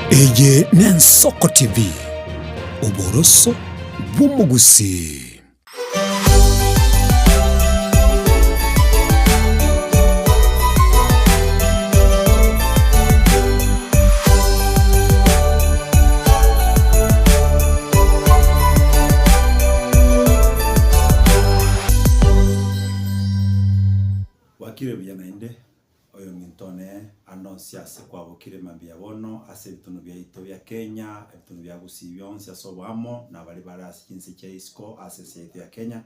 Eye n'Ensoko TV, oboroso bw'omogusii. Bwakire buya naende, oyominto one ande onsi ase kwabokire mambia bono ase ebitunwa biaito bia Kenya, ebitunwa bia Gusii bionsi ase oboamo, na baria bare ase chinse chia isiko ase ense yaito ya Kenya.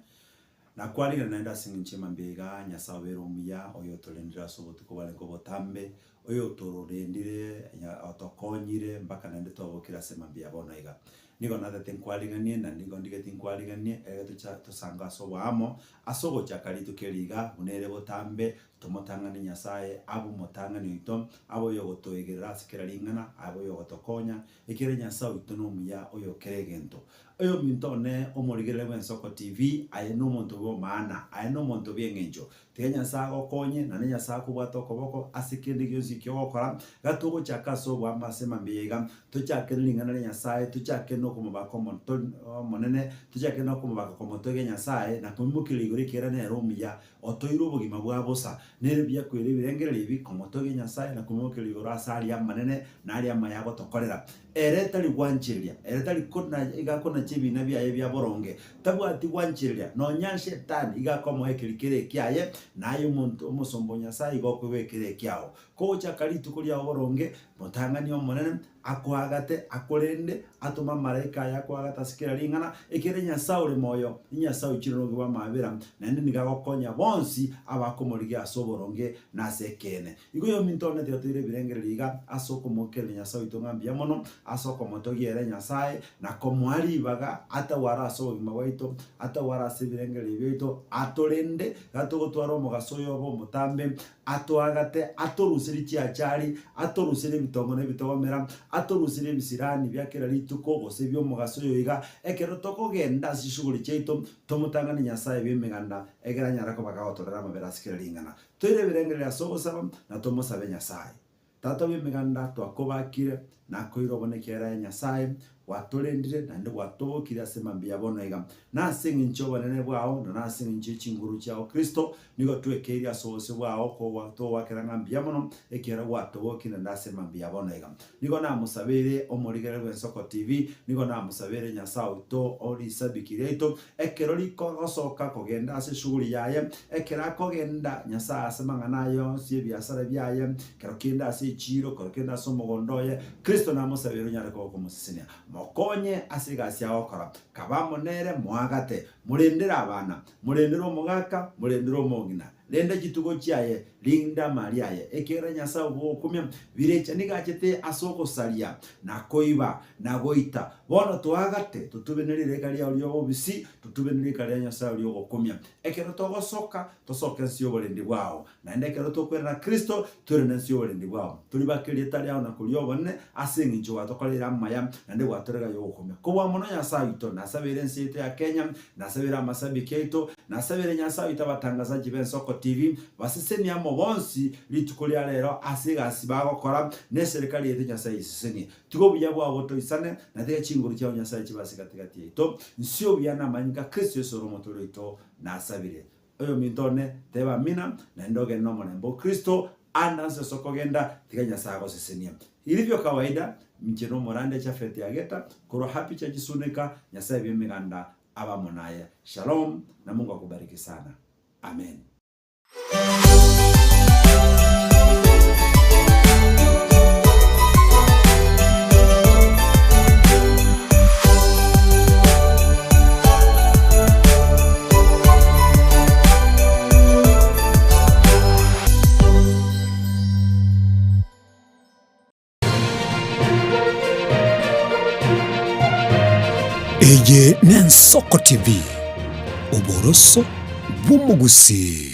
Nakwarire naende ase eng'encho y'mambia iga, Nyasae obeire omuya, oyotorendire ase obotuko bwarenge obotambe, oyotororendire otokonyire mpaka naende twabokire ase mambia bono iga. Nigo natete nkwariganie na nigo ndigeti nkwariganie, ere tocha tosange ase oboamo, ase ogochaka rituko eri iga, buna ere botambe, tomotang'ane Nyasae, abe omotang'ani oito, abe oyogotoegerera ase kera ring'ana, abe oyogotokonya, ekiagera Nyasae oito nomuya oyo kera egento. Oyominto one omorigereria bw'Ensoko TV, aye nomonto bw'omaana, aye nomonto bw'eng'encho. Tiga Nyasae agokonye, naende Nyasae akobwate okoboko ase kende gionsi eki ogokora. Iga togochaka ase oboamo ase mambia iga, tochake ne ring'ana ria Nyasae, tochake na okomobaka omonto omonene, tochake na okomobaka komotogia Nyasae, na komoimokereria igoro ekiagera nere omuya, otoire obogima bwa bosa. Nere buya koira ebirengererio ebi komotogia Nyasae na komoimokereria igoro ase aria amanene na aria amaya agotokorera. Ere tari gwanchereria, ere tari kona iga akonacha ebiina biaye bia boronge, tabwati gwanchereria, nonya Shetani iga akomoa ekeri kere ekiaye, na aye omonto omosomba o Nyasae igo okoigwa ekere ekiao. Kogochaka rituko riao boronge, motang'ani Omonene akoagate, akorende, atome amalaika aye akoagate ase kera ring'ana, ekiagera Nyasae ore moyo, Nyasae oichire nobobe bw'amaabera, naende nigo agokonya bonsi abakomorigia ase oboronge na ase ekeene. Igo oyominto one tiga toire ebirengererio iga ase okomokereria Nyasae oito ng'a mbuya mono, ase okomotogia ere Nyasae, na komoa ribaga ataware ase obogima bwaito, ataware ase ebirengererio biaito, atorende, iga togotwara omogaso oyo obe omotambe, atoagate, atoruserie chiachari, atoruserie ebitongo na ebitogomera, atoruserie ebisirani bia kera rituko, gose ebi'omogaso oyo iga, ekero tokogenda ase chishughuli chiaito, tomotang'ane Nyasae bw'emeganda, ekero anyare koba kagotorera amabera ase kera ring'ana. Toire ebirengererio ase ogosaba, na tomosabe Nyasae. Tata bw'emeganda, twakobakire, nakoire obone ekiagera aye Nyasae, gwatorendire, naende gwatobokirie ase mambia bono iga. Na ase engencho y'obonene bwao, na nase engencho ye chinguru chiao Kristo, nigo twekeirie ase obosio bwao, kogwa togoakera ng'a mbuya mono, ekiagera gwatobokirie naende ase mambia bono iga. Nigo namosabeire omorigereria bw'Ensoko TV, nigo namosabeire Nyasae oito o risabiki riaito, Ekero rikogosoka kogenda ase esuguri yaye, ekero akogenda Nyasae ase amang'ana aye onsi y'ebiasara biaye, ekero kende ase echiiro, ekero kende ase omogondo oye, Kristo namosabere onyare koba okomosesenia. Mokonye ase egasi agokora, kabe amo nere, moagate, morendere abana, morendere omogaka, morendere omong'ina. Renda chitugo chiaye, rinde amari aye, ekiagera Nyasae ogokumia birecha nigo achete ase ogosaria, na koiba, na goita. Bono toagate, totube ne rireka riao ri'obobisi, totube ne rireka ria Nyasae ri'ogokumia. Ekero togosoka, tosoke ense y'oborendi bwao, naende ekero tokwerana Kristo, twerane ense y'oborendi bwao. Toribake erieta riao na koria obonene, ase engencho gwatokoreire amaya, naende gwatorega ay'ogokumia. Kobua mono Nyasae oito, nasabeire ense yaito ya Kenya, Nasabere amasabiki aito, nasabere Nyasae oito abatangazaji b'Ensoko TV, basesenie amo bonsi rituko ria rero ase egasi bagokora, na eserekari yaito Nyasae eyesesenie. Tiga obuya bwao botoisane, na tiga chinguru chiao Nyasae chibe ase gati gati yaito. Nsie obuya na amanyinga a Kristo Yeso ore omotoori oito, nasabire. Oyominto one, teba amina, naende ogende nomorembe o Kristo, ande ase ase okogenda, tiga Nyasae agosesenie. Ilivyo kawaida, inche nomorande Jafeti Ageta, korwa Happy Church Suneka, Nyasae bw'emeganda abe amo naye. Shalom, na Mungu akubariki sana. Amen. Eye n'Ensoko TV, oboroso bw'omogusii.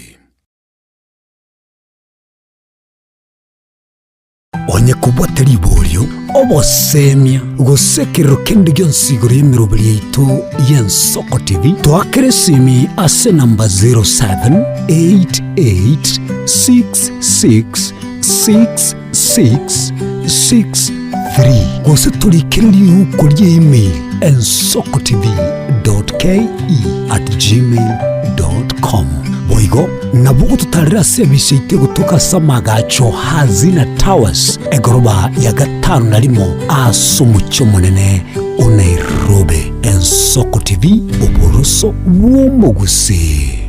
Onye kobwate riborio, obosemia, gose ekerero kende gionsi igoro y'emeroberi yaito y'Ensoko TV, toakere esimi ase enamba 0788 66 66. 63 gose torikere riuko rie email ensokotv.ke@gmail.com. Boigo nabo ogototarera ase ebise yaito egotoka ase amagacho Hazina Towers egoroba ya gatano na rimo ase omochie omonene o Nairobi. Ensoko TV, oboroso bw'omogusii.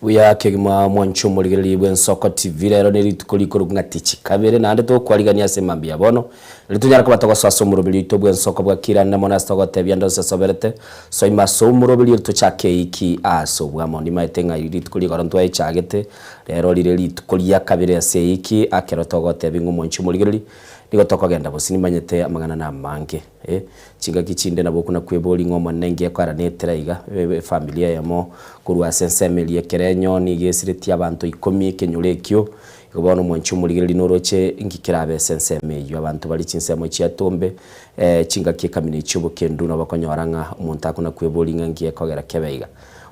Buya kegima mwanche omorigereria bw'Ensoko TV rero ne rituko rikorokwa ng'a tichi kabere naende tokwarigania ase mambia bono riria tonyare koba togosoa ase omoroberi oito bw'ensoko bwa kirane mono ase togotebia ande onsi asoberete soima ase omoroberi oria tochake eiki ase obwamo nimaete ng'a rituko rigoro ntwaechagete rero rire rituko ria kabere ase eiki akero togotebia ng'a omwanche omorigereria nigo tokogenda bosi nimanyete amang'ana namange. Eh, chingaki chinde nabo okuna kweboria ng'a Omonene nki ekoaranetera iga, efamiri eyemo korwa ase ensemo eria ekerenyo nigo esiretie abanto ikomi ekenyoro ekio, igo bono omwanchi omorigereria noroche nki kerabe ase ensemo eyio. Abanto baria chinsemo chia tombe, chingaki ekamina echio obokendu nabo okonyora ng'a omonto akona kweboria ng'a nki ekogera kebe iga.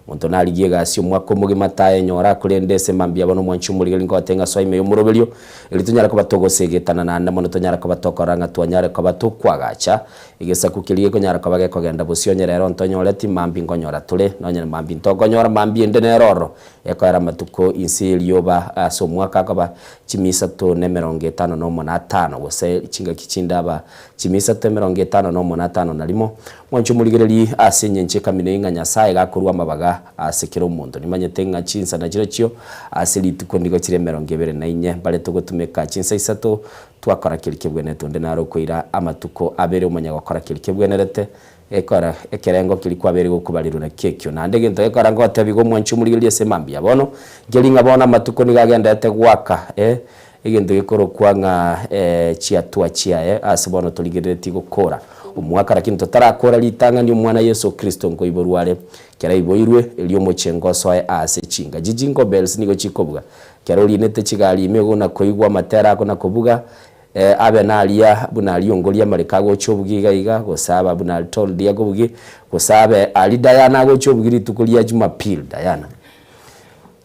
Omonto narigie egasi omwaka omogima tayenyora, korende ase mambia bono omwanchi omorigereria nkogotebia ng'a soa ime y'omoroberio, erio tonyare koba togosegetana naende mono tonyare koba tokorora ng'a twanyare koba tokoagacha egesaku keria gekonyara koba gekogenda bosio onye rero ntonyoreti mambia nkonyora tore, nonye mambia ntokonyora mambia ende nere ororo ekoera amatuko inse y'erioba ase omwaka akoba chimia isato na emerongo etano na omo na atano gose chingaki chinde aba chimia isato emerongo etano na omo na atano na rimo. Mwanche omorigererie ase engencho ekamina eye ng'a Nyasae gakorua amabaga ase kera omonto. Nimanyete ng'a chinsa nachirochio ase rituko nigo chire emerongo ebere na inye. Mbare togotumeka chinsa isato twakora keria kebwenerete. Onde nare okoira amatuko abere omanye gokora keria kebwenerete. Gekora ekerengo keria kwabeire gokobarerwa nakio ekio. Naende egento gekora ngotebi igo omwanche omorigererie ase mambia bono, nkeri ng'a bono amatuko nigo agenderete goaka eh, Egento gekorokwa ng'a chiatua chiaye ase bono torigereretie gokora omwaka, lakini totarakora ritang'ani Omwana Yeso Kristo nkoiborwa are. Kera aiboirwe, erio omochengo osoe aase chinga. Chijingle bells nigo chikobuga kera orinete chigari ime igo na koigwa amatera ako na kobuga, abe naria buna aria ongoria amareko agocha obugia iga iga, gose aba buna aria Toldi akobugia, gose abe aria Diana agocha obugia rituko ria Jumapili. Diana.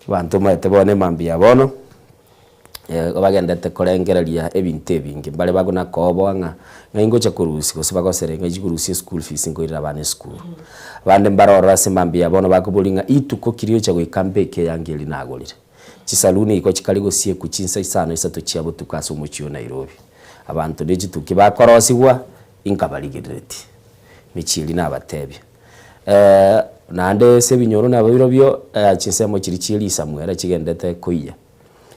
Abanto omanyete bono emambia ya bono. Bagendete korengereria ebinto ebinge, mbare bakona kooboa ng'a ng'ai ngocha korusia gose bagosere ng'ai chikorusia eschool fees nkoirera abana esukuru. Abande mbare ororo ase mambia bono bakoboria ng'a ituko ki riocha goika mbeke eyanga eria nagorire. Chisaluni igo chikare gosiekwa chinsa isano isato chia botuko ase omochie o Nairobi. Abanto ne chituki bakorosiwa, inkabarigereretie. Mechie eria nabatebia. Naende ase ebinyoro nabirobio chinsemo chiria chie risamuera chigendete koiyia.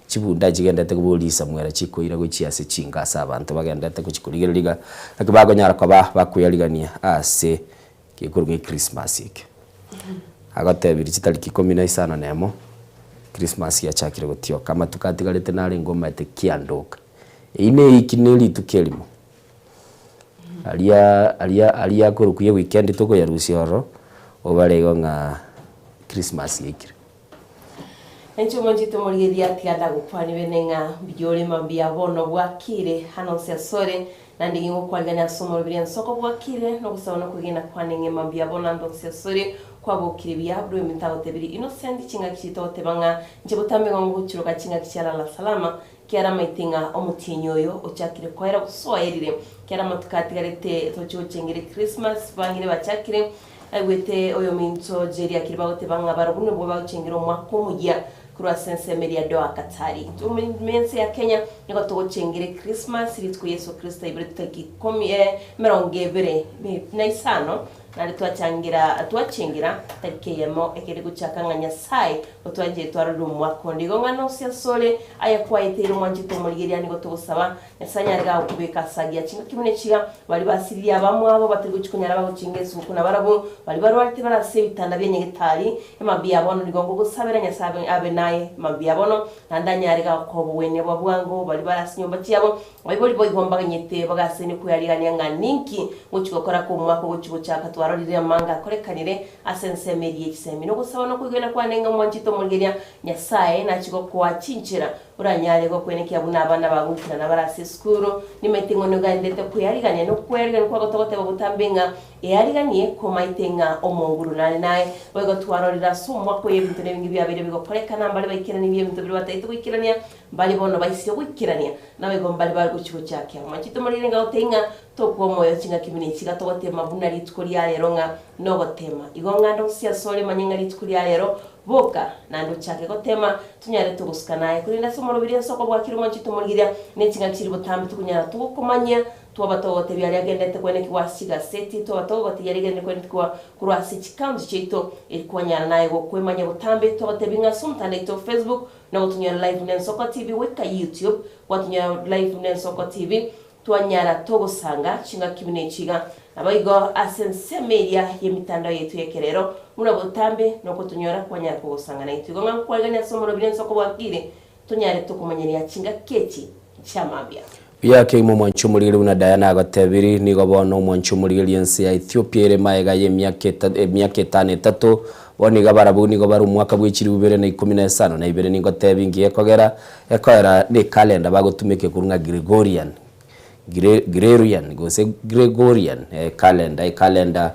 Chibunda chigendete koboria risamuera chikoira gochia ase chinka ase abanto bagendete gochia korigereria iga, naki bakonyara koba bakweyarigania ase gekorwa ng'a echristmas eke. Agotebirie chitariki ikomi na isano na emo, christmas yachakire gotioka, amatuko atigarete narenge omanyete kiandoka. Eyio na eiki na erituko erimo, aria aria aria akorokwa ya ewikendi tokoyarusia ororo, obare igo ng'a christmas yaikire. Inche omonchete omorigereria tiga ndagokwanie bene ng'a mbuya ore mambia bono bwakire hano nse asore, naende ngigokwarigania ase omoroberi ensoko bwakire, nogosaba na okwegena kwane ng'e mambia bono ande onsi asore kwabokire buya buna ominto agotebirie Innocent chingaki chiaito agoteba ng'a inche botambe igo ngochiroka chingaki chia lala salama kiara amaete ng'a omotienyi oyo ochakire koera gose oerire kiara amatuko atigarete toche gochengera echristmas bang'ina bachakire Aigwete oyominto Jerry akire bagoteba ng'a barobwo nibwo bagochengera omwaka omoyia korwa ase ensemo eria Doha, Katari. Ime ense ya Kenya nigo togochengera Echristmas rituko Yeso Kristo aiboretwe tariki ikomi emerongo ebere na isano. Naende twachangira twachengera tariki eyemo ekeri gochaka ng'a Nyasae otwanchire twarorire omwaka onde. Igo ng'a nonsi asore aye kwaeteire omwanchete omorigereria nigo togosaba Nyasae anyare gagokobeka ase agiya chingaki buna echiga, baria basiririe abamwabo batari gochia konyara bagochenga esuguku nabarabwo, baria barwarete bare ase ebitanda bia nyagetari, emambia bono nigo ngogosabera Nyasae abe abe naye mambia bono, naende anyare gagokoa obogwenia bwa bwango baria bare ase nyomba chiabo, Abaibori boigo mbaganyete bagasenia kweyarigania ng'a ninki ngochia gokora kw'omwaka ogochia gochaka twarorire amanga akorekanire ase ensemo eria ye chisemi. Nogosaba nokoigwena kwane ng'a omwanchete omorigeria Nyasae nachie gokoa chinchera oranyare gokwenekia buna abana bagoikerana bare ase esukuru. Nimaete ng'a nogaenderete kweyarigania nokweyarigania kwagotogoteba botambe ng'a eyariganie komaete ng'a omonguru nare naye. Boigo twarorire ase omwaka oyo ebinto nebinge biabeire bigokorekana mbare baikeranirie ebinto biria batagete goikerania Mbare bono baisire goikerania, naboigo mbare bare gochia gochakia. Mwanchete morire ng'a gotebia ng'a tokwa omoyo chingaki buna echi, iga togotema buna rituko ria rero ng'a nogotema. Igo ng'a ndonsi asore manye ng'a rituko ria rero boka, naende ochake gotema, tonyare togosuka naye. Korende ase omoroberi ase okobwakire mwanchete omorigereria, ne chingaki chiri botambe tokonyara togokomanyia, twaba togotebia aria agenderete kwenekigwa ase chigaseti, twaba togotebia aria agenderete kwenekigwa korwa ase chikaunti chiaito, eri kwanyara naye gokwemanyia botambe, togotebia ng'a ase omotandao oito o Facebook, Nagotonyora live nensoko TV goika YouTube gwatonyora live nensoko TV twanyara togosanga chingaki buna echi iga. Naboigo ase ensemo eria yemitandao yaito yekerero buna botambe nokotonyora kwanyara kogosanga naintwe. Igo ng'a nkwarigania ase omorobiri ensoko bwakire tonyare tokomanyeria chingaki echi chiamambia. Buya kegima omwanchi omorigereria buna Diana agotebiri, nigo bono omwanchi omorigereria ense ya Ethiopia ere magega y'emiaka eta emiaka etano etato, bono iga barabwo nigo bare omwaka bwe chilifu ibere na ikomi na isano na ibere ningotebi ngiya ekogera ekoera ne ekalenda bagotumeka ekorwa ng'a Gregorian Gre Grerian gose Gregorian calendar ekalenda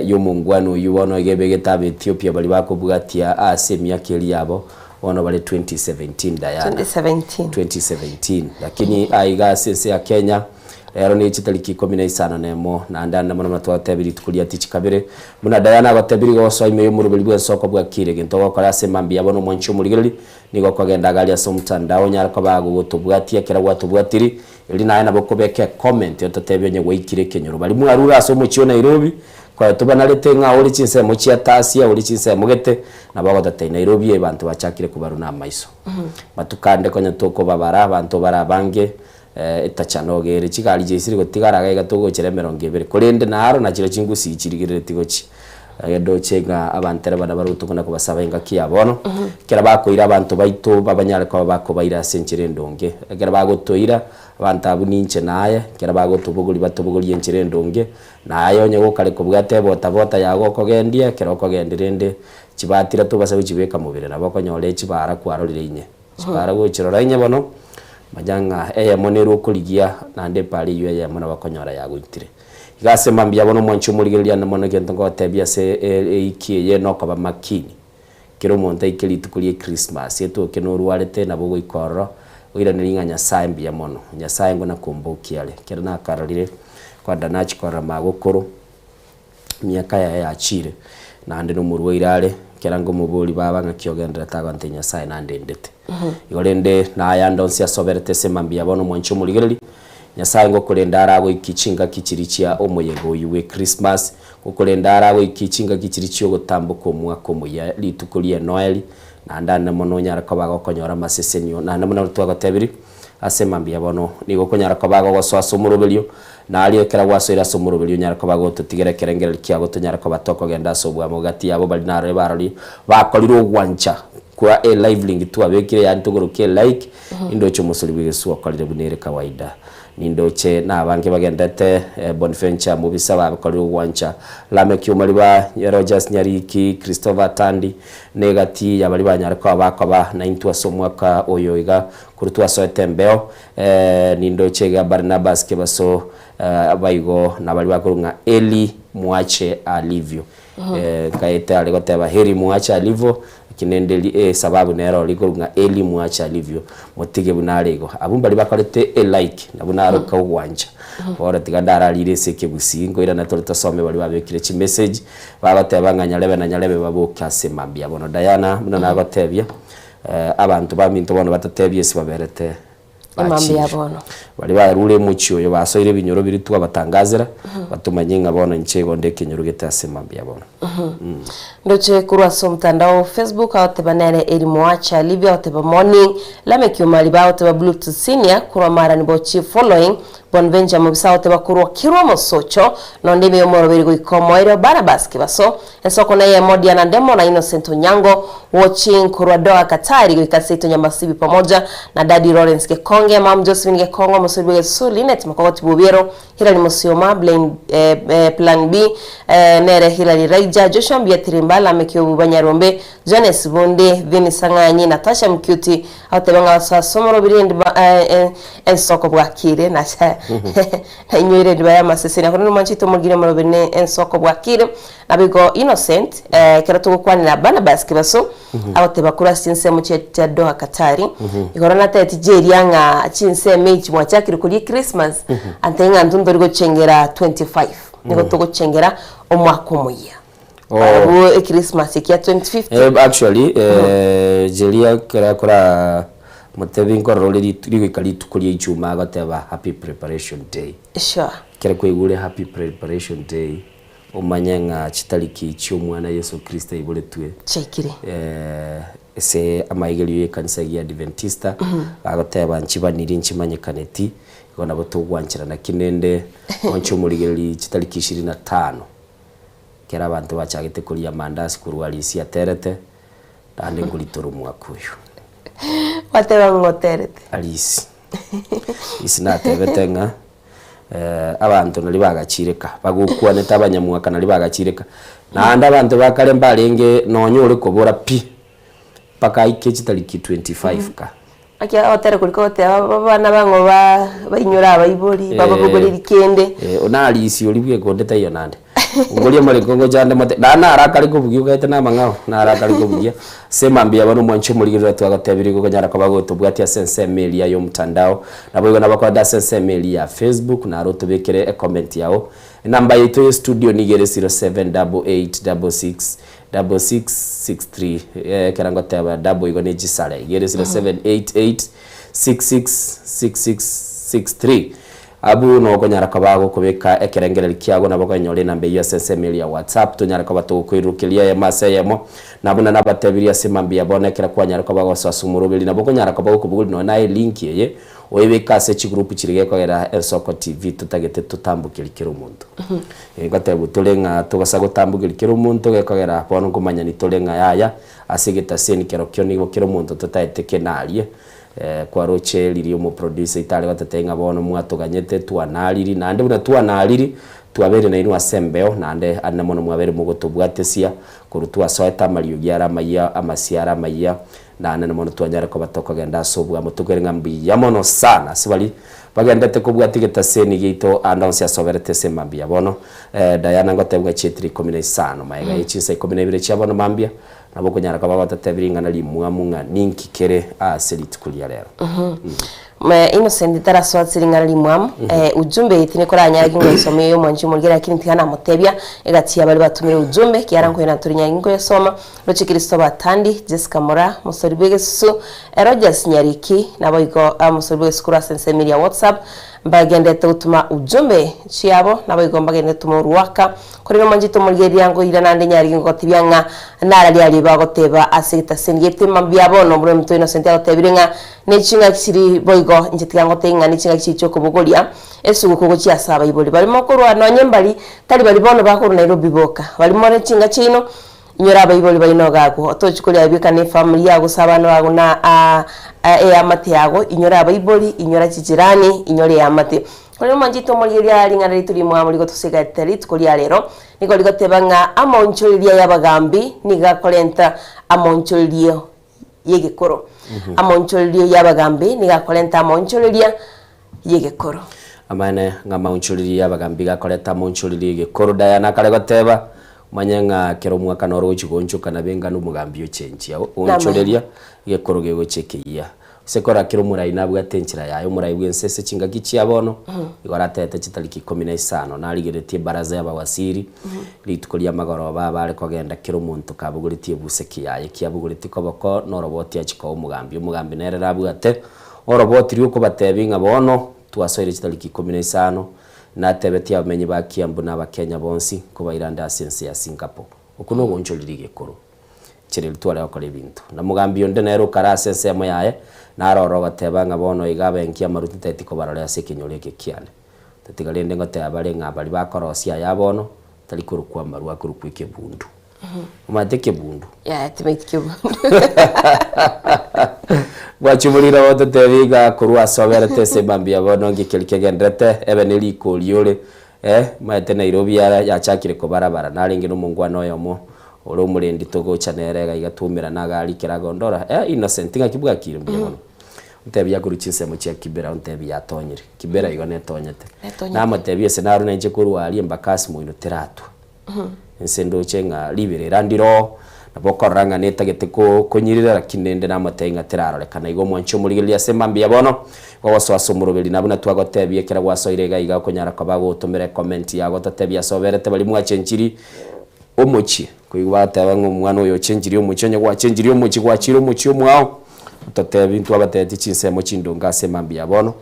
y'omongwana oyio bono iga ebegete aba Ethiopia baria bakobwatia ase emiaka eria yabo Bono bare 2017 Diana. 2017. 2017 lakini aiga ase ense ya Kenya rero ne chitariki ikomi na isano na emo naende ande mono twatebire rituko ria tichi kabere buna Diana agotebiri gosoa ime y'omoroberi bw'ensoko bwakire egento ogokora ase mambia bono omwanchi omorigereri nigo okogenda agari ase omotandao onyare koba gogotobwatia ekero gwatobwatiri eri naye nabo okobeka ecomment ototebie onye gwaikire ekenyoro baria mwarure ase omochie o Nairobi Koe tobanarete ng'a ore chinsemo chia Tasia, ore chinsemo gete, nabo ogototebi Nairobi eye banto bachakire kobaruna amaiso. Matuko ande konya tokobabara abanto bare abange, etachanoga ere, chigari chiaisire gotigara iga iga togochera emerongo ebere, korende naro nachire chingusi chirigerereti gochia. Ndoche ng'a abantereba nabarabwo tokona kobasaba engaki ya bono, ekero bakoira abanto baito babanyare koba bakobaira ase enchera endonge, ekero bagotoira, abanto abwo ninche naye, ekero bagotobogoria batobogorie enchera endonge, Na aye onye gokare kobwata ebota-bota yago okogendia, ekero okogendia rende chibatira tobasa gochibeka mobere, nabo okonyora echibaara kwarorire inye. Chibaara gochirora inye bono, manya ng'a eyemo nere okorigia, naende epaara eyio eyemo nabo okonyora yagoitire. Iga ase mambia bono omwanchi omorigereria ande mono egento ngogotebia ase eiki eye nokoba makini. Kera omonto aike rituko rie Christmas, etoke norwarete nabo ogoika ororo, oiranerie ng'a Nyasae mbuya mono, Nyasae nguna kombokia are. Ekero nakarorire, kwanda nachia korora magokoro, emiaka yaye yachire, naende nomorwaire are, ekero nkomoboria baba ng'aki ogenderete agontebia Nyasae nandendete. Igo rende naye ande onsi asoberete ase mambia bono omwanche omorigereria, Nyasae ngokorenda aragoikie chingaki chiria chia omoyega oyio bwe Christmas, ngokorenda aragoikie chingaki chiria chiogotamboka omwaka omoyia, rituko rie Noeli, naende ande mono onyare koba gokonyora amasesenio, naende buna twagotebirie ase mambia bono, nigo okonyara koba gogosoa ase omoroberio, na aria ekero gwasoire ase omoroberio onyare koba gototigera ekerengererio kiago tonyare koba tokogenda ase oboamo gati yabo baria narore barori bakorire ogwancha kwa e live link twabekire yaani togorokia e like, Nindoche omosori bw'egesu okorire buna ere kawaida. Nindoche nabange bagendete Bonventure mobisa bakorire ogwancha Lameck Omariba, Rogers Nyariki, Christopher Atandi na egati ya baria banyare koba bakoba naintwe ase omwaka oyo iga korwa twasoete embeo. Nindoche iga Barnabas Kebaso baigo nabaria bakorwa ng'a Eli mwache alivyo. Nkaete are goteba heri mwache alivyo, lakini rende esababu nere ore igoro ng'a Eli mwache alivyo, motige buna are igo. Abwo mbaria bakorete elike, nabwo naroka ogwancha. Bono tiga ndararire ase ekegusii, nkoirana tore tosome baria babekire chimessage, bagoteba ng'a nyarebe na nyarebe baboke ase mambia. Bono Diana, buna nagotebia, abanto baminto bono batatebia ase baberete. Emambia Bachire. bono. Baria barure omochie oyo basoire ebinyoro biria twabatangazera, batomanye ng'a bono inche igo nde ekenyoro gete ase mambia bono. Ndoche korwa ase omotandao o Facebook agoteba nere Eli Moacha Libya agoteba morning, Lameck Omari bagoteba Bluetooth Senior korwa Marani Bochi following, Bonventure Mobisa agoteba korwa Kirwa Mosocho nonde ime yomoroberi goika omoerio Barnabas Kibaso Ensoko neyemo Diana Ndemo na Innocent Onyango watching korwa Doha Katari goika seito Nyamasibi pamoja na Daddy Lawrence Gekonge, Mum Josephine Gekongo, Omosori bw'egesusu Linet Makogoti Bobiero, Hillary Musioma, Blaine eh, eh, Plan B eh, nere Hillary Raija, Joshua Mbiatirimba, Lameck Obuba Nyarombe, Jones Bunde, Vinny Sang'anyi, Natasha Mkyuti agoteba ng'a basoa ase omorobiri endiba eh, eh, ensoko bwakire nacha nainyoire endiba y'amaseseni. Korende omwanchete omorigire omorobiri ne ensoko bwakire. Naboigo Innocent ekero togokwanera Barnabas Kibaso agoteba korwa ase chinsemo chia chia Doha Katari igoro natebeti jeria ng'a chinsemo echi mwachakire koria Christmas ante ng'a intwe ntori gochengera 25 nigo togochengera omwaka omoyia Oh. Barabwo echristmas ekia 2050 Eh, actually eh, Jeria ekero akora motebi nkorora ore ritu- rigoika rituko ria ijumaa agoteba happy preparation day. Sure. Ekero kwaigure happy preparation day Omanye ng'a chitariki chi'Omwana Yeso Kristo aiboretwe Chiaikire. ase amaigerio y'ekanisa y'Adventista, bagoteba nchibaniri nchimanyekaneti, igo nabo togwancherana ki nende onche omorigereria chitariki ishirini na tano, ekero abanto bachagete koria amandasi korwa Arisi aterete, naende nkoritora omwaka oyo. Gwateba ng'a oterete. Arisi. Arisi natebete ng'a. Abanto nario bagachireka, bagokwanete abanyamwaka nario bagachireka. Naende abanto ba kare mbarenge nonya ore kobora pi, mpaka aike chitariki 25 ka. Naki ogotera koria kogoteba abana bang'o ba bainyore abaibori, bababogorerie kende. Onarisi oria bweka onde taiyo naende. Ngoria amareko ngocha ande mote, naende naro akare kobugia okaete na amang'ao, naro akare kobugia. Ase mambia bono omwanchi omorigereria twagotebirie igo okonyara koba gotobwatia ase ensemo eria y'omotandao, naboigo nabakorende ase ensemo eria ya Facebook, naro otobekere ecomment yao. Enamba yaito ye studio nigo ere 078866 6663, ekero ngoteba double igo ne chisare, iga ere 0788 666663. Abwo nokonyara koba agokobeka ekerengererio kiago nabo okonyora enamba eyio ase ensemo eria ya WhatsApp tonyare koba togokoirurukeria eyemo ase eyemo na buna nabatebirie ase mambia bono ekero kwanyara koba gosoa ase omoroberi nabo okonyara koba gokobogoria nonya naye elink eye oebeke ase chigroup chiria gekogera Ensoko TV totagete totambokerie kera omonto. Ngotebiwa tore ng'a togosa gotambokeria kera omonto gekogera bono nkomanyani tore ng'a yaya ase egetaseni kerokio nigo kera omonto totaete kenarie. Kwaroche riria omoproducer oito are gototebia ng'a bono mwatoganyete twanariri, naende buna twanariri, twabeire nainwe ase embeo, naende ande mono mwabeire mogotobwatesia korwa twasoete amariogi are amayia, amasio are amayia, naende mono twanyare koba tokogenda ase obwamo. Tokwere ng'a mbuya mono sana ase baria bagendete kobwatia egetaseni giaito ande onsi ase oberete ase mambia bono. Diana ngotebia ng'a chietire ikomi na isano, magega ye chinsa ikomi na ibere chia bono mambia, Nabo okonyara koba gotatebiri ring'ana rimwamu ng'a ninki kere ase rituko ria rero. Innocent tarasoa ase ring'ana rimwamu ujumbe eye tinikoranyare gingoyesoma eye omwanchi omorigere lakini tiga namotebia egati ya baria batumire ujumbe ekiagera nkoyena torinyare ginkoyesoma roche Kristo batandi Jessica Moraa mosori bw'egesusu Rogers Nyariki naboigo mosori bw'egesusu korwa ase ensemo eria ya WhatsApp Mbagenderete gotuma ujumbe chiabo, naboigo mbagenderete gotuma oruaka. Korende omwanchete omorigereria nkoira naende nyare gotebia ng'a nararia aria bagoteba ase egetaseni gete mambia bono buna omonto Innocent agotebire ng'a neching'aki chiri boigo inche tiga ngotebie ng'a neching'aki chiri chiokobogoria esuguku gochia ase abaibori barimo korwa nonye mbari tari bari bono bakorwa Nairobi boka bari more chinga chiaino Inyora abaibori baino iga agwo, otochi koria bweka ne efamiri yago gose abana bago na eamate yago, inyora abaibori, inyora chichirani, inyora eamate. Korende omwanchete omorigereria ring'ana riaito rimwamo rigotosegaete rituko ria rero, nigo rigoteba ng'a amaonchoreria y'abagambi nigo akorenta amaonchorerio y'egekoro. Amaonchorerio y'abagambi nigo akorenta amaonchoreria y'egekoro. Amaene ng'a amaonchorerio y'abagambi iga akoreta amaonchorerio y'egekoro. Diana akare goteba, Omanye ng'a kera omwaka noro ogochia goonchoka nabe enga nomogambi ochenchia oonchoreria egekoro gegochia ekeyia. Gose kora kera omorai nabwate enchera yaye, omorai bw'ense ase chingaki chia bono, igo aratete chitariki ikomi na isano, narigeretie ebaraza y'abawasiri, rituko ri'amagoroba abare kogenda kera omonto kabogoretie ebuseki yaye, ki abogoretie koboko, noroboti achia koa omogambi. Omogambi nere rabwate. Oroboti rw'okobatebia ng'a bono twasoire chitariki ikomi na isano, natebetie abamenyi ba Kiambu na Abakenya bonsi nkobairande ase ense ya Singapore. Okwo nogoonchoreria egekoro. Enchera eria tware gokora ebinto. Na mogambi onde nere okare ase ensemo yaye, naro ore ogoteba ng'a bono iga abenki amaruti ntageti kobarora ase ekenyoro eke kiane. Tatiga rende ngoteba bare ng'a baria bakorosia aya bono, tari korokwa amarwa akorokwa ekebundu. Omanyete ekebundu? Yaya timaiti kebundu. Gwachumorire ogototebi iga korwa ase oberete ase mambia bono nki keria kegenderete ebe ne rikori ore eh, omanyete Nairobi yara yachakire kobarabara narenge na omongwana oyomo ore omorendi togocha nere iga iga twaumerana iga aria ekero agondora eh Innocent ng'aki bwakire mbuya mono. Ontebia korwa chinsemo chia Kibera ontebia yatonyire, Kibera igo netonyete. Netonyete. Namotebia ase narure nainche korwa aria embaka moino teratwa. Inse ndoche ng'a riberera ndire oo, nabo okorora ng'a netagete ko konyirira lakini rende namotebia ng'a terarorekana. Igo omwanche omorigereria ase mambia bono, gogosoa ase omoroberi na buna twagotebia ekero gwasoire iga iga okonyara koba gotomera ecomment yago ototebie ase oberete baria mwachenchiri omochie. Koigwa bateba ng'a omwana oyo ochenchirie omochie onye gwachenchirie omochie gwachire omochie omwao, ototebie intwabatebetie chinsemo chindonge ase mambia bono,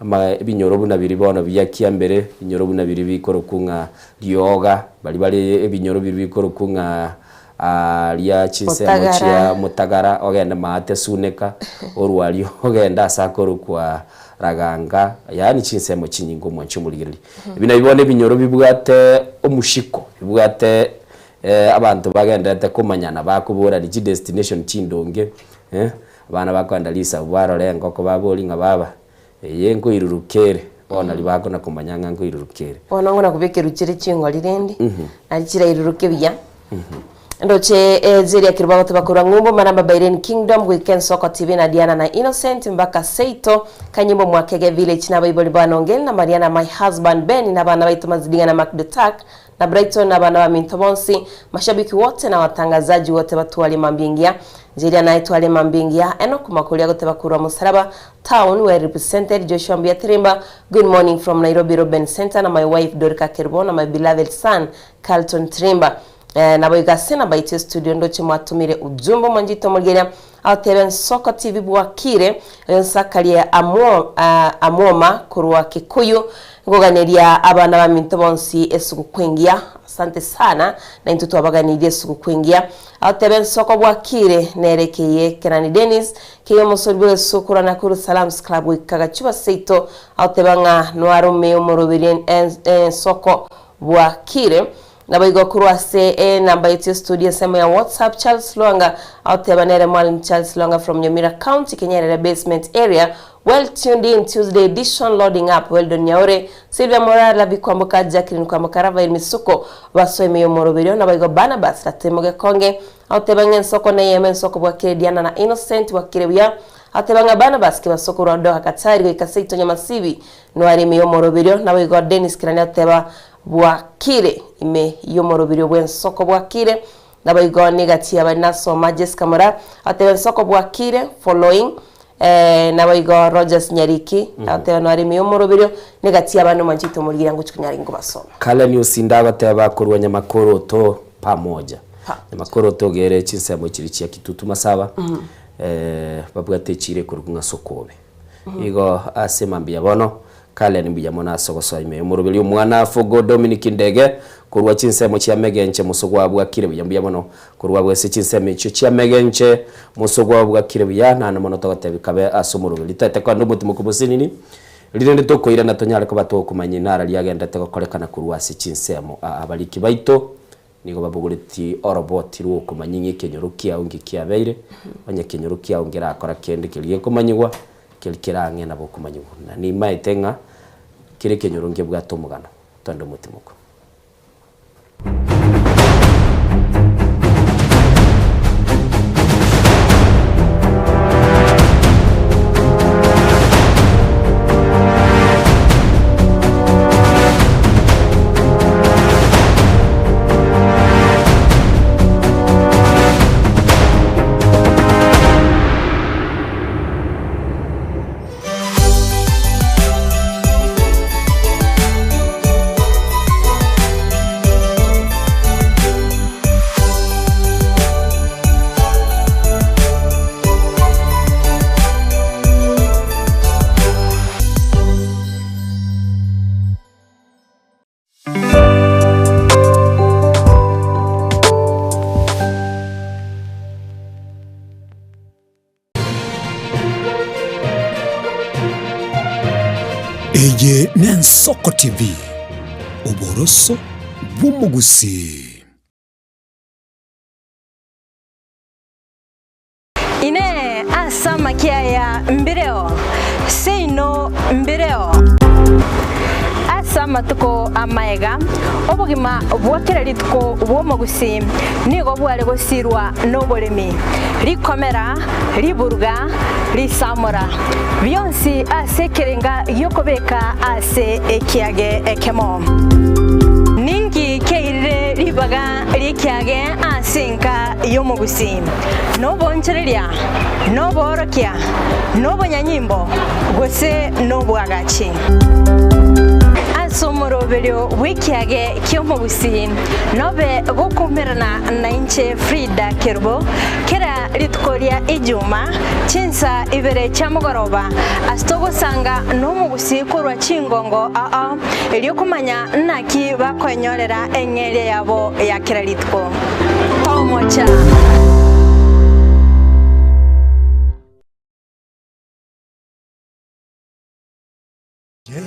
Ama ebinyoro buna biria bono bia kiambere, ebinyoro buna biria bikorokwa ng'a rioga, baria bare ebinyoro biria bikorokwa ng'a aria chinsemo Motagara. chia Motagara, ogende maate Suneka, orwe aria ogende ase akorokwa Raganga, yaani chinsemo chinyinge omwanche omorigereria. Ebi nabio bono ebinyoro bibwate omoshiko, bibwate abanto bagendererete komanyana bakoborani chidestination chindonge, abana bakoenda risabu barore engoko baborie ng'a baba, Eye nkoiruruka ere, bono nario bakona komanya ng'a nkoiruruka ere. Bono ng'o nakobekera chire chingori rende, nario chirairuruke buya. Ndoche Ezeria ekero bagoteba korwa ng'umbu Maramba Bahrain Kingdom goika Ensoko TV na Diana na Innocent mpaka Seito Kanyimbo Mwakege Village na abaibori ba Nongel na Mariana my husband Ben na abana baito Mazidinga na Macdotak na Brighton na abana baminto bonsi mashabiki wote na watangazaji wote batware mambia engiya Njeria naye tware mambia engiya Enock Makori agoteba korwa Mosaraba Town well represented Joshua Mbuya Tirimba good morning from Nairobi Ruben Center na my wife Dorika Kerubo na my beloved son Carlton Tirimba Eh, naboigo ase namba yaito estudio ndoche mwatomire ujumbe omonchete omorigereria agoteba Ensoko TV bwakire oyo nsakarie amwo ah, amwoma korwa Kikuyu ngoganeria abana baminto bonsi esuguku engiya asante sana naintwe twabaganeirie esuguku engiya agoteba Ensoko bwakire nere keye Kenani Dennis keye omosori bw'egesukura Nakuru Salams Club goika Gachuba seito agoteba ng'a nwarome omoroberi Ensoko bwakire Naboigo korwa ase enamba yaito ya studio ensemo ya WhatsApp, Charles Lwanga agoteba nere Mwalimu Charles Lwanga from Nyamira County, Kenyerere Basement Area, well tuned in Tuesday edition loading up, Weldon Nyaore, Sylvia Moraa, Lavi Kwamboka, Jacqueline Kwamboka, Raphael Misuko, basoe ime y'omoroberio, naboigo Barnabas Ratemo Gekonge agoteba ng'a ensoko neyemo ensoko bwakire Diana na Innocent bwakire buya, agoteba ng'a Barnabas Kebasoko korwa Doha Katari goika seito Nyamasibi noare ime y'omoroberio, naboigo Dennis Kirani agoteba Bwakire ime y'omoroberio bw'ensoko bwakire, naboigo negati y'abari nasoma Jessica Moraa agoteba ensoko bwakire following eh, naboigo Rogers Nyariki agoteba noare ime y'omoroberio negati y'abande omwanchete omorigereria ngochi konyara ingobasoma. Kalen Osinda agoteba korwa Nyamakoroto pamoja. Pa. Nyamakoroto ogere chinsemo chiria chia Kitutu Masaba eh, babwate echiro ekorokwa ng'a Sokobe. Igo ase mambia bono Karen mbuya mono ase ogosoa ime omoroberi omwana Fogo Dominic Ndege korwa chinsemo chia Megenche mosogwa bwakire buya mbuya mono korwa abwo ase chinsemo echio chia Megenche mosogwa bwakire buya naende mono togotebi kabe ase omoroberi tete kogenda omotimoku mosinini rirende tokoirana tonyare koba tokomanya inara riagendete gokorekana korwa ase chinsemo aa abariki baito nigo babogoreti oroboti rw'okomanya ng'a ekenyoro kiao nki kiabeire onye ekenyoro kiao ngerakora kende keria gekomanyigwa Keria kere ang'e nabo okomanyigwa, na nimaete ng'a kera ekenyoro nkebwate omogano, tonde omotimoko. Eye n'Ensoko TV, oboroso bw'omogusii. Inee! Ase amakia aya mbireo? Seino mbireo. Ase amatuko amaega, obogima bwa kera rituko bw'omogusii nigo bware gosirwa noboremi, rikomera, riburuga, risamora, bionsi ase ekerenga gi'okobeka ase ekiage ekemo. Ninki kiairire ribaga ri'ekiage ase enka y'omogusii? Nobonchoreria, noboorokia, nobonyanyimbo, gose nobwagachi? Ase omoroberio bw'ekiage ki'omogusii nobe gokoumerana nainche Frida Kerubo kera rituko ria Ijuma chinsa ibere chia mogoroba ase togosanga nomogusii korwa chingongo ao erio komanya naki bakoenyorera eng'eria yabo ya kera rituko. Tomocha. Je,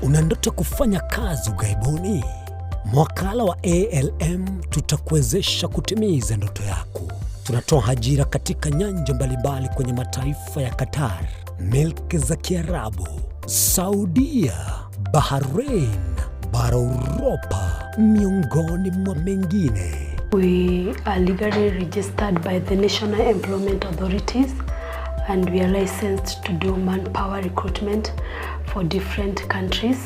una ndoto kufanya kazi ughaibuni? Mwakala wa ALM tutakuwezesha kutimiza ndoto yako. Tunatoa ajira katika nyanja mbalimbali kwenye mataifa ya Qatar, milki za Kiarabu, Saudia, Bahrain, bara Uropa, miongoni mwa mengine. We are legally registered by the National Employment Authorities and we are licensed to do manpower recruitment for different countries.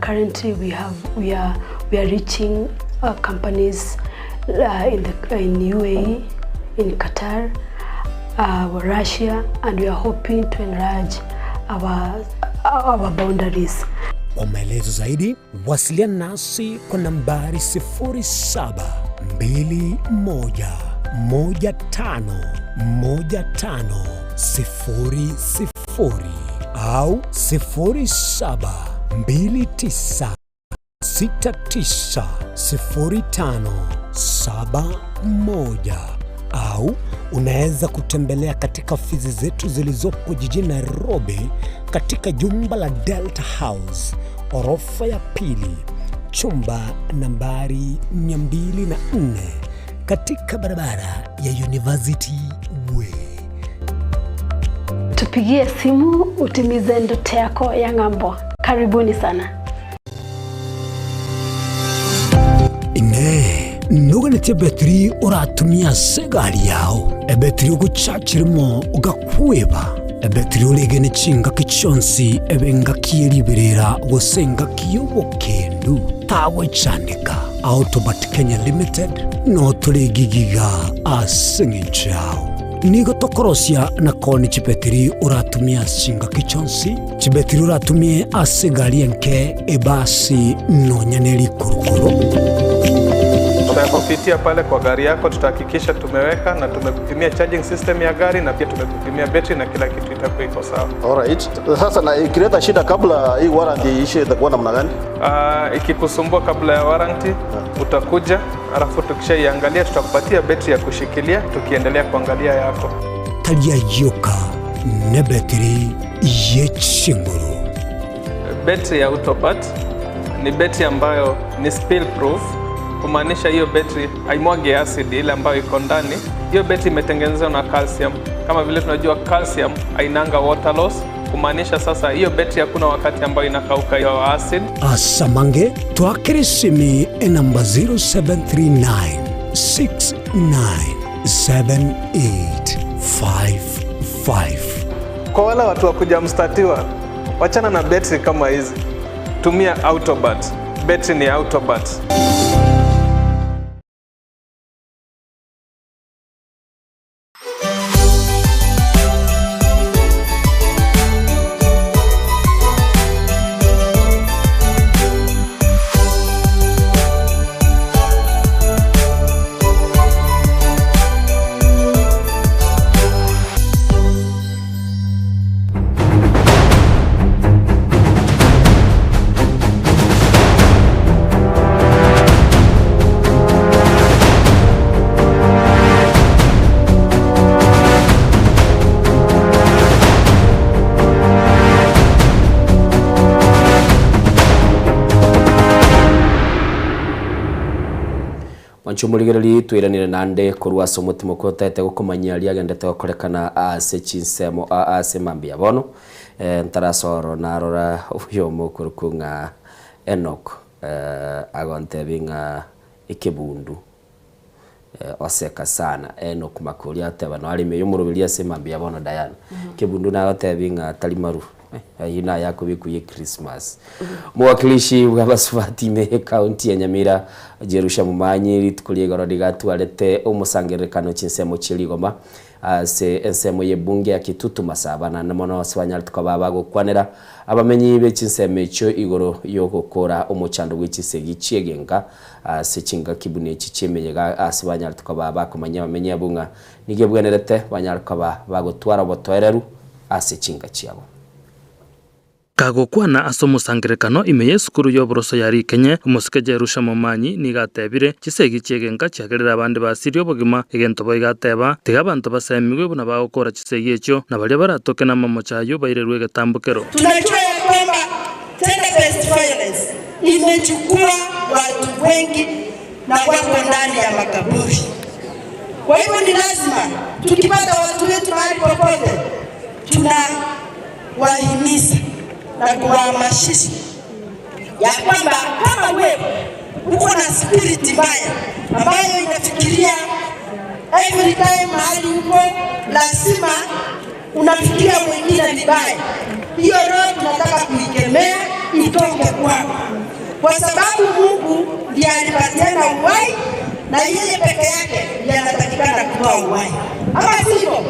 Currently we have we are we are reaching companies in the in UAE, in Qatar, Russia and we are hoping to enlarge our our boundaries. Kwa maelezo zaidi wasiliana nasi kwa nambari 0721151500 au 0729690571 au unaweza kutembelea katika ofisi zetu zilizopo jijini Nairobi katika jumba la Delta House orofa ya pili chumba nambari 204 katika barabara ya University Way. Tupigie simu utimize ndoto yako ya ng'ambo. Karibuni sana. Inee, noganetie ebetiri oratumie ase egari yao, ebetiri ogochachirimo ogakweba, ebetiri oregene chingaki chionsi ebe engaki ye riberera gose engaki y'obokendu, tagwechandeka. Autobat Kenya Limited notore gigiga ase eng'encho yao. Nigo tokorosia na koonia chibetiri oratumie ase chingaki chionsi, chibetiri oratumie ase egari enke, ebasi, nonya ne rikurukuru. Tutakupitia pale kwa gari yako, tutahakikisha tumeweka na tumekupimia charging system ya gari na pia tumekupimia betri na kila kitu itakuwa iko sawa. Alright. Sasa na ikileta shida kabla hii warranty iishe itakuwa namna gani? Ikikusumbua kabla ya warranty utakuja, alafu tukishaiangalia tutakupatia betri ya kushikilia tukiendelea kuangalia yako. Tari ayio ka nebetiri ye chinguru. Betri ya Autobat ni betri ambayo ni spill proof, kumaanisha hiyo betri haimwagi acid ile ambayo iko ndani. Hiyo betri imetengenezwa na calcium. Kama vile tunajua calcium hainanga water loss, kumaanisha sasa hiyo betri hakuna wakati ambayo inakauka hiyo acid. Asamange twakere esimi enamba 0739 697855. Kwa wale watu wa kujamstatiwa, wachana na betri kama hizi, tumia Autobat. Betri ni Autobat. Mwanche omorigereria, twairanire naende korwa ase omotima okwo otaete gokomanyia riagendete gokorekana ase chinsemo ase mambia bono. Ntarasoa narora oyomo okorokwa ng'a Enock agontebia ng'a ekebundu oseka sana. Enock Makori ateba noare ime y'omoroberio ase mambia bono Diana. Kebundu nagotebia ng'a tari maru. Ayio naye akobekwa ye Christmas. Omowakilishi bw'abasubati ime y'ecounty ya Nyamira, Jerusha Momanyi, rituko ria igoro rigatwarete omosangererekano chinsemo chie rigoma ase ensemo y'ebunge ya Kitutu Masaba naende mono ase banyarete koba bagokwanera abamenyi be chinsemo echio igoro y'ogokora omochando bwe chisegi chi'egenka ase chingaki buna echi chi'emeyega ase banyarete koba bakomanyia abamenyi abwo ng'a nigo ebwenerete banyare koba bagotwara obotoereru ase chinka chiabo. Kagokwana ase omosangererekano ime y'esukuru y'oboroso ya Rikenye, omosike Jerusha Momanyi nigo atebire, Chisegi chi'egenka chiagerire abande basirie obogima, egento boigo ateba, Tiga abanto basemigwe buna bagokora chisegi echio, na baria baratoke namamocho ayio bairerwe egetambokero. Tunajua ya kwamba gender based violence imechukua watu wengi na wako ndani ya makaburi. Kwa hivyo ni lazima tukipata watu wetu mahali popote tunawahimiza na kuwahamasisha ya kwamba kama wewe uko na spirit mbaya ambayo inafikiria every time mahali uko lazima unafikiria mwingine vibaya, hiyo roho tunataka kuikemea itoke kwako, kwa sababu Mungu ndiye alipatiana uhai na yeye peke yake ndiye anatakikana kutoa uhai, ama sivyo?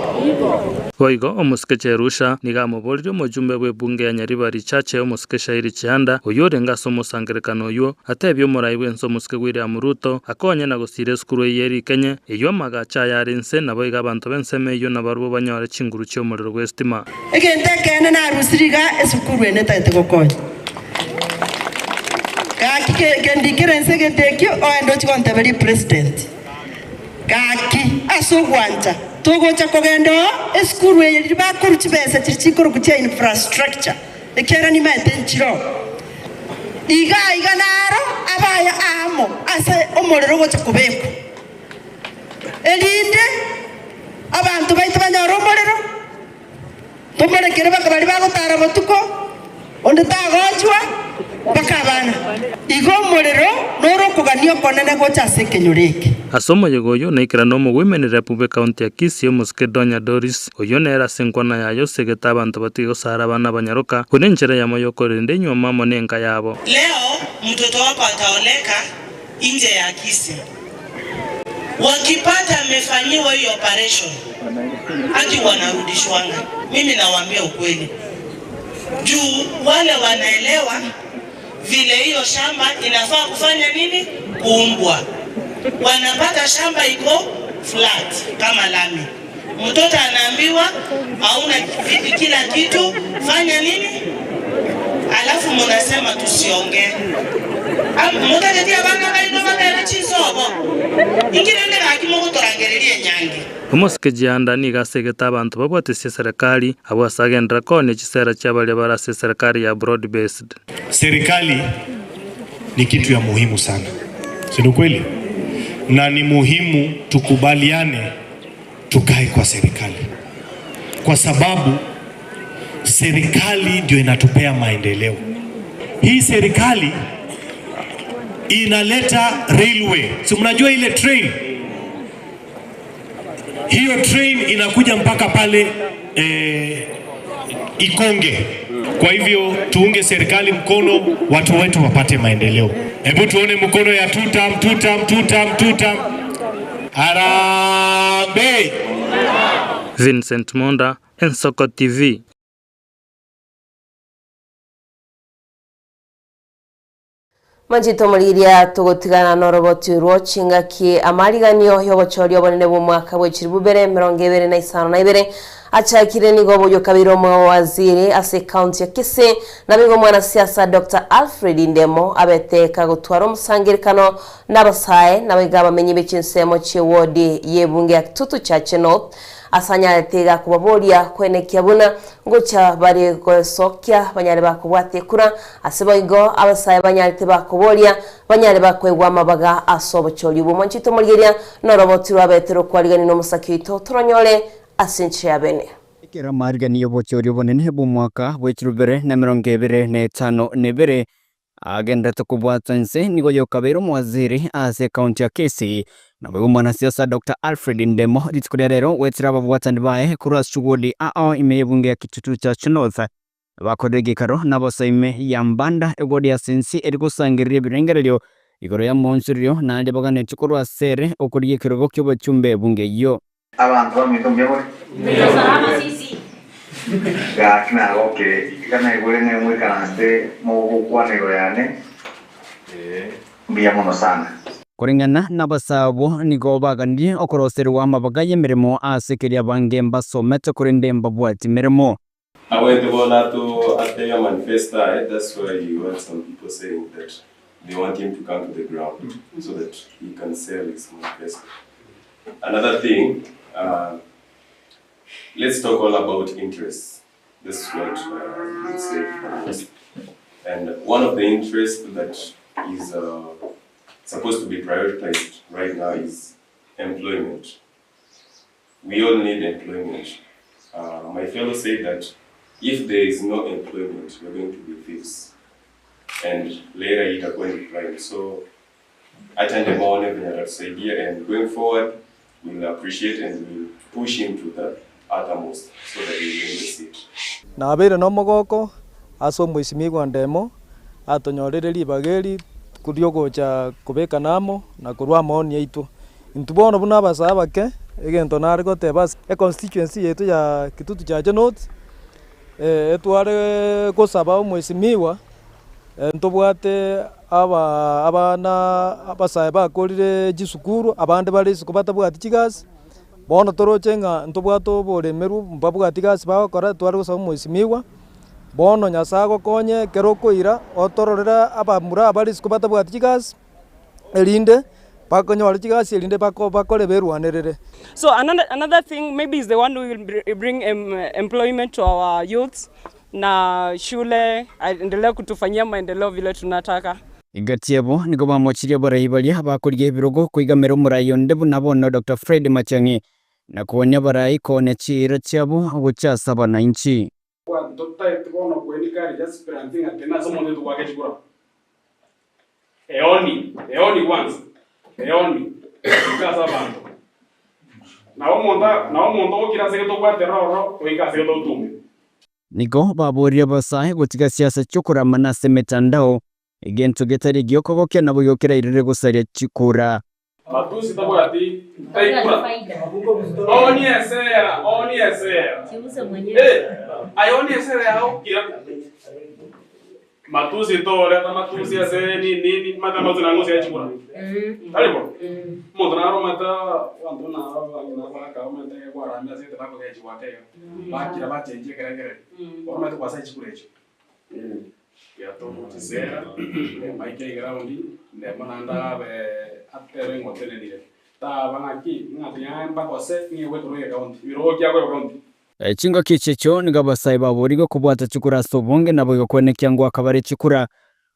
Boigo omosike Jerusha nigo amoboririe omojumbe bw'ebunge ya Nyaribari Chache omosike Shairi Chihanda, oyio orenge ase omosangerekano oyio, atebie omorai bw'ense omosike William Ruto akonye na gosiira esukuru eyio erikenye, eyio amagacho aye are inse, naboigo abanto b'ensemo eyio nabarabwo banyore chinguru chi'omorero bw'esitima. Egento ekeene narusirie iga esukuru ene etagete gokonya. Gaki kendikere inse egento ekio ogende ochie gonteberia president. Gaki ase ogwancha togocha kogenda oo esukuru eye riria bakorwa chibesa chiria chikorokwa chia infrastructure ekiagera nimaete nchire oo. Iga aiga naro abaya aamo ase omorero ogocha kobekwa, erinde abanto baito banyore omorero, tomorekere mpaka baria bagotara botuko, onde tagochwa mpaka abana. Igo omorero noro okogania okonene gocha ase ekenyoro eke. Ase omoyega oyio naikerane omogwemenere bw'Ekaunti ya Kisii omosike Donya Doris, Oyio nere ase enkwana yaye osegete abanto batige gosara abana abanyaroka, buna enchera eyemo y'okorenda enyuomo amo nenka yabo. Leo mtoto wako ataoleka nje ya Kisii wakipata amefanyiwa hiyo operation haki wanarudishwanga. Mimi nawaambia ukweli juu wale wanaelewa vile hiyo shamba inafaa kufanya nini, kuumbwa. Wanapata shamba iko flat kama lami, mtoto anaambiwa hauna kila kitu, fanya nini, alafu munasema tusiongee. Mutatetia bana baino babere chinsobo ingirende gaki mogotorangereria enyangi. Omosike Jianda nigo asegete abanto babwatesie eserekari, abwo ase agenderera koonia chisera chia baria bare ase eserekari ya Broad Based. Serikali ni kitu ya muhimu sana, si ni kweli? Na ni muhimu tukubaliane tukae kwa serikali, kwa sababu serikali ndio inatupea maendeleo. Hii serikali inaleta railway, si mnajua ile train hiyo train inakuja mpaka pale eh, Ikonge. Kwa hivyo tuunge serikali mkono, watu wetu wapate maendeleo. Hebu tuone mkono ya tutam tutam tutam tutam. Harambee! Vincent Monda, Ensoko TV. Manchete omorigereria togotigana noroboti orwo chingaki amariganio y'obochori obonene bw'omwaka bwe chilifu bibere emerongo ebere na isano na ibere achakire nigo oboyio kabere omowaziri ase ecounty ya Kisii naboigo omwanasiasa Doctor Alfred Ndemo abete kagotwara omosangerekano nabasae naboigo abamenyi be chinsemo chi'ewodi y'ebunge ya Kitutu Chache North. Ase anyarete iga kobaboria koenekia buna ngocha bare goesokia banyare bakobwata ekura, ase boigo abasae banyarete bakoboria banyare bakoegwa amabaga ase obochori obwo. Mwanche oito omorigeria noroboti rwa Betero okwarigania nomosake oito toronyore ase enchera ya bene. Ekero amaariganio y'obochori obonene bw'omwaka bw'echirubere na emerongo ebere na etano na ebere Agenderete kobwata inse nigo yokabeire omowaziri ase ekaunti ya Kisii naboigo omwanasiasa Doctor Alfred Ndemo rituko ria rero goetera ababwatani baye korwa ase chiwodi ao ime y'ebunge ya Kitutu Church North bakorire egeikaro nabosa ime ya Mbanda ewodi ya Sensi eri gosangereria ebirengererio igoro y'amoonchorerio naende baganetie korwa ase ere okorigia ekerogo ki'obochumbe ebunge eyio. Abanto baminto mbuya more? Gaki nagokire, iga naigure ng'a moikaransete mogokwana igoro yane, mbuya mono sana. Koreng'ana nabasabwo nigo baganirie okoroserigwa amabaga y'emeremo ase keria abange mbasomete korende mbabwati meremo. Abwate bono ato atebe amanifesto aye that's why you heard some people saying that they want him to come to the ground so that he can sell his manifesto. Another thing uh, let's talk all about interests. This is what uh, I would say most. And one of the interests that is uh, supposed to be prioritized right now is employment. We all need employment. Uh, my fellow said that if there is no employment, we're going to be thieves. And later itakuwa ni crime. So acha nimuone venye atatusaidia and going forward we'll appreciate and we'll push him to the uttermost so that he win the seat. Nabeire nomogoko ase omoisimigwa Ndemo atonyorire ribaga eri riogocha kobekana amo na korwa amaoni aito. Intwe bono buna abasae abake, egento nare goteba ase econstituency yaito ya Kitutu Chache North, etware gosaba omwesimigwa, ntobwate aba abana abasae bakorire chisukuru, abande bare isiko batabwati chigasi, bono toroche ng'a ntobwate oboremerwa mbabwati gasi bagokora, tware gosaba omwesimigwa, bono Nyasaye agokonye ekero okoira otororere abamura abare isiko batabwati chigasi. erinde bakonyore chigasi erinde bakore berwanerere. So another, another thing maybe is the one who will bring em, employment to our youths na shule aendelee kutufanyia maendeleo vile tunataka. Egati yabo nigo bamochirie abarai baria bakorigia ebirogo koigamera omorai onde buna bono Doctor Fred Matiang'i na koonia abarai koonia chiira chiabo gochia ase abanainchi. Totaeti bono koencourage aspirants ng'a tena ase omonto oito goaka chikura. Eoni, eoni kwanza, eoni, goika ase abanto. Nabo omonto nabo omonto ogokira ase egento obwaterera ororo, oike ase egento otume. Nigo baboorire abasae gotiga siasa chi'okoramana ase emetandao, egento getari egi'okogokia naboigo kerairire gosaria chikura. Matusi tabwati taikura. Oni esera, oni esera. Eh, aye oni esera yao kira. Matusi toreta matusi ase nini nini, mate amatusi nang'o ase chikura. Tari bo? Omonto naro omanyete abanto buna aba abang'ina abagaka omanyete ekwarambia ase egento bakogechigwa ake iga. Bakira bachenchia ekerengererio. Bono omanyete kwasaya chikura echio. Yatogotisera, maike egraundi, ndemo naende abe atebe ng'a otenenire. Taba ng'aki, ng'a tiga mbagose ng'a egweterwa egecounty, ebirogo ki akoegwa county? Chingaki echi echio nigo abasae baborigwe kobwata chikura ase obonge naboigo kwenekia ngoaka bare chikura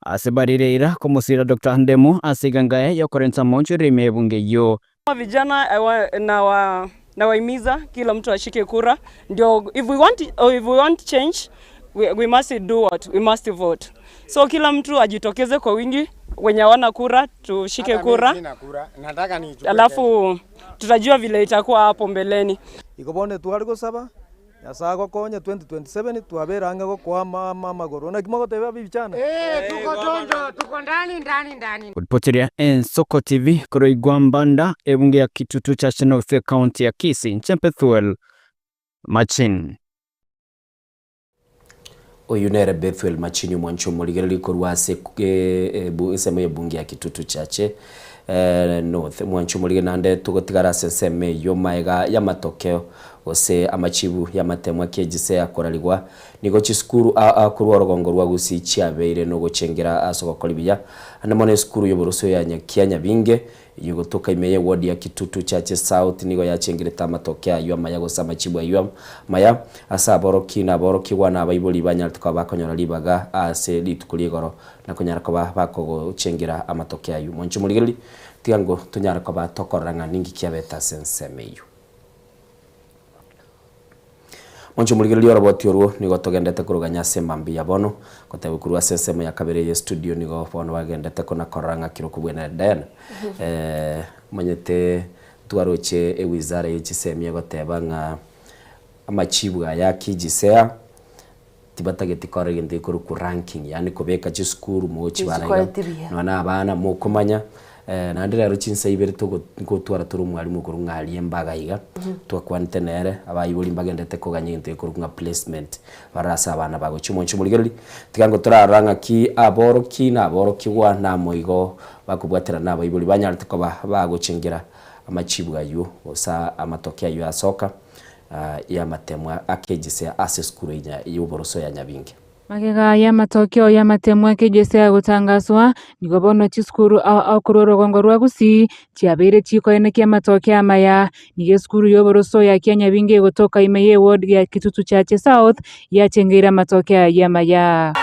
ase barire eira komosira Doctor Ndemo ase egengae yokorenta amaonchorero ime y'ebunge eyio. Kama vijana nawa nawahimiza kila mtu ashike kura ndio if we want, if we want change we, we must do what we must vote so kila mtu ajitokeze kwa wingi wenye hawana kura tushike Hata mimi kura sina kura, nataka niichukue kesho. alafu tutajua vile itakuwa hapo mbeleni. Igo bono etware gosaba, Nyasae agokonye 2027 twabere ang'e gokoa ama ama amagoro. Naki mogoteba vijana? Eh, tuko chonjo, tuko ndani ndani ndani. Ripoteria Ensoko TV korwa Igwambanda, ebunge ya Kitutu Chache North, Ekaunti ya Kisii, inche Bethuel Machin. Oyio nere Bethuel Machini omwanchi omorigereria korwa ase ensemo y'ebunge ya Kitutu Chache North. Omwanchi omorigereria naende togotigara ase ensemo eyio maega y'amatokeo. gose amachibu y'amatemwa KJSEA akorarigwa nigo chisukuru aa korwa orogongo rwa Gusii chiabeire nogochengera ase ogokora buya ande mono esukuru y'oboroso ya Nyakia Nyabinge eyio gotoka ime y'eward ya Kitutu Chache South nigo yachengerete amatoke ayio amaya gose amachibu ayio amaya ase aboroki na aborokigwa na abaibori banyarete koba bakonyora ribaga ase rituko ri'igoro na konyara koba bakogochengera amatoke ayio. Mwanche omorigereria, tiga ngo tonyare koba tokorora ng'a ninki kiabete ase ensemo eyio. Mwanche omorigereria oroboti orwo nigo togendete koroganya ase emambia ya bono, gotebwa korwa ase ensemo ya kabere ye studio nigo bono bagendete kona korora ng'a kero kobwenere Diana. Omanyete ntwaroche ewizara ye chisemi egoteba ng'a amachibu aya akijisea tibatageti korora egento gekorokwa ranking yaani kobeka chisukuru mogochibara iga Tichikoreti buya. nonya na abana mokomanya naende rero chinsa ibere togo ngotwara tore omwalimu okorwa ng'a aria embaga iga, twakwanete nere, abaibori mbagendete koganya egento gekorokwa ng'a placement, barore ase abana bagochia omonche omorigereria, tiga ngo torarora ng'aki aboroki na aborokigwa na amoigo bakobwaterana na abaibori banyarete koba bagochengera amachibu aywo gose amatoke aywo asoka. y'amatemwa a KJSEA ase esukuru y'oboroso ya Nyabingi. Magega y'amatokeo y'amatemwa a KJSEA gotangaswa, nigo bono chisukuru ao ao korwa orogongo rwa Gusii chiabeire chikoenekia amatokeo amaya. Nigo esukuru y'oboroso ya Kianyabingi egotoka ime y'eward ya Kitutu Chache South yachengeire amatokeo ayio amaya.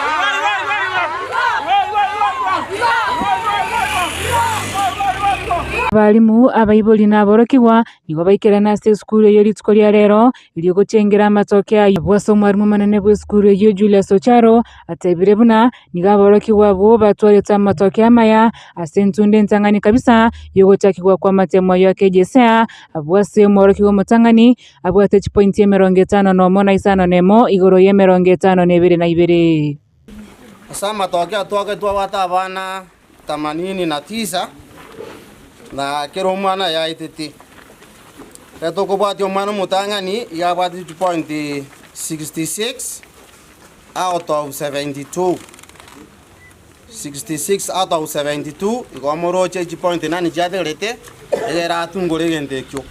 Abalimu, abaibori na aborokigwa Nigo baikerana ase esukuru eyio rituko ria rero, erio gochengera amatoke ayio. Abwo ase omwarimu omonene bw'esukuru eyio Julius Ocharo atebire buna nigo aborokigwa abwo batwarete amatoke amaya ase entunda entang'ani kabisa y'ogochakigwa kw'amatemo ayio akejesea. Abwo ase omworokigwa omotang'ani abwate chipointi 51 na isano nemo igoro y'emerongo etano na ebere na ibere. Ase amatoke atwake twabwate abana 89, na kera omwana yaetete. Ekero tokobwatia omwana omotang'ani iga abwate chipoint 66 out of 72, 66 out of 72 igo omoroche chipoint nani chiategerete egere atungore egento ekio.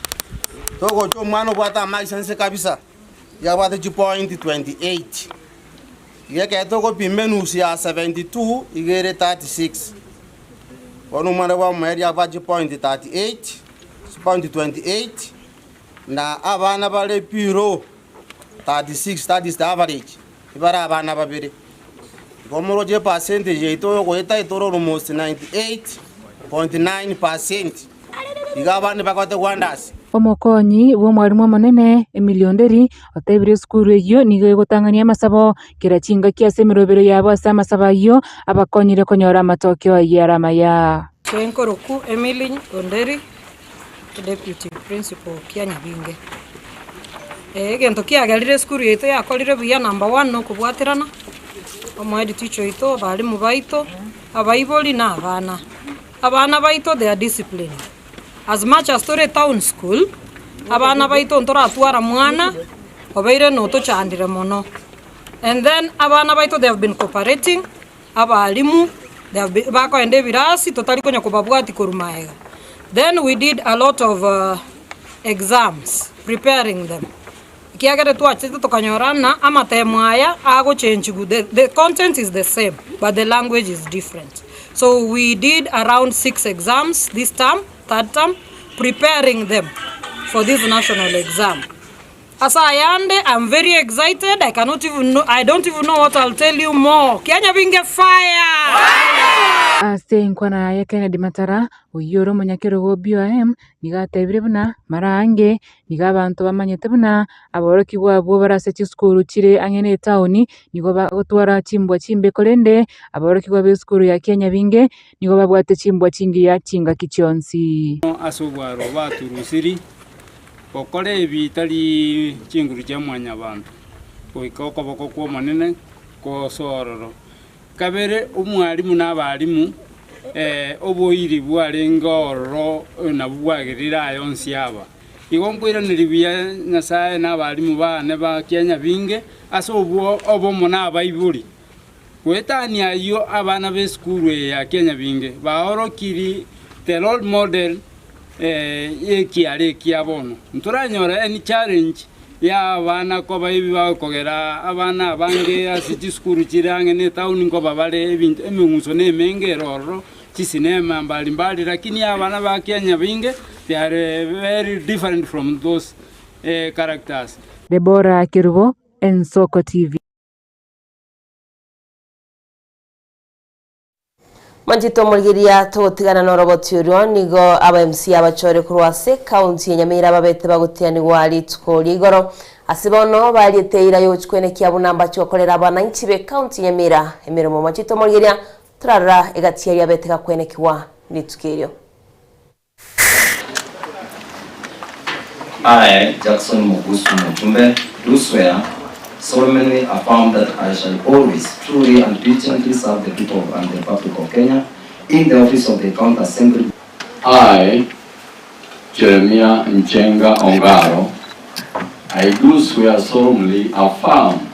Togocha omwana obwate amaiso inse kabisa, iga abwate chipoint 28. Iga ekero togopima enusu ya 72 iga ere 36. Bono omwana bwa omoerio abwate chipoint 38, chipoint 28, na abana bare below 36 that is the average, ibare abana babere. Igo omoroche epercentage yaito yogoeta etore almost 98.9 percent. Iga abande bagote gwandasi. Omokonyi bw'omwarimu omonene, Emily Onderi, otebire esukuru eyio nigo egotang'ania amasabo kera chingaki ase emerobero yabo ase amasabo ayio abakonyire konyora amatokeo ayio are amaya. Enkoroku Emily Onderi, Deputy Principal kia Nyabinge. Egento kiagerire esukuru yaito yakorire buya number one nokobwaterana, omo head teacher oito, abalimu baito, abaibori na abana. Abana baito they are disciplined. As much as tore town school, abana baito ntoratwara mwana obeire notochandire mono. And then abana baito they have been cooperating, abalimu they have been bakoenda ebirasi totari konya kobabwati korwa maega. Then we did a lot of exams preparing them. Ekiagera twachete tokanyora ng'a amatemo aya agochenchigwa the the content is the same but the language is different. So we did around six exams this term, third term, preparing them for this national exam. Ase ayande I'm very excited, I cannot even know, I don't even know what I'll tell you more. Kianyabinge fire! Ase enkwana yaye Kennedy Matara, oyio ore omonyakerogo o BOM, nigo atebire buna mara aange Nigo abanto bamanyete buna aborokigwa abwo bare ase chisukuru chire ang'e netaoni nigo bagotwara chimbwa chimbe korende aborokigwa b'esukuru ya Kianyabinge nigo babwate chimbwa chingiya chingaki chionsi. Ase obwaro baturusiri gokora ebi tari chinguru chia mwanyabanto, goika okoboko kw'Omonene gosoa ororo. Kabere omwalimu na abalimu, oboiri bwarenge ororo nabwo bwagerire aya onsi aba. Igo nkoiraneria buya Nyasae na abalimu baane ba kianyabinge ase obwo obomo na abaibori. Goetania ayio abana b'esukuru eye ya kianyabinge baorokiri the role model y'ekiara ekia bono. Ntoranyora any challenge. Ya abana koba ebi bagokogera abana abange ase chisukuru chire ang'e ne etown nkoba bare ebinto emeng'uso na emenge ere ororo, chisinema mbali mbali lakini abana ba Kenya bainge they are very different from those characters. Deborah Kerubo, Ensoko TV. Manchete omorigereria togotigana noroboti orio nigo aba MC abachore korwa ase ekaunti ya Nyamira babete bagotianigwa rituko ria igoro. Ase bono bariete eira yogochia kwenekia buna mbache gokorera abananchi be ekaunti ya Nyamira emeremo. Manchete omorigereria torarora egati yaria abete gakwenekigwa rituko erio. I, Jackson Mugusu Mutumbe, do swear, solemnly affirm that I shall always truly and diligently serve the people of and the Republic of Kenya in the office of the County Assembly. I, Jeremiah Njenga Ongaro, I do swear solemnly affirm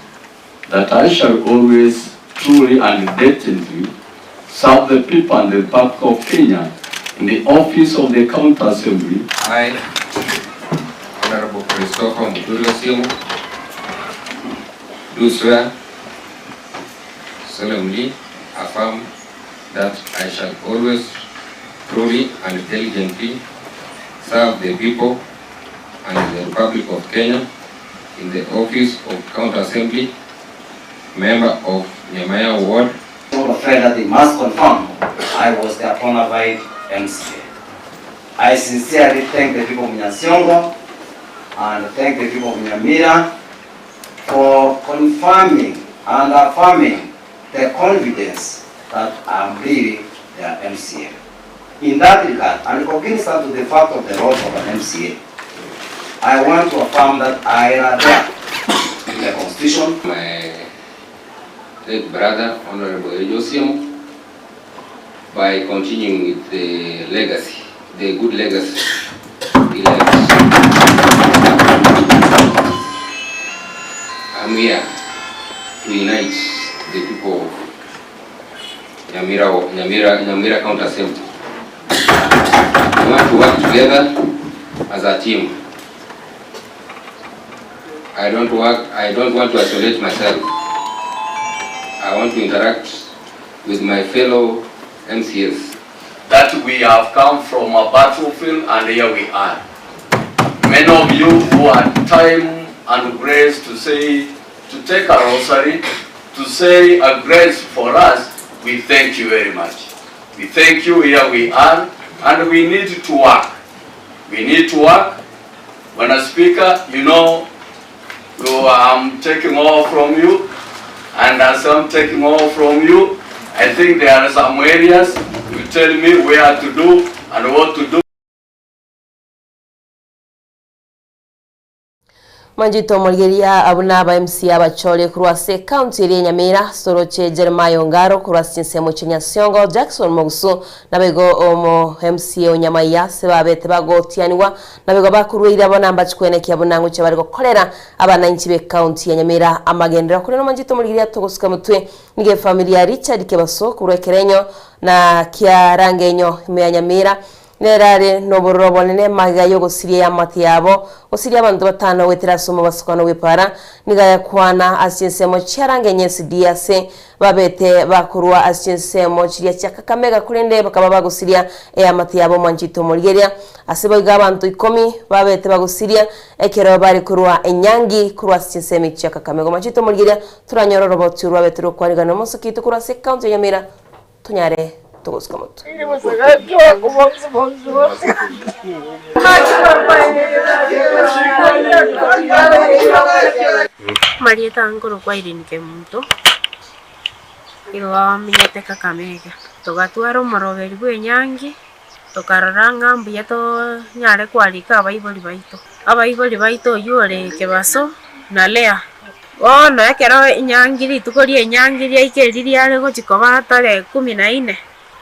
that I shall always truly and diligently serve the people and the Republic of Kenya in the office of the County Assembly. I, Honorable Christopher Muturi Osiemo, do swear solemnly affirm that I shall always truly and diligently serve the people and the Republic of Kenya in the office of County Assembly, member of Nyamaiya Ward. Afraid that they must confirm I was their bona fide MCA. I sincerely thank the people of Nyansiongo and thank the people of Nyamira for confirming and affirming the confidence that I'm really their MCA. In that regard, and cognizant to the fact of the role of an MCA, I want to affirm that I adhere to the Constitution. My late brother, Honorable Elijah Osiemo, by continuing with the legacy, the good legacy he left. I'm here to unite the people of Nyamira, Nyamira, Nyamira County Assembly. We want to work together as a team. I don't work, I don't want to isolate myself. I want to interact with my fellow MCS. That we have come from a battlefield and here we are. Many of you who had time and grace to say, to take a rosary, to say a grace for us, we thank you very much. We thank you, here we are, and we need to work. We need to work. When a speaker, you know, you, I'm taking over from you, and as I'm taking over from you, I think there are some areas you tell me where to do and what to do. Manchete omorigereria abwo naba MCA abachore korwa ase ecounty eria ya Nyamira, Soroche Jeremiah Ongaro korwa ase chinsemo chia Nyansiongo, Jackson Mogusu naboigo omo MCA o Nyamaiya ase babete bagotianigwa naboigo bakorwa ira bono mbachi koenekia buna ngochia bare gokorera abananchi be county ya Nyamira amagenderero. Korende Manchete omorigereria togosuka motwe nigo efamiri ya Richard Kebaso korwa Ekerenyo na Kiarangenyo ime ya Nyamira Nere are nobororo obonene magega y'ogosiria eamate yabo, gosiria abanto batano goetera ase omobasukano bw'epaara, nigo ayakwana ase chinsemo chiarange nyesidi ase babete bakorwa ase chinsemo chiria chia Kakamega korende bakaba bagosiria eamate yabo omwanchete omorigeria. Ase boigo abanto ikomi babete bagosiria ekero bare korwa enyangi korwa ase chinsemo echi chia Kakamega. Omwanchete omorigeria toranyore oroboti orwabete rokwanigana nomosoki oito korwa ase ecounty ya Nyamira tonyare togosuka motwe. Marieta nkorokwa Irene Kemunto, igo amenyete Kakamega. Togatwara omoroberi bwa enyangi, tokarora ng'a mbuya tonyare kwarika abaibori baito. Abaibori baito oywo ore Kebaso na Leah. Bono ekero enyangi rituko ri'enyangi riaika erio riare gochia koba tarehe kumi na ine,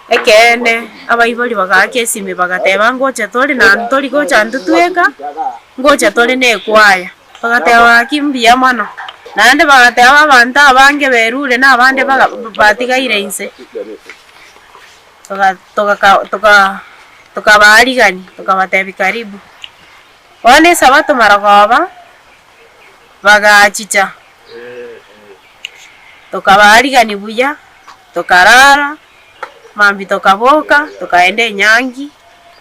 ekeene abaibori bagaaka esimi bagateba ngocha tore na ntori gocha intwe tweka, ngocha tore na ekwaya. Bagateba gaki mbuya mono. Naende bagateba abanto abange berure na abande baga batigaire inse. Toga togaka toka tokabaarigania tokabatebia karibu. Bono esabato marogoba. Bagachicha, tokabaarigania buya, tokarara, mambia tokaboka, tokaenda enyangi,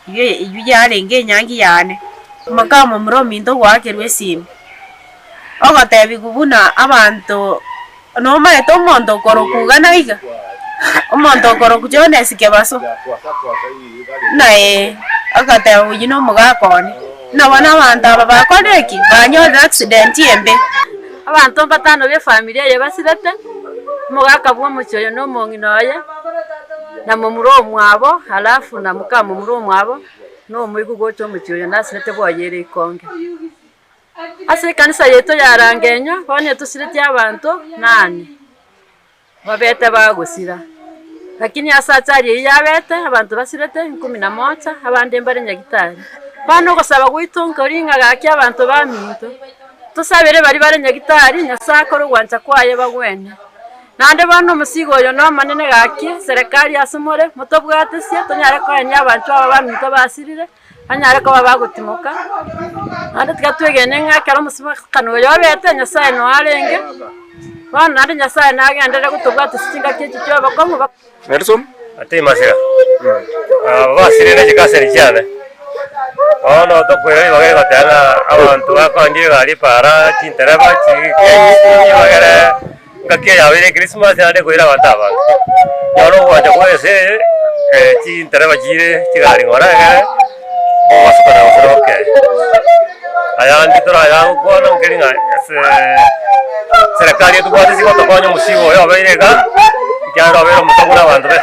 eywo eywo yarenge enyangi yane. Moka momura ominto ogoakerwa esimi, ogotebiwa buna abanto nomanyete omonto okorokwa iga na iga, omonto okorokwa Jones Kebaso, buna ee, agateba oywo na omogaka one. Buna bono abanto aba bakorire ki? Banyorire accident embe. Abanto mbatano b'efamiri eye basirete, omogaka bw'omochie oyo na omong'ina oye, na momura omwabo, halafu na mokamomura omwabo, na omoigwa gocha omochie oyo nasirete bwoye ere ikonge. Ase ekanisa yaito ya Rangenyo, bono etosiretie abanto nane. Babete bagosira. Lakini ase achari eyio yabete, abanto basirete nkumi na moja, abande mbare nyagitari. Bono ogosaba gwaito nkori ng'a gaki abanto baminto, tosabere baria bare nyagitari, Nyasae akore ogwancha kwaye bagwene. Naende bono omosigo oyo nomonene gaki, serikali ase more, motobwatesie tonyare koenia abanchwa aba baminto basirire, banyare koba bagotimoka, naende tiga twegene ng'a ekero omosibakano oyo obete, Nyasaye noo arenge, bono naende Nyasaye nagenderere gotobwatisia chingaki echi chia obokong'u ba. Nelson Atei Masira, aba basirire chikaseni chiane, bono tokoira ribaga rigoteba ng'a abanto bakoandia egari epaara, chintereba chikenyi bagere ngaki eye yabeire ekrismasi naende ekoira abanto abange. Bono ogoancha kwa ense eye, chintereba chire chigari ng'ora egere, mogasukana gose noke. Ayande torayagokwana nkeri ng'a ase serikali etobwate chigotokonya omosigo oyo obeire iga, ekiagera obeire omotogu na abanto be.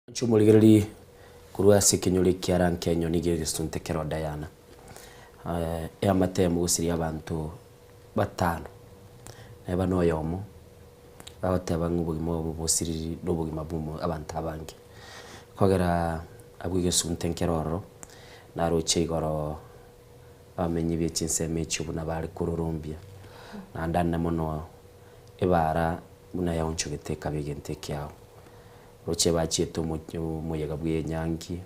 Inche omorigereria korwa ase ekenyoro ekiara nkenyo nigo egesunte kero Diana, eamate emo gosiria abanto batano, neba na oyomo, bagoteba ng'a obogima obo bosiriri na obogima bwa omo abanto abange. Kogera abwo egesunte nkere ororo, naroche igoro abamenyi be chinsemo echio buna bare kororombia, naende ande mono ebara buna yaonchogete ekaba egento ekiao. Roche bachiete omoyega bw'enyangi,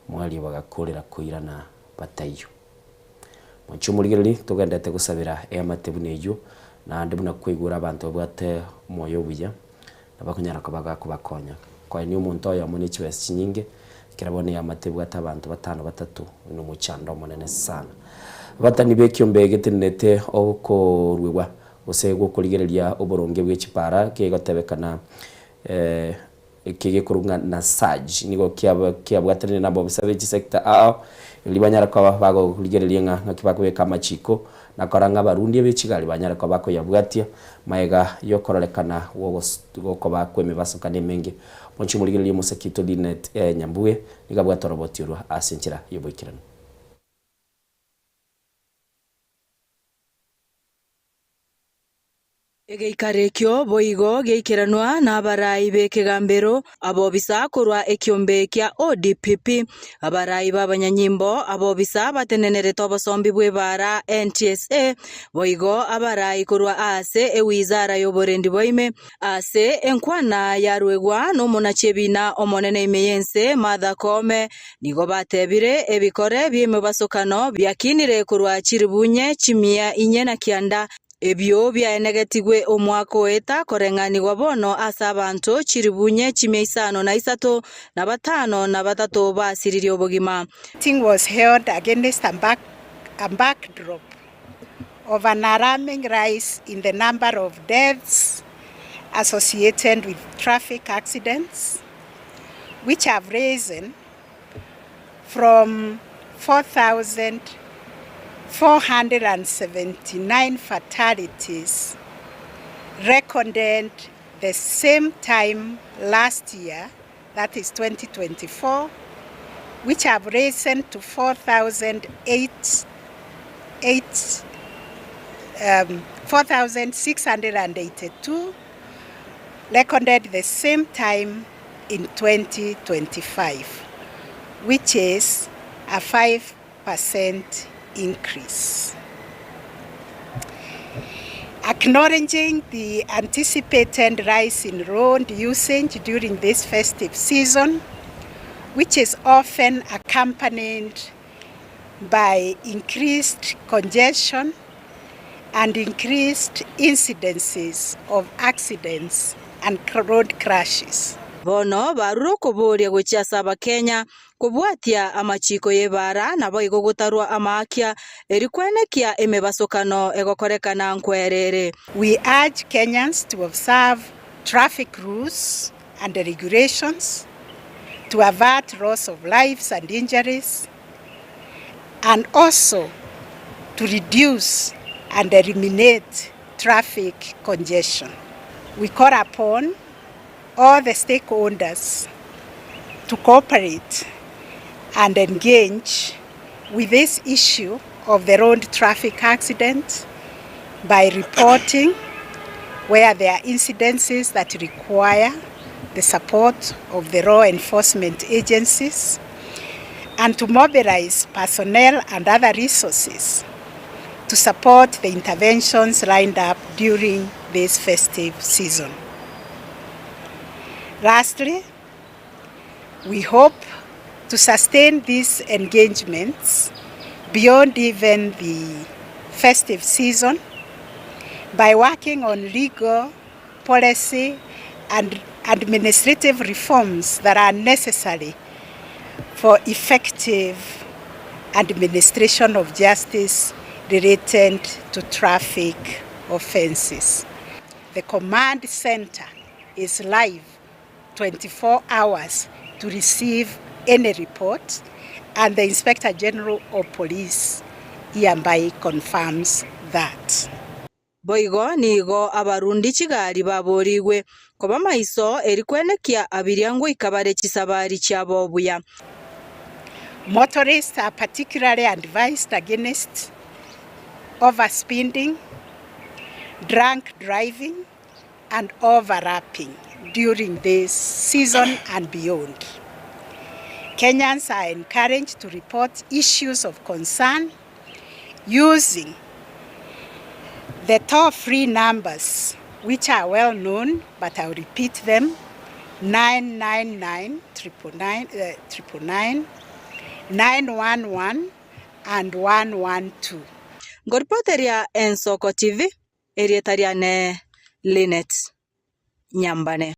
mwaria bagakoorera koirana bataiyo. Mochie omorigereria, togenderete gosabera eamate buna eyio, naende buna kwaigure abanto babwate omoyo obuya, na bakonyara koba gakobakonya. Koenia omonto oyomo ne chibesa chinyinge, ekero bono eamate ebwate abanto batano batato, oyio nomochando omonene sana. Abatani b'ekiombe getenenete okoruegwa gose gokorigereria oboronge bwe chipara kegotebekana Eke gekorwa ng'a Nasaj nigo kiabwatanire nabobisa be chisecta ao, erio banyare koba bagorigereria ng'a ng'aki bakobeka amachiko na korora ng'a abarundia be chigari banyare koba bakoyabwatia magega y'okororekana gw'okoba kw'emebasokano emenge. Mochie morigererie omosakito Linet Nyambue nigo abwate oroboti orwo ase enchera y'oboikeranu. Egeikaro ekio boigo giaikeranwa nabarai b'ekegambero, abobisa korwa ekiombe kia ODPP, abarai b'abanyanyimbo, abobisa batenenerete obosombi bw'ebaara NTSA, boigo abarai korwa aase ewizara y'oborendi bwaime, ase enkwana yaruegwa nomonachi ebiina omonene ime y'ense Martha Koome, nigo batebire ebikore bi'emebasokano biakinire korwa chiribunye chimia inye na kianda Ebio biaenegetigwe omwaka oeta koreng'anigwa bono ase abanto chilifu chimia isano na isato, na batano na batato basiririe obogima. Meeting was held against a back a backdrop of an alarming rise in the number of deaths associated with traffic accidents, which have risen from 4,479 fatalities recorded the same time last year, that is 2024, which have risen to 4,008, eight, 4,682 recorded the same time in 2025, which is a 5% increase. Acknowledging the anticipated rise in road usage during this festive season, which is often accompanied by increased congestion and increased incidences of accidents and road crashes. Bono barure okoboria gochia ase Abakenya kobwatia amachiiko y'ebaara naboigo gotarwa amaakia, erio kwenekia emebasokano egokorekana nkwerere. We urge Kenyans to observe traffic rules and regulations to avert loss of lives and injuries and also to reduce and eliminate traffic congestion. We call upon all the stakeholders to cooperate and engage with this issue of the road traffic accident by reporting where there are incidences that require the support of the law enforcement agencies and to mobilize personnel and other resources to support the interventions lined up during this festive season. Lastly, we hope to sustain these engagements beyond even the festive season by working on legal, policy and administrative reforms that are necessary for effective administration of justice related to traffic offences. The command center is live 24 hours to receive any report and the Inspector General of Police hereby confirms that. Boigo nigo abarundi chigari baborigwe koba maiso eri kwenekia abiria ngoika bare chisabari chiabo buya. Motorists are particularly advised against overspeeding, drunk driving and overlapping during this season and beyond. Kenyans are encouraged to report issues of concern using the toll-free numbers, which are well known, but I'll repeat them, 999 999, 911 and 112. Nkoripoteria Ensoko TV, erieta riane Linet Nyambane.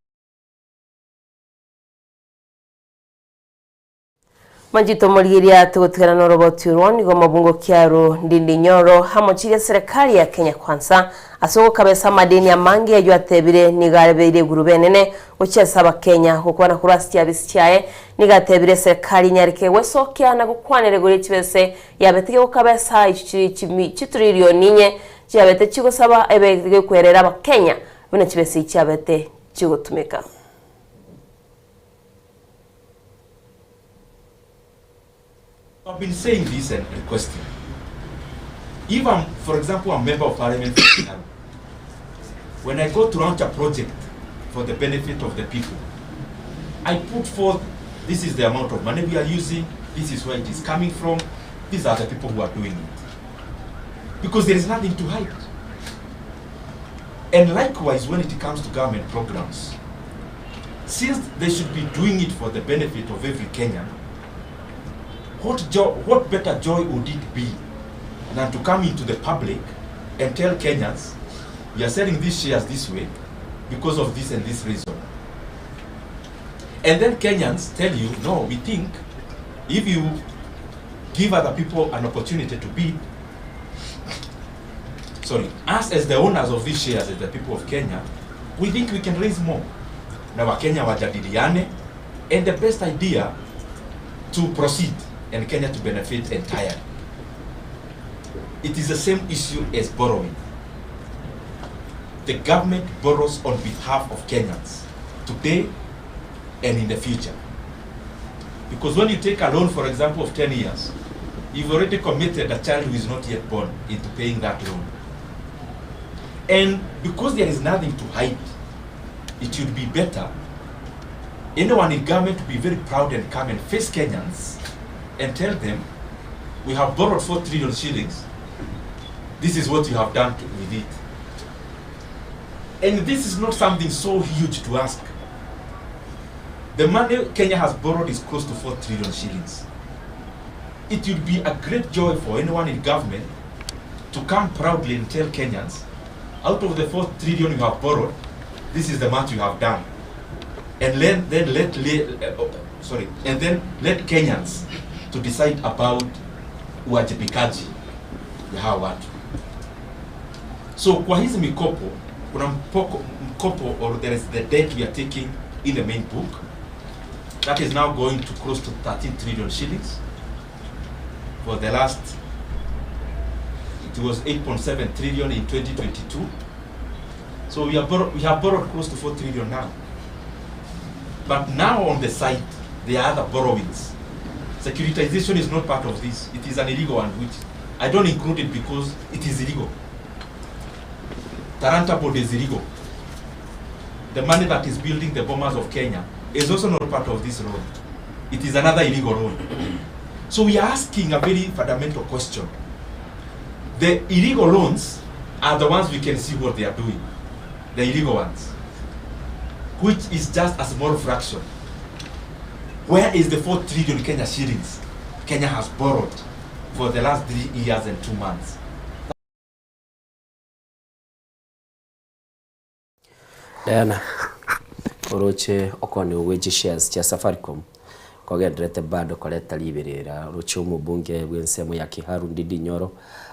Manchito morigeria togotigana noroboti orwo nigo mabungo kiaro Ndindi Nyoro amochirie serikali ya Kenya Kwanza ase ogokabesa amadeni amange ayio atebire nigo arebeire egurube enene gochia ase abakenya gokwana korwa ase chiabisi chiaye nigo atebire serikali enyareke gwesokia na gokwanera igoro ye chibese yabete gegokabesa echio chiri chitrilioni inye chiabete chigosaba ebe gekwerera abakenya buna chibesa echi chiabete chigotumeka. I've been saying this and requesting. If I'm, for example, a member of parliament for Kiharu, when I go to launch a project for the benefit of the people, I put forth, this is the amount of money we are using, this is where it is coming from, these are the people who are doing it. Because there is nothing to hide. And likewise, when it comes to government programs, since they should be doing it for the benefit of every Kenyan, what, what better joy would it be than to come into the public and tell Kenyans, we are selling these shares this way because of this and this reason. And then Kenyans tell you, no, we think if you give other people an opportunity to bid, sorry, us as the owners of these shares, as the people of Kenya, we think we can raise more. Na Wakenya wajadiliane, and the best idea to proceed and Kenya to benefit entirely. It is the same issue as borrowing. The government borrows on behalf of Kenyans today and in the future. Because when you take a loan, for example, of 10 years, you've already committed a child who is not yet born into paying that loan. And because there is nothing to hide, it should be better anyone in government to be very proud and come and face Kenyans and tell them, we have borrowed 4 trillion shillings, this is what you have done to, with it. And this is not something so huge to ask. The money Kenya has borrowed is close to 4 trillion shillings. It would be a great joy for anyone in government to come proudly and tell Kenyans, out of the 4 trillion you have borrowed, this is the much you have done. And then, then let, oh, sorry, and then let Kenyans to decide about uwajibikaji ya hawa watu. So kwa hizi mikopo kuna mpoko, mkopo or there is the debt we are taking in the main book that is now going to close to 13 trillion shillings. For the last, it was 8.7 trillion in 2022. So we, are borrow, we have borrowed close to 4 trillion now. But now on the side, there are other borrowings. Securitization is not part of this. It is an illegal one, which I don't include it because it is illegal. Taranta Board is illegal. The money that is building the bombers of Kenya is also not part of this loan. It is another illegal loan. So we are asking a very fundamental question. The illegal loans are the ones we can see what they are doing, the illegal ones, which is just a small fraction. Where is the 4 trillion Kenya shillings Kenya has borrowed for the last 3 years and 2 months? Diana, oroche okone ogwe chishares chia Safaricom kogenderete bado koreta riberera oroche omobunge bwa ensemo ya Kiharu Ndindi Nyoro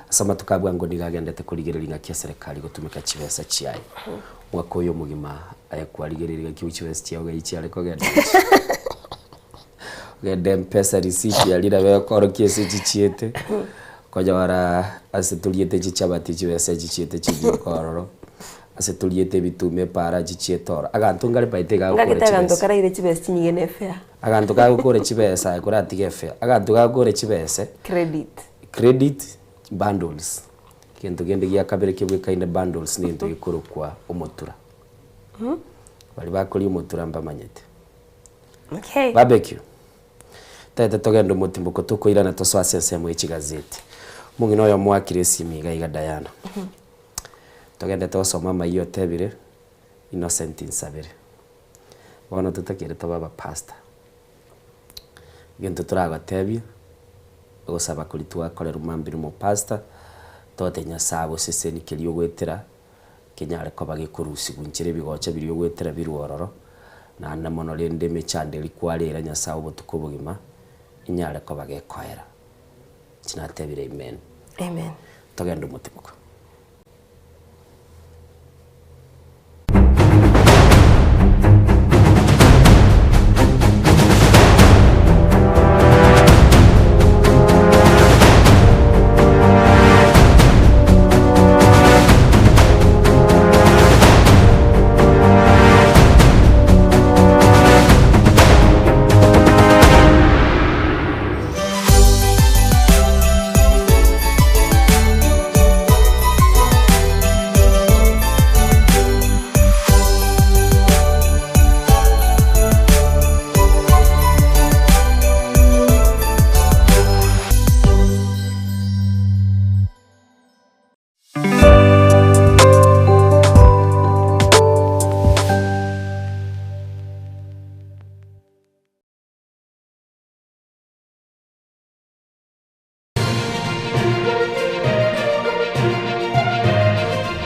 ase amatuko abwo ango nigo agendete korigereria ng'aki eserekari gotumeka chibesa chiaye mwaka oyo omogima aye kwarigereria ng'aki chibesa chiago ng'ai chiare kogenda ogende mpesa receipt aria nabo ekorokia ase chichiete okonyora ase toriete chichabati chibesa chichiete chigioka ororo ase toriete ebituma epara chichiete oro aganto nkare by the way gagokora Ngagete aganto chibesa karaire chibesa chinyinge na efare. Aganto kagokora chibesa aye koratiga efare aganto kagokora chibesa Credit. Credit bundles egento kende gia kabere kebwekaine bundles na egento gekorokwa omotura. Baria bakoria omotura mbamanyete. Okay. Barbecue. Totagete togende omotimboko tokoirana tosoe ase ensemo ye chigazeti. Omong'ina oyomo oakire esimi iga iga Diana. Togende tosome amayio otebire Innocent nsabere. Bono totakeire tobe abapastor. Egento toragotebie, ogosaba koria twakorerwa mambia na omopastor, togotebi Nyasaye agosesenie keria ogoetera, kenyare koba gekorusigwa inchera ebigocha biria ogoetera birwe ororo, naende mono rende emechando eria kwarera Nyasaye obotuko obogima, enyare koba gekoera. Inche natebire amen. Amen. Togende omotiboka.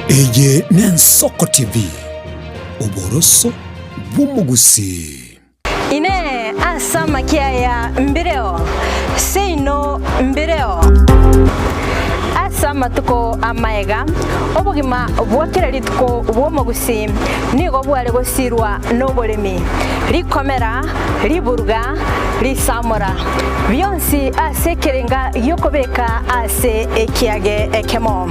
Eye n'Ensoko TV, oboroso bw'omogusii. Inee! Ase amakia aya mbireo? Seino mbireo. Ase amatuko amaega, obogima bwa kera rituko bw'omogusii nigo bware gosirwa noboremi, rikomera, riburuga, risamora, bionsi ase ekerenga gi'okobeka ase ekiage ekemo.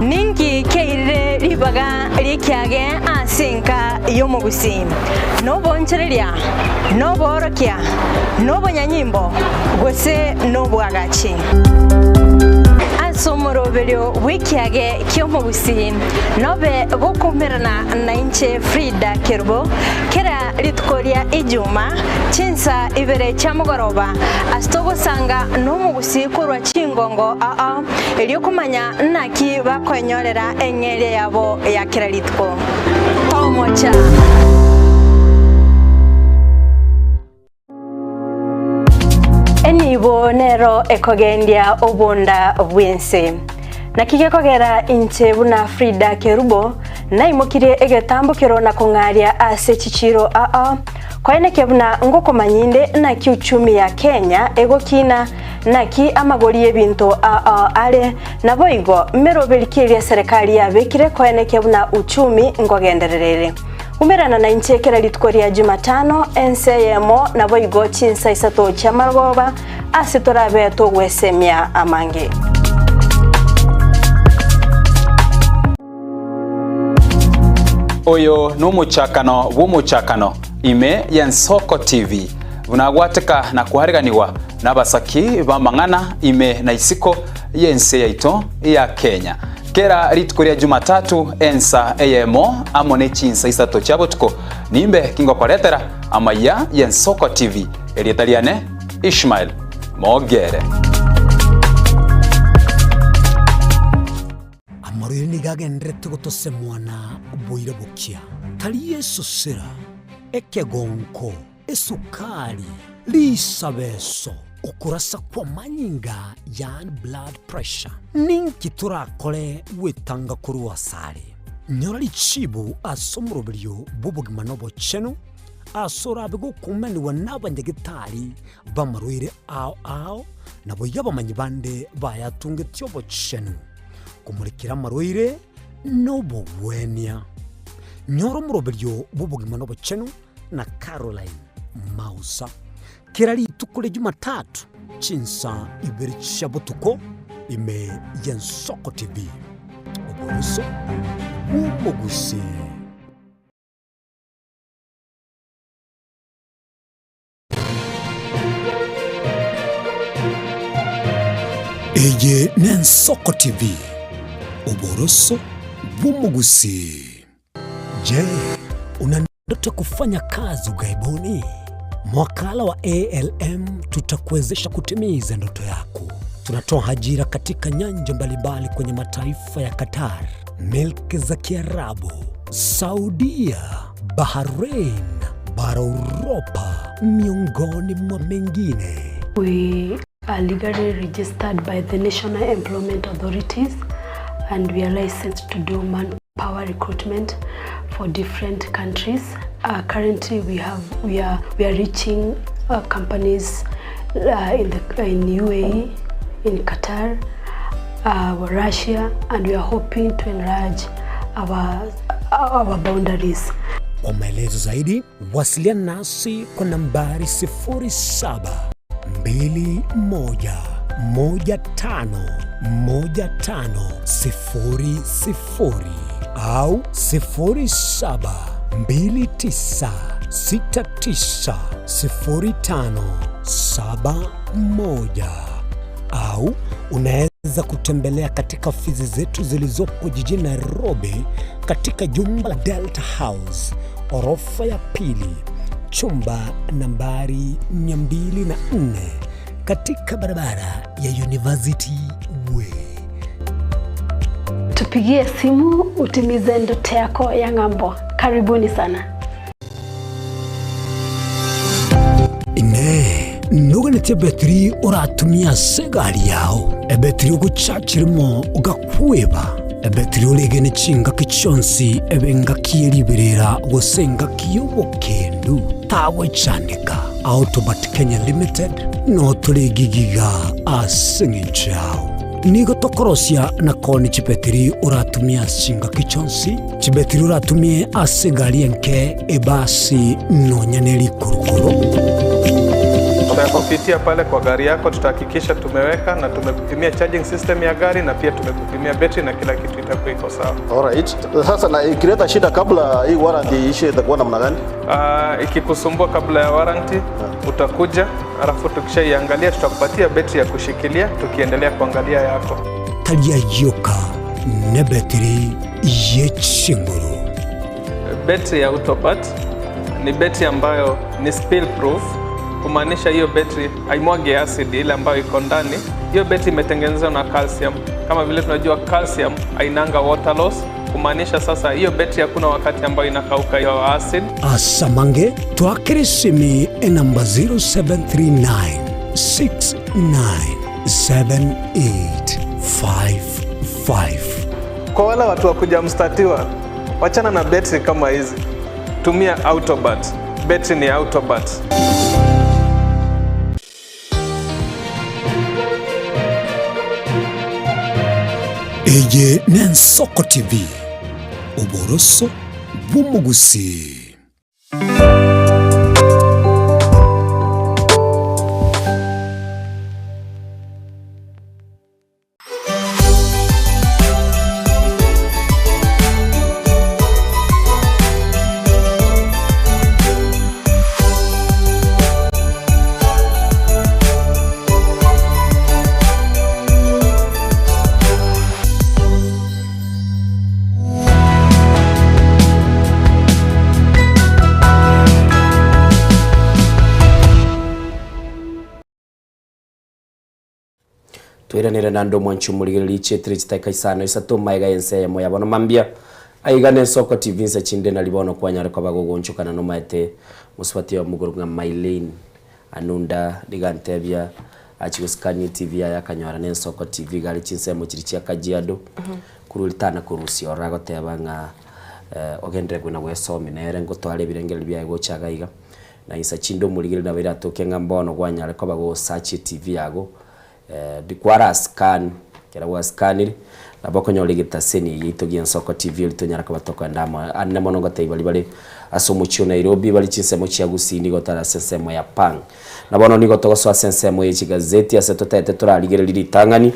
Ninki keirire ribaga ri'ekiage ase enka y'omogusii? Nobonchoreria, noboorokia, nobonyanyimbo, gose nobwagachi? Ase omoroberio bw'ekiage ki'omogusii nobe gokumerana nainche Frida Kerubo kera rituko ria Ijuma chinsa ibere chia mogoroba ase togosanga nomogusii korwa chingongo ao erio komanya naki bakoenyorera eng'eria yabo ya kera rituko. Tomocha! Ebango nero ekogendia obonda bw'ense. Naki gekogera inche buna Frida Kerubo naimokirie egetambokero na kong'aria ase chichiiro aa, koenekia buna ngokomanya inde naki uchumi ya Kenya egokina, naki amagori y'ebinto aa are, naboigo meroberi ki eria eserekari yabekire koenekia buna uchumi ngogenderera ere. Umerana nainche kera rituko ria Jumatano, ense eyemo, naboigo chinsa isato chi'amarogoba, ase torabe togwesemia amange. Oyo nomochakano bw'omochakano ime y'Ensoko TV, buna agwateka na koareganigwa nabasaki b'amang'ana ime na isiko y'ense yaito ya Kenya. Kera rituko ria Jumatatu ensa eyemo amo ne chinsa isato chia botuko nimbe kingokoretera amayia y'Ensoko TV. Erieta riane Ishmael Mogere. Amarwaire nigo agendererete gotosemwa na boira bokia, tari esosera, ekegonko, esukari, risabeso, okorasa kw'amanyinga, yaani blood pressure. Ninki torakore gwetanga korwa asare? Nyora richibu ase omoroberio bw'obogima na obochenu, ase orabe gokumanigwa n'abanyagetari b'amarwaire ao ao, naboigo abamanyi bande bayatungetie obochenu, komorekera amarwaire na obogwenia. Nyora omoroberio bw'obogima na obochenu na Caroline Mausa kera rituko ria Jumatatu chinsa ibere chia botuko ime y'Ensoko TV. Oboroso bw'omogusii. Eye n'Ensoko TV, oboroso bw'omogusii. Je, una ndoto kufanya kazi ughaibuni? Mwakala wa ALM tutakuwezesha kutimiza ndoto yako. Tunatoa ajira katika nyanja mbalimbali kwenye mataifa ya Qatar, milki za Kiarabu, Saudia, Bahrain, bara Uropa, miongoni mwa mengine. We are legally registered by the National Employment Authorities and we are licensed to do manpower recruitment for different countries. Uh, currently we have we are we are reaching uh, companies uh, in the in UAE, in Qatar, uh, Russia and we are hoping to enlarge our our boundaries. Kwa maelezo zaidi wasiliana nasi kwa nambari 0721151500 au 0729690571 au unaweza kutembelea katika ofisi zetu zilizopo jijini Nairobi katika jumba la Delta House orofa ya pili chumba nambari 204 katika barabara ya University Way. Tupigie simu utimize ndoto yako ya ng'ambo. Karibuni sana. Inee! Noganetie ebetiri oratumie ase egari yao, ebetiri ogochachirimo ogakweba, ebetiri oregene chingaki chionsi ebe engaki ye riberera gose engaki y'obokendu? Tagwechandeka. Autobat Kenya Limited no tore gigiga ase eng'encho yao. Nigo tokorosia na koonia chibetiri oratumie ase chingaki chionsi, chibetiri oratumie ase egari enke, ebasi, nonya ne rikurukuru. Tutakupitia pale kwa gari yako, tutahakikisha tumeweka na tumekupimia charging system ya gari na pia tumekupimia betri na kila kitu itakuwa iko sawa. Alright. Sasa na ikileta shida kabla hii warranty iishe itakuwa namna gani? Uh, ikikusumbua kabla ya warranty utakuja, alafu tukishaiangalia tutakupatia betri ya kushikilia tukiendelea kuangalia yako. Tari ayioka nebetiri ye chinguru. Betri ya Autobat ni betri ambayo ni spill proof, kumaanisha hiyo betri haimwagi acid ile ambayo iko ndani. Hiyo betri imetengenezwa na calcium. Kama vile tunajua calcium hainanga water loss, kumaanisha sasa hiyo betri hakuna wakati ambayo inakauka hiyo acid. Asamange twakere esimi enamba 0739 6 097855. Kwa wale watu wa kuja mstatiwa, wachana na betri kama hizi, tumia Autobat. Betri ni Autobat. Eye n'Ensoko TV, oboroso bw'omogusii. Toiranere naende omwanchi omorigereria chietire chiteka isano isato maiga y'ense eyemo ya bono mambia. Aiga n'Ensoko TV inse chinde nari bono kwanyare koba gogonchokana nomaete mosubati oyomo igoro ng'a Mylene Anunda nigo antebia achie gosikania etv yaye akanyora n'Ensoko TV iga are chinsemo chiria chia Kajiado korwa ritana korusia ororo agoteba ng'a ogenderere buna gwesomia nere ngotware ebirengererio biaye gocha iga iga. Na insa chinde omorigereria nabo eratoke ng'a mbono kwanyare koba gosearch etv yago Ndikwara scan, ekero gwascanire, nabo okonyora egetaseni giaito gia Ensoko TV erio tonyare koba tokoenda amo. Ande mono ngotebia baria bare ase omochie o Nairobi, bare chinsemo chia Gusii nigo tore ase ensemo ya Pang. Na bono nigo togosoa ase ensemo ye chigazeti ase totaete torarigererie ritang'ani,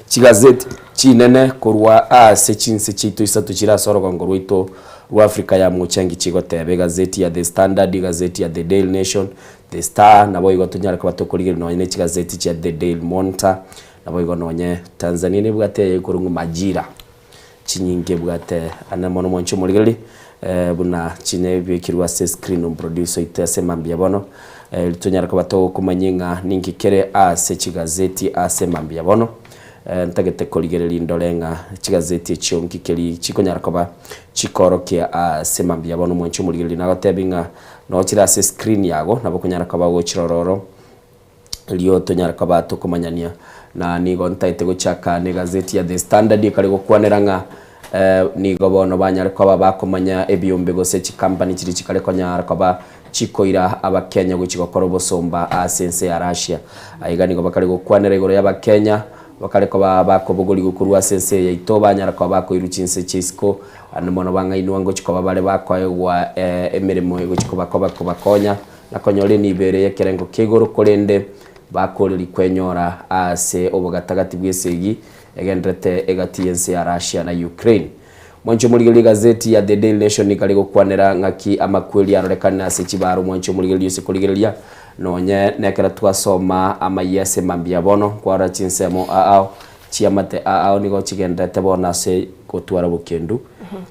chigazeti chinene korwa ase chinse chiaito isato chire ase orogongo rwaito rwa Africa ya Mochangi chigoteba, egazeti ya The Standard, egazeti ya The Daily Nation, The Star, naboigo tonyare koba tokorigereria nonye ne chigazeti chia The Daily Monitor, naboigo nonye Tanzania nebwate eye ekorwa ng'a Majira, chinyinge ebwate ande mono mwanche omorigereria buna chinebekirwe ase escreen omoproducer oito ase mambia bono, tonyare koba tokomanya ng'a ninki kere ase chigazeti ase mambia bono. Ntagete korigereria ndore ng'a chigazeti echio nki keri chikonyara koba chikorokia ase mambia bono mwanche omorigereria nagotebi ng'a Noo chire ase screen yago, nabo okonyara koba ogochirora oro, erio tonyare koba tokomanyania. Na nigo ntaete gochaka na egazeti ya The Standard ekare gokwanera ng'a nigo bono banyare koba bakomanya ebiombe gose chikampani chiria chikare konyara koba chikoira abakenya gochia gokora obosomba ase ense ya Russia. Aiga nigo bakare gokwanera igoro y'abakenya bakare koba bakobogorigwa korwa ase ense eye yaito banyara koba bakoirwa chinse chia isiko Naende mono bang'ainwa ngochia koba bare bakoegwa emeremo egochia kobakoba kobakonya na konyora enibo ere y'ekerengo kia igoro, korende bakoreria kwenyora ase obogatagati bw'esegi egenderete egati y'ense ya Russia na Ukraine. Mwanche omorigereria egazeti ya The Daily Nation nigo are gokwanera ng'aki amakweri arorekane ase chibaro mwanche omorigereria ose korigereria nonye nekero twasoma amayia ase mambia bono kwarora chinsemo ao Chiamate ao nigo chigenderete bono ase gotwara obokendu,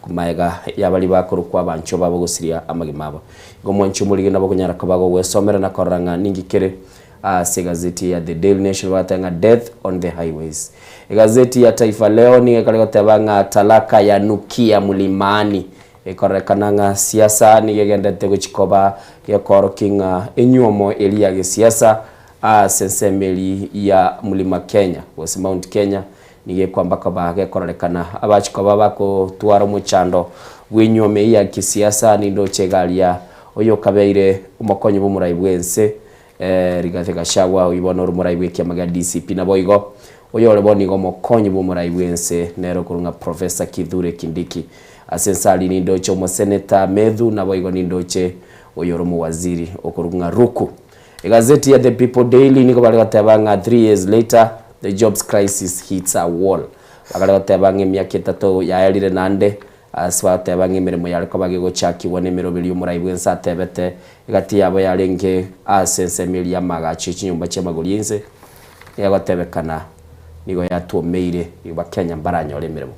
magega y'abaria bakorokwa abanchwa babo gosiria amagima abo. Igo mwanche omorige nabo okonyara koba gogwesomera na korora ng'a ninki kere ase egazeti ya The Daily Nation bagoteba ng'a Death on the Highways. Egazeti ya Taifa Leo nigo ekare goteba ng'a Talaka yanukia mlimani. Ekororekana ng'a siasa nigo egenderete gochia koba gekoorokia ng'a enyuomo eria ya gesiasa Ase ensemo eria ya Mlima Kenya, gose Mount Kenya, nigo ekwamba koba gekororekana abachi koba bakotwara omochando bw'enyuomo eyio ya kisiasa nindoche iga aria oyokabeire omokonyi bw'omorai bw'ense Rigathi Gachagua oyio bono ore omorai bw'ekiama gia DCP naboigo oyore bono nigo omokonyi bw'omorai bw'ense nere okorwa ng'a Professor Kithure Kindiki. Ase ense aria nindoche omoseneta Methu naboigo nindoche oyore omowaziri okorwa ng'a Ruku. Egazeti ya The People Daily nigo bare goteba ng'a 3 years later, the jobs crisis hits a wall. Bakare goteba ng'a emiaka etato yaerire naende ase bagoteba ng'a emeremo yare koba gegochakigwa na emeroberi y'omorai bw'ense atebete egati yabo yarenge ase ensemo eria y'amaagacho y'echinyomba chi'amagori y'ense egotebekana nigo yatwomeire igo Bakenya mbaranyore emeremo.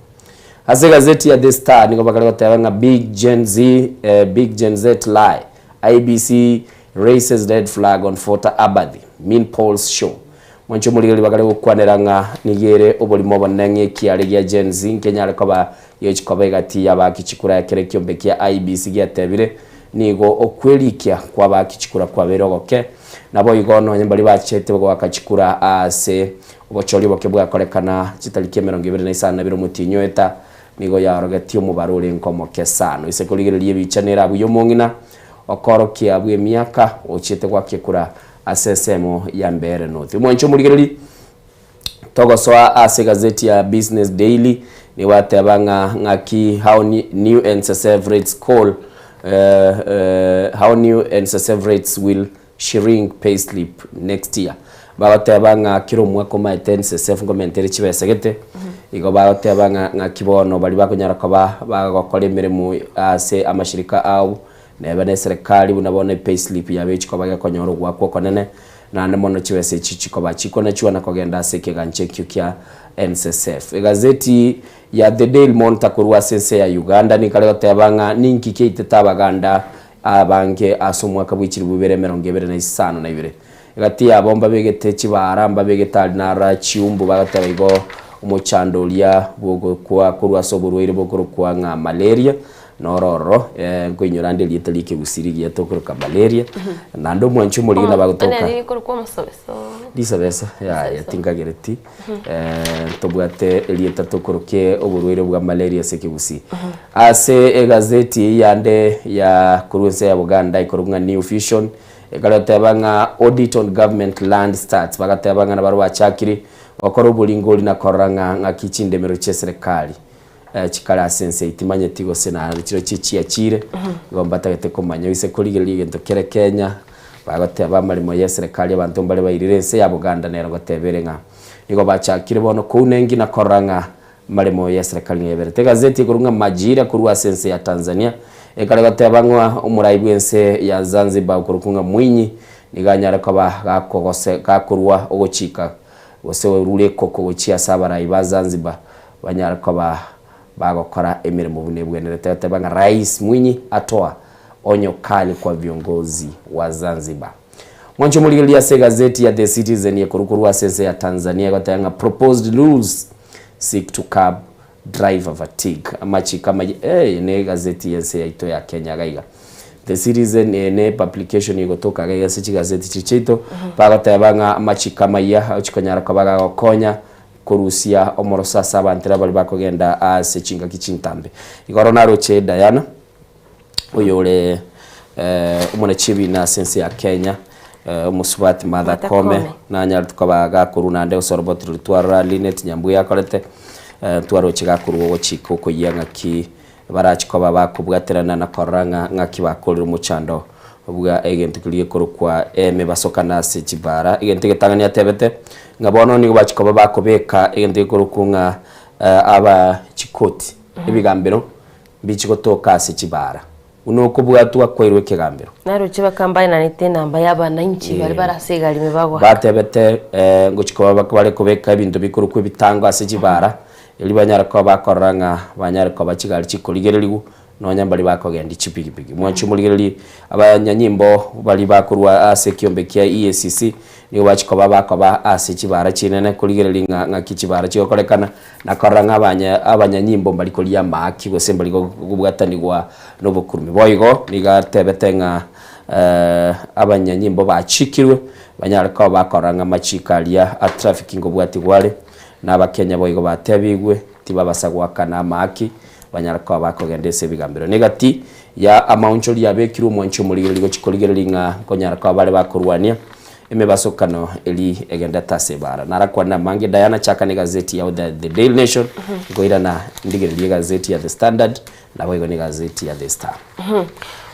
Ase egazeti ya The Star nigo bakare goteba ng'a Big Gen Z, Big Gen Z lie, IEBC Raises red flag on voter apathy, mean polls show. Mwanche omorigereria bakare gokwanera ng'a nigo ere oborimo obonene ng'a ekiare gia Gen Z nkenyare koba gechi koba egati y'abaaki chikura ekero ekiombe kia IEBC giatebire Nigo okwerikia kw'abaaki chikura kwabeire ogoke, naboigo nonya mbaria bachete goaka chikura aase obochori oboke bwakorekana chitariki 25 omotienyi oeta, nigo yaorogetie omobaro orenge omoke sana. Ase korigereria ebicha nere abwo y'omong'ina okorokia bw'emiaka ochiete goaka ekura ase ensemo ya Mbeere North. Omwanche omorigereria, Togosoa ase egazeti ya Business Daily, nigo bateba ng'a ng'aki how new NSSF rates call how new NSSF rates will shrink payslip next year. Bagoteba ng'a kera omwaka omaete NSSF nkomentere chibesa gete, igo bagoteba ng'a ng'aki bono baria bakonyara koba bagokora emeremo ase amashirika ao, neba na eserekari buna bono epayslip yabo echikoba gekonyora ogoakwa okonene, Naende mono chibesa echi chikoba chikonachwa na kogenda ase ekegancha ekio kia NSSF. Egazeti ya The Daily Monitor korwa ase ense ya Uganda nigo kare goteba ng'a ninki kiaitete abaganda abange ase omwaka bwe chilifu ibere emerongo ebere na isano na ibere. Egati yabo mbabegete chibaara, mbabegete aria na aria chiumbu bagoteba igo omochando oria bw'ogokwa korwa ase oborwaire bokorokwa ng'a malaria Noro ororo, nkoinyora nde erieta ri'ekegusii rigiya tokoroka malaria, naende omwanchi omoriri nabo agotoka. Onye rikorokwa omosobeso. Risobeso, yaya tinkagereti. Ntobwate erieta tokorokia oborwaire bwa malaria ase ekegusii. Ase egazeti eyio yande ya korwa ense ya Buganda ekorokwa ng'a New Vision, ekaroteba ng'a audit on government land starts, bagateba ng'a nabarobwo bachakire gokora oboringori na korora ng'a ng'aki chindemero chi'eserekari chikare ase ense eyio, timanyeti gose naende chirochio chiachire, igo mbatagete komanya gose korigereria egento kere Kenya, bagoteba amaremo ya eserekari abanto mbare bairire ense ya Buganda nero ngoteba ere ng'a nigo bachakire bono kouna engina korora ng'a amaremo ya eserekari ng'a yaberete. Egazeti ekorwa ng'a Majira korwa ase ense ya Tanzania, ekare goteba ng'a omorai bw'ense ya Zanzibar okorokwa ng'a Mwinyi, nigo anyare koba gakogose gakorwa ogochika gose orure ekoko gochia ase abarai ba Zanzibar Banyare koba bagokora emeremo buna ebwenerete goteba ng'a Rais Mwinyi atoa onyo kali kwa viongozi wa Zanzibar. Mwanche omorigereria ase egazeti ya The Citizen ekorwa korwa ase ense ya Tanzania egoteba ng'a proposed rules seek to curb driver fatigue. Amachiko amayia eh ne egazeti y'ense yaito ya Kenya iga iga. The Citizen eye ne publication egotoka iga iga ase chigazeti chiria chiaito bagoteba ng'a amachiko amayia ochikonyara koba gagokonya Korusia omoroso ase abanto baria bakogenda ase chingaki chintambe. Igoro naroche Diana, oyore omonachiebiina ase ense ya Kenya, omosubati Martha Koome, nanyarete koba gakorwa naende gose oroboti roria twarora Linet Nyambui akorete, twaroche gakorwa ogochika okoyia ng'aki barachi koba bakobwaterana na korora ng'a ng'aki bakorire omochando bwa egento keria gekorokwa emebasokano ase chibara. Egento egetang'ani atebete, ng'a bono nigo bachia koba bakobeka egento gekorokwa ng'a aba chikoti, ebigambero mbichi gotoka ase chibara. Buna okobwatwa kwairwe ekegambero. Naroche bakambaenanete enamba y'abananchi baria bare ase egari ime bagoaka. Batebete ngochia koba bare kobeka ebinto bikorokwa ebitango ase chibara, erio banyare koba bakorora ng'a banyare koba chigari chikorigererigwa, nonya mbaria bakogendia chipigipigi. Mwanche omorigererie abanyanyimbo baria bakorwa ase ekiombe kia EACC, nigo bachia koba bakoba ase chibara chinene korigereria ng'a ng'aki chibara chigokorekana, na korora ng'a abanya abanyanyimbo mbari koria amaaki gose mbari kobwatanigwa nobokurumi. Boigo nigo atebete ng'a abanyanyimbo bachikirwe banyare koba bakorora ng'a amachiko aria a traffic ngobwatigwa are, na abakenya boigo batebigwe tibabasa goakana amaaki banyare koba bakogenda ase ebigambero. Negati ya amaonchori abekirwe omwanchi omorigereria gochia korigereria ng'a nkonyara koba bare bakorwania emebasokano eri egendete ase ebaara. Narakwane amange Diana chaka na egazeti yao the The Daily Nation nkoirana ndigererie egazeti ya The Standard naboigo na egazeti ya The Star.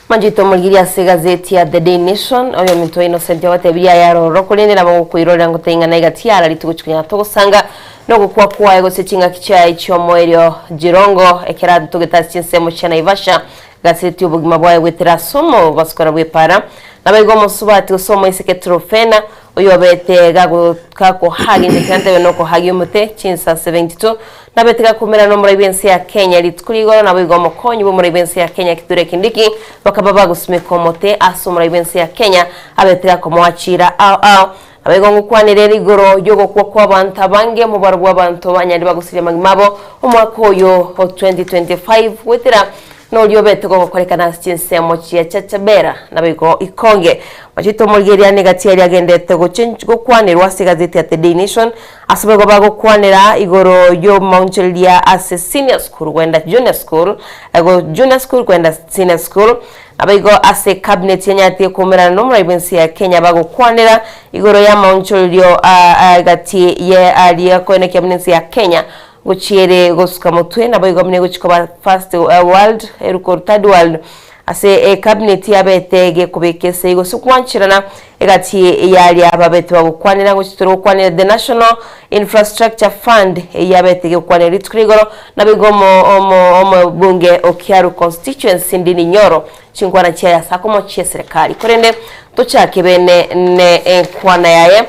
Manchete omorigereria ase egazeti ya The Daily Nation, oyominto Innocent ogotebirie aya aroro, korende nabo ngokoirorera ngoteing'ana iga tiara rituko chikonyara togosanga nogokwa kwaye gose chingaki chiaye chi'omoerio Jirongo ekero atogete ase chinsemo chia Naivasha gazeti obogima bwaye goetera ase omobasukano bw'epaara Naboigo omosubati gose omoiseke Trofena, oyobete gakohagia inche tiga ntebe nokohagia omote chinsa 72, nabete gakomerana nomorai bw'ense ya Kenya rituko rigoro, naboigo omokonyi bw'omorai bw'ense ya Kenya Kithure Kindiki bakaba bagosimeka omote ase omorai bw'ense ya Kenya abete gakomoa chiira ao ao. Naboigo ngokwanere ere igoro y'ogokwa kw'abanto abange, omobaro bw'abanto banyarire bagosiria amagima abo omwaka oyo o 2025 goetera. Noria obete gogokorekana ase chinsemo chia Chachabera naboigo Ikonge. Machete omorigereria negati aria agendete goche gokwanerwa ase egazeti ya The Daily Nation ase boigo bagokwanera igoro y'omounchereria ase senior school kwenda junior school go junior school kwenda senior school naboigo ase cabinet yanyaretie koumerana nomorai bwense ya Kenya bagokwanera igoro y'amaonchorerio a egati ye aria koenekia buna ense ya Kenya Gochia ere gosuka motwe, naboigo buna egochia koba first world, eruko third world, ase ecabinet yabete gekobeka esegi gose gwancherana egati yaria babete bagokwanera gochia tore gokwanera the national infrastructure fund eyio yabete gegokwanera rituko ria igoro, naboigo omo omo omobunge o Kiaru constituency Ndindi Nyoro chinkwana chiaye ase akomochia eserekari. Korende tochake bene ne enkwana yaye.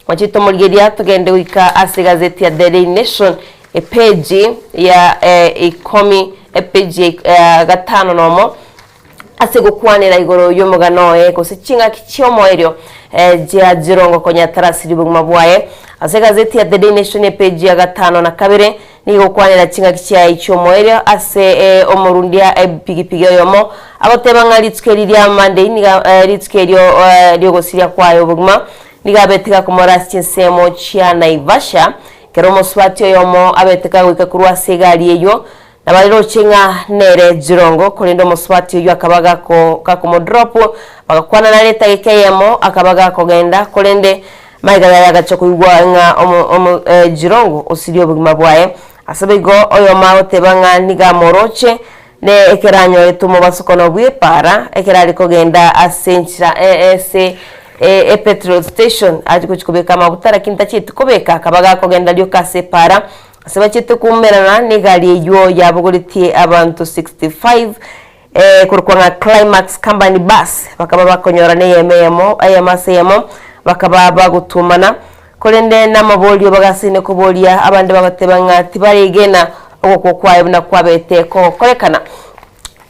Mwanche tomorigeria togende goika ase egazeti ya The Daily Nation epeji ya ikomi epeji ya gatano nomo ase gokwanera igoro y'omogano oye gose ching'aki chi'omoerio chia Jirongo konya atarasirie obogima bwaye. Ase egazeti ya The Daily Nation epeji ya gatano na kabere nigo egokwanera ching'aki chiaye chi'omoerio ase omorundia epigipigi oyomo agoteba ng'a rituko eri ria Monday niga rituko erio ri'ogosiria kwaye obogima Nigo abete gakomora ase chinsemo chia Naivasha, ekero omosubati oyomo abete kagoika korwa ase egari eyio, na bariroche ng'a nere Jirongo, korende omosubati oyio akaba gako gakomodrop, bagakwana nare etageka eyemo, akaba gakogenda, korende magega yaye agacha koigwa ng'a omo omo Jirongo osirie obogima bwaye. Ase boigo oyomo agoteba ng'a nigo amoroche, ne ekero anyorete omobasokono bw'epaara, ekero are kogenda ase enchera ase epetrol station ache gochia kobeka amaguta lakini tachieti kobeka akaba gakogenda rioka ase epaara, ase bachiete koumerana na egari eywo yabogoretie abanto 65 korokwa ng'a Climax Company Bus, bakaba bakonyorana eyemo eyemo eyemo ase eyemo, bakaba bagotuomana. Korende namaborio bagasaine koboria, abande bagateba ng'a tibaregena ogokwa kwaye buna kwabete kogokorekana.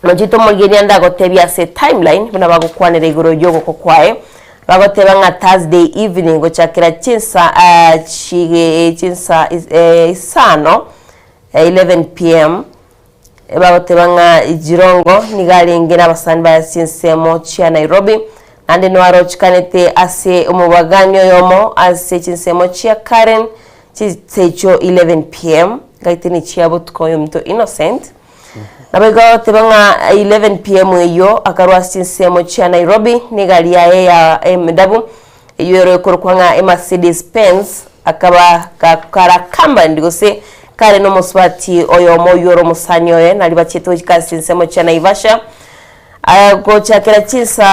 Nochete omorigereria ndagotebia ase timeline buna bagokwanera igoro y'ogokwa kwaye, bagoteba ng'a Thursday evening gochakera chinsa chinsa isano, 11 pm, Bagoteba ng'a Jirongo nigo arenge nabasani baye ase chinsemo chia Nairobi, naende noarochikanete ase omobagani oyomo ase chinsemo chia Karen chinsa 11 pm gaite nechia botuko oyominto Innocent. Naboigo bagoteba ng'a 11 pm eyio akarwa ase chinsemo chia Nairobi negari yaye ya emedabu Eyio ero ekorokwa ng'a Emercedes Benz akaba gakarakamband gose kare nomosubati oyomo oyio ore omosani oye nario bachiete gochika ase chinsemo chia Naivasha gochakera chinsa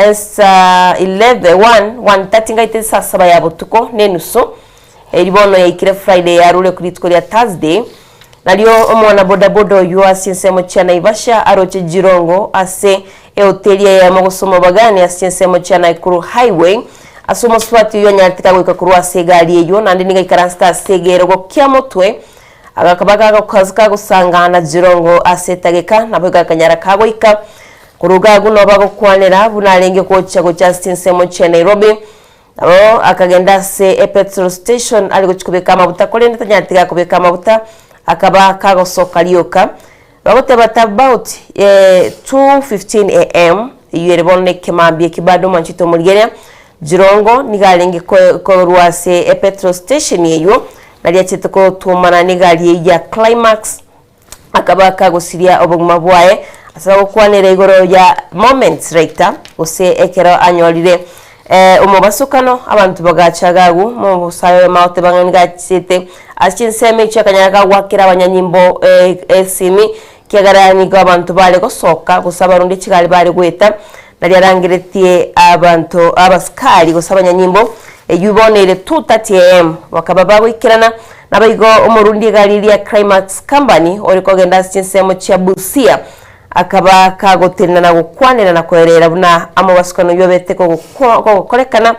ensa 11 1 1:30 ngaite saa saba ya botuko na enusu eri bono yaikire Friday yarure rituko ria Thursday Nario omwana bodaboda oyio ase ensemo chia Naivasha aroche Jirongo ase ehoteli eyemo gose omobagani ase ensemo chia Nakuru Highway ase omosubati oyio anyarete kagoika korwa ase egari eyio naende nigo aikaransete ase egerogo kia motwe agakaba kagosangana Jirongo ase etageka naboigo akanyara kagoika korwa iga agwo nabo bagokwanera buna arenge gocha gocha ase chinsemo chia Nairobi Nabo akagenda ase epetrol station are gochia kobeka amaguta korende tanyareti gakobeka amaguta akaba kagosoka rioka. Bagoteba at about 2:15 am eyio ere bono ekemambia eki bado mwanchete omorigereria Jirongo nigo arenge korwa ase epetrol station eyio nario achete gotuomana negari eyio ya Climax akaba kagosiria obogima bwaye ase ogokwanera igoro ya moments later gose ekero anyorire omobasokano abanto bagacha agwo mobosae oyomo agoteba ng'a nigo achete ase chinsemo echio akanyara kagwakera abanyanyimbo esimi ekiagera nigo abanto bare gosoka gose abarundi chigari bare goeta nario arangeretie abanto abasikari gose abanyanyimbo eyio bono ere 2:30 am bakaba bagoikerana Naboigo omorundi egari ria Climax Company ore kogenda ase chinsemo chia Busia akaba kagotenena na gokwanera na koerera buna amobasukano oyio obete kogokorekana.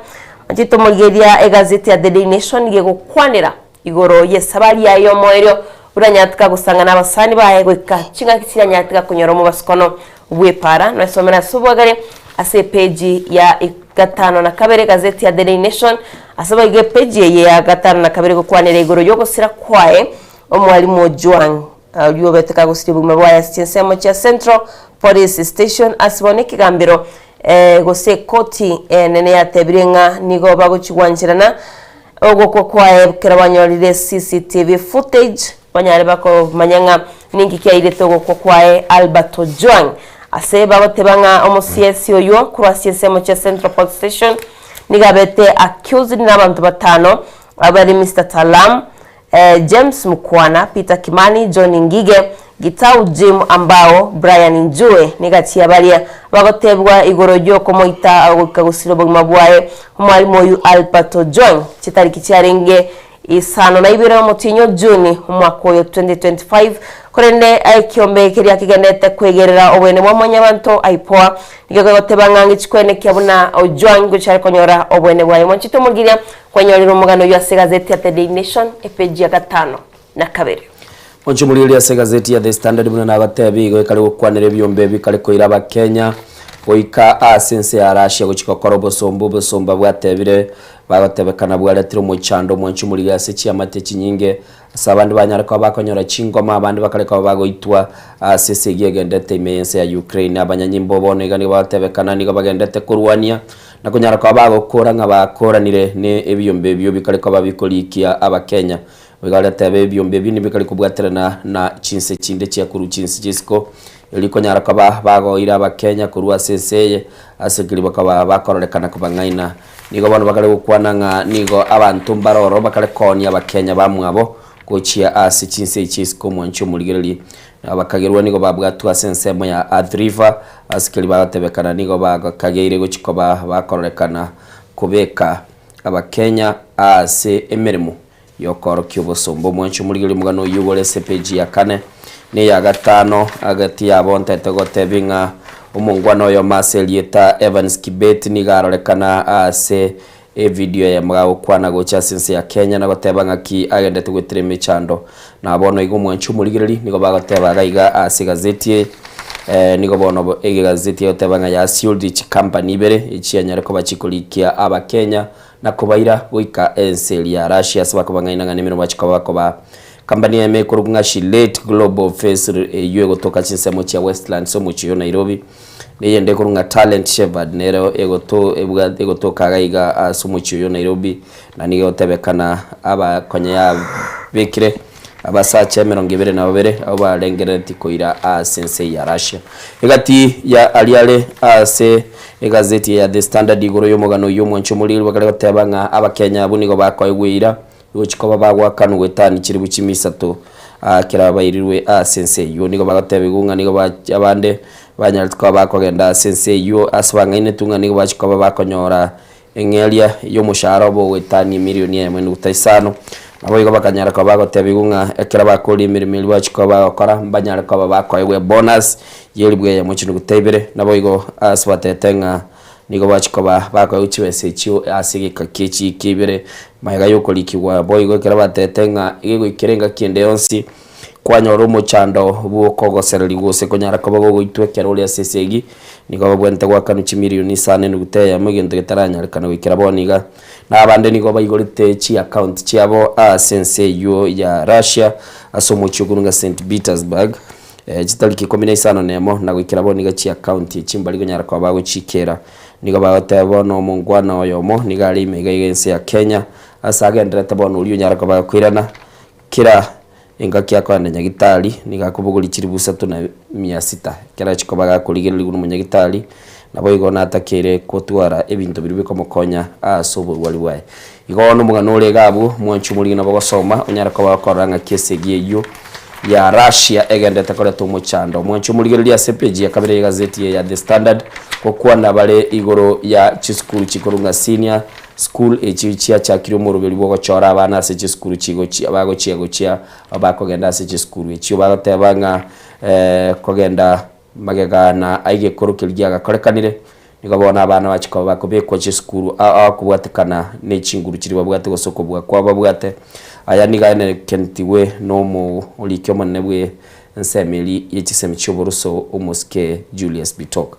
Manchete omorigereria egazeti ya The Daily Nation nigo egokwanera igoro y'esabari yaye y'omoerio buna anyarete kagosang'ana abasani baye goika ching'aki chiria anyarete gakonyora omobasukano bw'epaara. Noesomere ase obwagare ase epeji ya gatano na kabere egazeti ya The Daily Nation. Ase boigo epeji eye ya gatano na kabere egokwanera igoro y'ogosira kwaye omwalimu Ojwang. Oyio obete kagosiria obogima bwaye ase chinsemo chia Central Police Station ase bono ekegambero gose ekoti enene yatebire ng'a nigo bagochia gwancherana ogokwa kwaye ekero banyorire CCTV footage banyare bakomanya ng'a ninki kiairete ogokwa kwaye Albert Ojwang ase bagoteba ng'a omosiesi oyio korwa ase chinsemo chia Central Police Station nigo abete accused nabanto batano abare Mister Talam James Mukwana, Peter Kimani, John Ngige, Gitau Jim Ambao, Brian Njue negati baria bagotebwa igoro y'okomoita goika gosira obogima bwaye omwalimu oyu Albert Ojwang chitariki chiarenge isano na ibere omotienyi o Juni omwaka oyo 2025 korende ekiombe keria kegenderete kwegerera oboene bwa mwanyabanto IPOA nigo kegoteba ng'a ngechi buna Ojwang gochia are konyora oboene bwaye mwanchete omogiria Kwanyorire omogano oyio ase egazeti ya The Daily Nation, epeji ya gatano na kabere. Monchumuririe ase egazeti ya The Standard buna nabatebi igo ekare gokwanera ebiombe bikare koira abakenya goika ase ense ya Russia gochia gokora obosomba obosomba bwatebire bagotebekana bwaretire omochando omonchumuririe ase chiamate chinyinge ase abande banyare koba bakonyora chingoma abande bakare koba bagoitwa ase esegi egendete ime y'ense ya Ukraine. Abanyanyimbo bono iga nigo bagotebekana nigo bagendete korwania Na konyara koba bagokora ng'a bakoranire ne ebiombe ebio bikare koba bikorikia Abakenya. Boigo aretebe ebiombe ebio nibikare kobwaterana na chinse chinde chia korwa chinse chi'isiko, erio konyara koba bagoire Abakenya korwa ase ense eye ase keria bakaba bakororekana kobang'aina. Nigo bono bakare gokwana ng'a nigo abanto mbare ororo bakare koonia Abakenya bamwabo gochia ase chinse echi chi'isiko omwanchi omorigererie. Abakagerwa nigo babwatwe ase ensemo ya Athi River, ase keria bagatebekana nigo bakageire gochia koba bakororekana kobeka Abakenya ase emeremo y'okoorokia obosomba. Omwanchi omorigereria omogano oyio igoro ase epeji ya kane na eya gatano agati yabo ntete gotebia ng'a omongwana oyomo ase erieta Evans Kibet nigo arorekana ase Evidio eye mogagokwana gocha ase ense ya Kenya na goteba ng'aki agendete goetera emechando. Na bono iga omwanchi omorigereri nigo bagoteba iga iga ase egazeti eye eh, nigo bono bo- egazeti egoteba ng'a yasiorire chikampani ibere echianyare koba chikorikia abakenya na kobaira goika ense eria ya Russia ase bakobang'aina ng'a nemeremo bachi koba bakoba. Company eyemo ekorokwa ng'a Shilate Global Face eywo egotoka chinsemo chia Westlands omochie oyo Nairobi. Neyende ekorwa ng'a Talent Shepherd nero egoto ebwa egotoka iga iga ase omochie oyo Nairobi, na nigo egotebekana aba konya yabekire abasacha emerongo ebere na babere abwo barengerereti koira ase ense ya Russia. Egati ya aria are ase egazeti eye ya The Standard igoro y'omogano oyio omwancho omoriri bakare goteba ng'a abakenya abwo nigo bakoegwa eira Gochia koba bagoakanwa goetania chilifu chimia isato ekero bairirwe ase ense eyio. Nigo bagotebigwa ng'a nigo abande banyarete koba bakogenda ase ense eyio ase bang'ainetwe ng'a nigo bachia koba bakonyora eng'eria y'omoshahara obo goetania emilioni eyemo enuguta isano. Naboigo bakanyara koba bagotebigwa ng'a ekero bakoria emeremo eria bachia koba bagokora mbanyare koba bakoegwa ebonus y'elifu eyemo chinuguta ibere. Naboigo ase batete ng'a Nigo bachia koba bakoegwa chibesa echio ase egeka kie chiiki ibere, magega y'okorikigwa. Boigo ekero batebete ng'a egegoikera engaki ende yonsi kwanyora omochando bw'okogosererigwa gose konyara koba gogoitwa ekero ore ase esegi, nigo babwenerete goakanwa chimilioni isano enuguta eyemo egento getaranyarekana goikera bono iga. Na abande nigo baigorete chiaccount chiabo ase ense eyio ya Russia ase omochie okorwa ng'a St Petersburg. Chitariki ikomi na isano nemo, na goikera bono nigo chiakaunti echi mbari konyara koba bagochiikera. Nigo bagoteba bono omongwana oyomo nigo are ime iga iga ense ya Kenya, ase agendererete bono oria onyare koba akoirana kera engaki akoenda nyagitari nigo akobogoria chilifu isato na mia sita ekero achia koba gakorigererigwa na omonyagitari, naboigo natakeire gotwara ebinto biria bikomokonya ase oborwari bwaye. Igo bono omogano ore iga abwo, mwanche omorigi nabo gosoma, onyare koba okorora ng'aki esegi eyio ya Russia egenderete koreta omochando. Mwanche omorigereria ase epeji ya kabere y'egazeti eye ya The Standard, gokwana bare igoro ya chisukuru chikorwa ng'a senior school echi chiachakire omoroberi bw'ogochora abana ase chisukuru chigochia bagochia gochia bakogenda ase chisukuru echio bagoteba ng'a kogenda magega na aigekoro keria giagakorekanire Nigo bono abana bachia koba bakobekwa chisukuru ao ao kobwatekana ne chinguru chiria babwate gose okobua kwabo babwate. Aya nigo aenekenetigwe nomoriki omonene bwe ensemo eria ye chisemi chi'oboroso omosike Julius Bitok.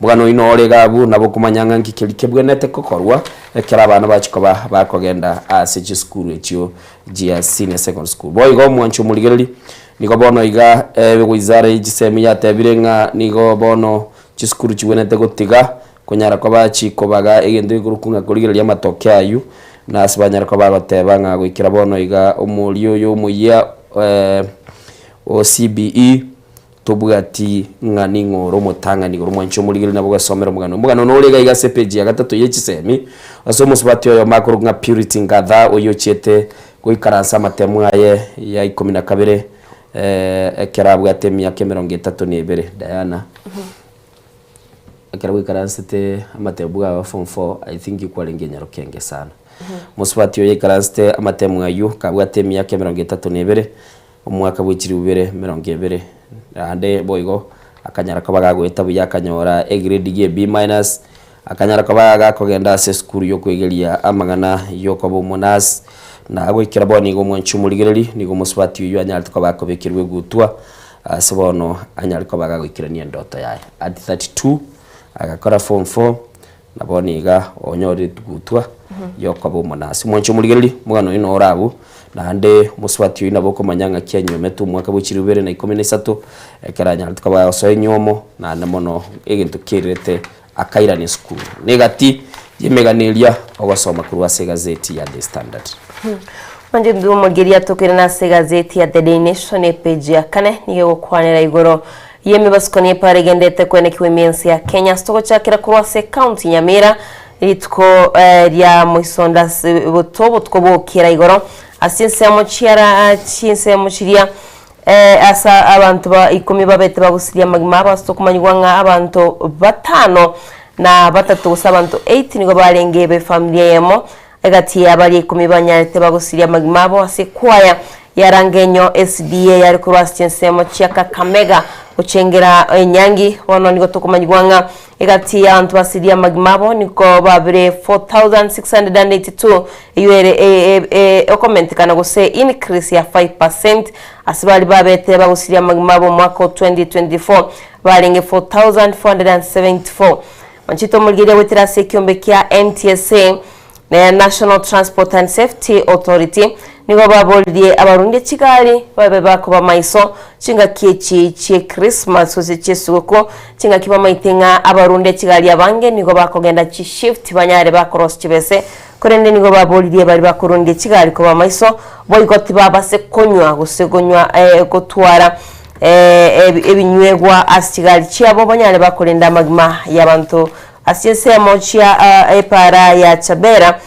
Omogano oyio nore iga abwo nabo okomanya ng'a nki keria kebwenerete kokorwa ekero abana bachia koba bakogenda ase chisukuru echio chia senior secondary school. Boigo omwancho omorigereria. Nigo bono iga wizara ye chisemi yatebire ng'a nigo bono chisukuru chigwenerete gotiga konyara koba chikobaga egento gekorokwa ng'a korigereria amatoke aywo, na ase banyare koba bagoteba ng'a goikera bono iga omoria oyo omoyia o CBE tobwati ng'a ning'o ore omotang'ani igoro mwanche omorigereria nabo ogasomera omogano. Omogano nore iga iga ase epage ya gatato ye chisemi, ase omosubati oyomo akorokwa ng'a Purity Ngatha oyio ochiete goikaransa amatemo aye ya ikomi na kabere ekero abwate emiaka emerongo etato na ebere. Diana, ekero gwaikaransete amatemo bwa form four, I think kwarenge enyaroke sana. Omosubati oyo aikaransete amatemo aywo kabwate emiaka emerongo etato na ebere, Omwaka bwe chilifu ibere emerongo ebere, naende boigo akanyara koba gagoeta buya akanyora egrade gie B minus, akanyara koba gakogenda ase esukuru yokoegeria amang'ana yokoba omonurse, na goikera bono nigo omwanchi omorigereri, nigo omosubati oyio anyarete koba akobekerwa egutwa ase bono anyare koba gagoikerania endoto yaye. At 32 agakora form four, Na bono iga onyorire gutwa yokoba omonasi. Mwanche omorigererie, omogano oino ore abwo, naende omosubati oyio nabo okomanya ng'aki anyometwe omwaka bwe chilifu ibere na ikomi na isato, ekero anyarete koba agosoa enyomo, naende mono egento kiererete akairana esukuru. Na egati y'emegano eria ogosoma korwa ase egazeti ya The Standard. Mwanche omorigereria tokoirana ase egazeti ya The Daily Nation epage ya kane nigo egokwanera igoro Y'emebasuko nepara egenderete koenekigwa emiense ya Kenya ase togochakera korwa ase ekaunti Nyamira rituko ria moisonda ase boto obotuko bw'okera igoro ase chinsemo chiara chinsemo chiria ase abanto ba ikomi babete bagusirie amagima abo ase tokomanyigwa ng'a abanto batano na batato gose abanto eight nigo barenge b'efamilia eyemo Egati ya baria ikomi banyarete bagusirie amagima abo ase ekwaya ya Rangenyo SDA yare korwa ase chinsemo chia Kakamega gochengera enyangi. Bono nigo tokomanyigwa ng'a egati y'abanto basirie amagima abo nigo babire 4682 eyio ere okomentekana gose increase ya 5% ase baria babete bagusirie amagima abo omwaka o 2024 barenge 4474. Manchete omorigereria goetera ase ekiombe kia NTSA na National Transport and Safety Authority nigo baboririe abarundia chigari babe bakoba maiso chingaki echi chie Christmas gose chiesuguku chingaki bamaete ng'a abarundia chigari abange nigo bakogenda chishift banyare bakorosia chibese korende nigo baboririe baria bakorundia chigari koba maiso boigo tibabase konywa gose konywa gotwara ebinywegwa ase chigari chiabo banyare bakorenda amagima y'abanto ase chinsemo chia epaara ya Chabera,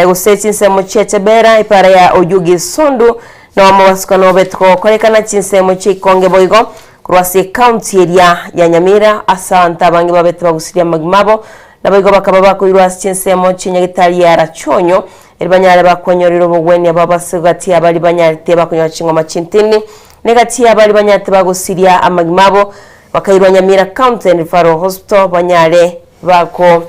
gose chinsemo chia Chabera, epaara ya Oyugi Sondu, na omobasukano obete gokorekana chinsemo chia Ikonge boigo korwa ase ecounty eria ya Nyamira ase abanto abange babete bagusirie amagima abo, naboigo bakaba bakoirwa ase chinsemo chia nyagetari ya Rachuonyo eri banyare bakwenyorera obogwenia bw'abase gati y'abaria banyarete bakonyora ching'oma chintindi. Negati y'abaria banyarete bagosiria amagima abo, bakairwa Nyamira County and Referral Hospital banyare bako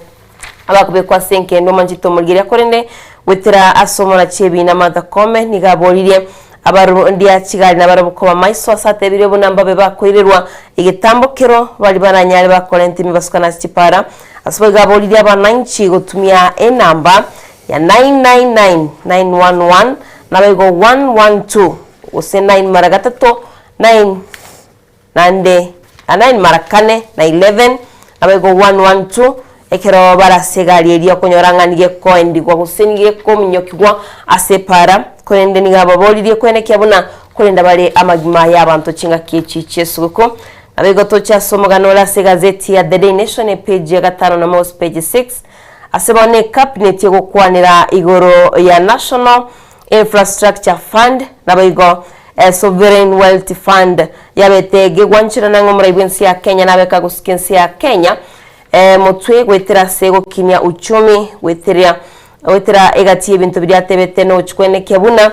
abakobekwa ase enkendo omanchete omorigereria korende goetera ase omorachi ebiina Martha Koome nigo aboririe abarondia chigari nabarabwo koba maiso ase atebirie buna mbabe bakoirerwa egetambo kero baria baranyare bakorenta emebasukano ase chipara ase boigo aboririe abananchi gotumia enamba ya 999 911 naboigo 112 Gose nine mara gatato, nine naende nine mara kane, na eleven, naboigo one one two, ekero bare ase egari eria okonyora ng'a nigo ekoendigwa gose nigo ekominyokigwa ase epaara, korende nigo ababoririe koenekia buna korenda bare amagima y'abanto chingaki echi chi'esuguku. Naboigo toche ase omogano ore ase egazeti ya The Daily Nation epage ya gatano na mosi page six, ase bono ecabinet egokwanera igoro ya National Infrastructure Fund, naboigo Sovereign Wealth Fund yabete gegwancherana ng'a omorai bw'ense ya Kenya nabe kagosuka ense ya Kenya motwe goetera ase gokinia uchumi goeteria goetera egati y'ebinto biria atebete nogochia kwenekia buna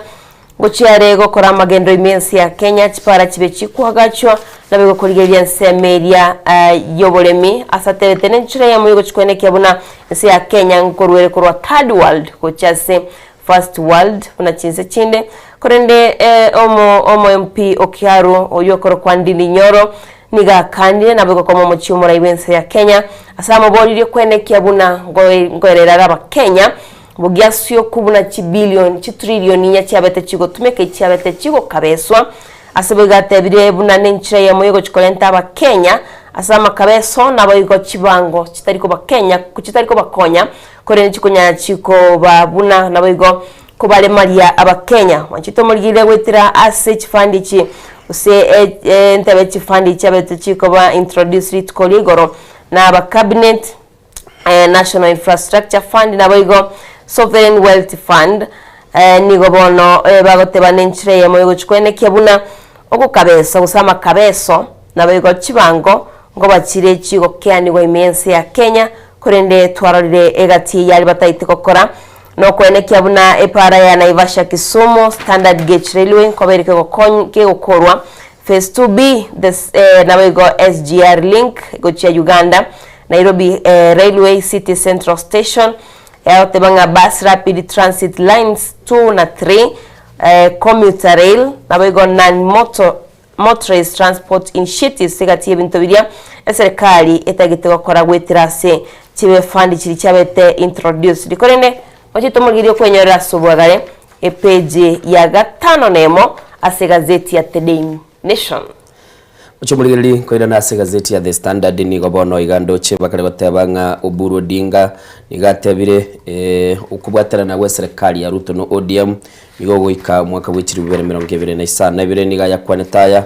ngochia are gokora amagendo ime ense ya Kenya chipara chibe chikoagachwa naboigo korigereria ensemo eria y'oboremi ase atebete nenchera eyemo yogochia kwenekia buna ense ya Kenya nkorwere korwa third world gochia ase First World buna chinse chinde, korende omo omo MP o Kiharu oyio okorokwa Ndindi Nyoro nigo akanire naboigo koma omochie omorai bw'ense ya Kenya ase amoboririe kwenekia buna ngoerera are abakenya bogiasioku buna chibillion chitrillion inya chiabete chigotumeka echiabete chigokabeswa. Ase boigo atebire buna nenchera eyemo yogochia korenta abakenya ase amakabeso naboigo chibango chitari kobakenya chitari kobakonya korende chikonyara chikoba buna naboigo kobaremaria abakenya. Mwanchete omorigereria goetera ase chifandi echi gose entebe chifandi chiabete chikoba introduced rituko ria igoro na aba cabinet National Infrastructure Fund naboigo Sovereign Wealth Fund nigo bono bagoteba nenchera eyemo yogochia koenekia buna ogokabesa gose amakabeso naboigo chibango nkoba chire chigokeanigwa ime y'ense ya Kenya korende twarorire egati eyio aria bataete gokora nokoenekia buna epara ya Naivasha Kisumu Standard Gauge Railway nkoba ere kegokorwa Phase 2B the naboigo SGR Link gochia Uganda Nairobi Railway City Central Station, egoteba ng'a Bus Rapid Transit Lines 2 na 3, Commuter Rail, naboigo Non-Motor Motorized Transport Initiatives egati y'ebinto biria eserekari etagete gokora goetera ase chibe fund chiria chiabete introduced. Korende oche tomorigererie okwenyorera ase obwagare epage ya gatano na emo ase egazeti ya The Daily Nation. Oche omorigererie nkoirana ase egazeti ya The Standard nigo bono iga ndoche bakare goteba ng'a Oburu Odinga nigo atebire eh, okobwaterana gwe serikali ya Ruto na ODM nigo goika omwaka bwe chilifu bibere emerongo ebere na isano na ibere nigo ayakwanete aya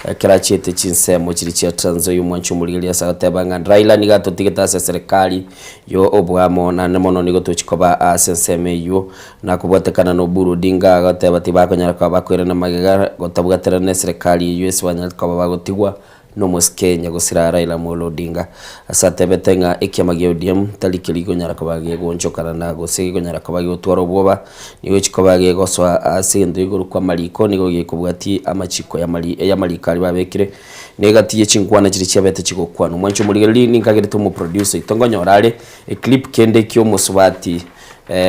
ekero achiete chinsemo chiria chia Trans Nzoia omwanchi omorigereria ase agoteba ng'a Raila nigo atotigete ase eserekari yo oboamo naende mono nigo tochi koba ase ensemo eywo Na kobwatekana na Oburu Odinga agoteba tibakonyara koba bakoirana magega gotabwaterana na eserekari eyio ase banyarete koba bagotigwa nomosike nyagosira Raila Amolo Odinga. Ase atebete ng'a ekiama gia ODM tari keria gekonyara koba gegoonchokana na gose gekonyara koba gegotwara obwoba, nigo chikoba gegosoa ase egento gekorokwa amariko nigo gekobwatia amachiko yamari yamariko aria babekire na egati ye chinkwana chiria chiabete chigokwanwa. Mwanche omorigereria ninkagerete omoproducer oito nkonyora are eclip kende kia omosubati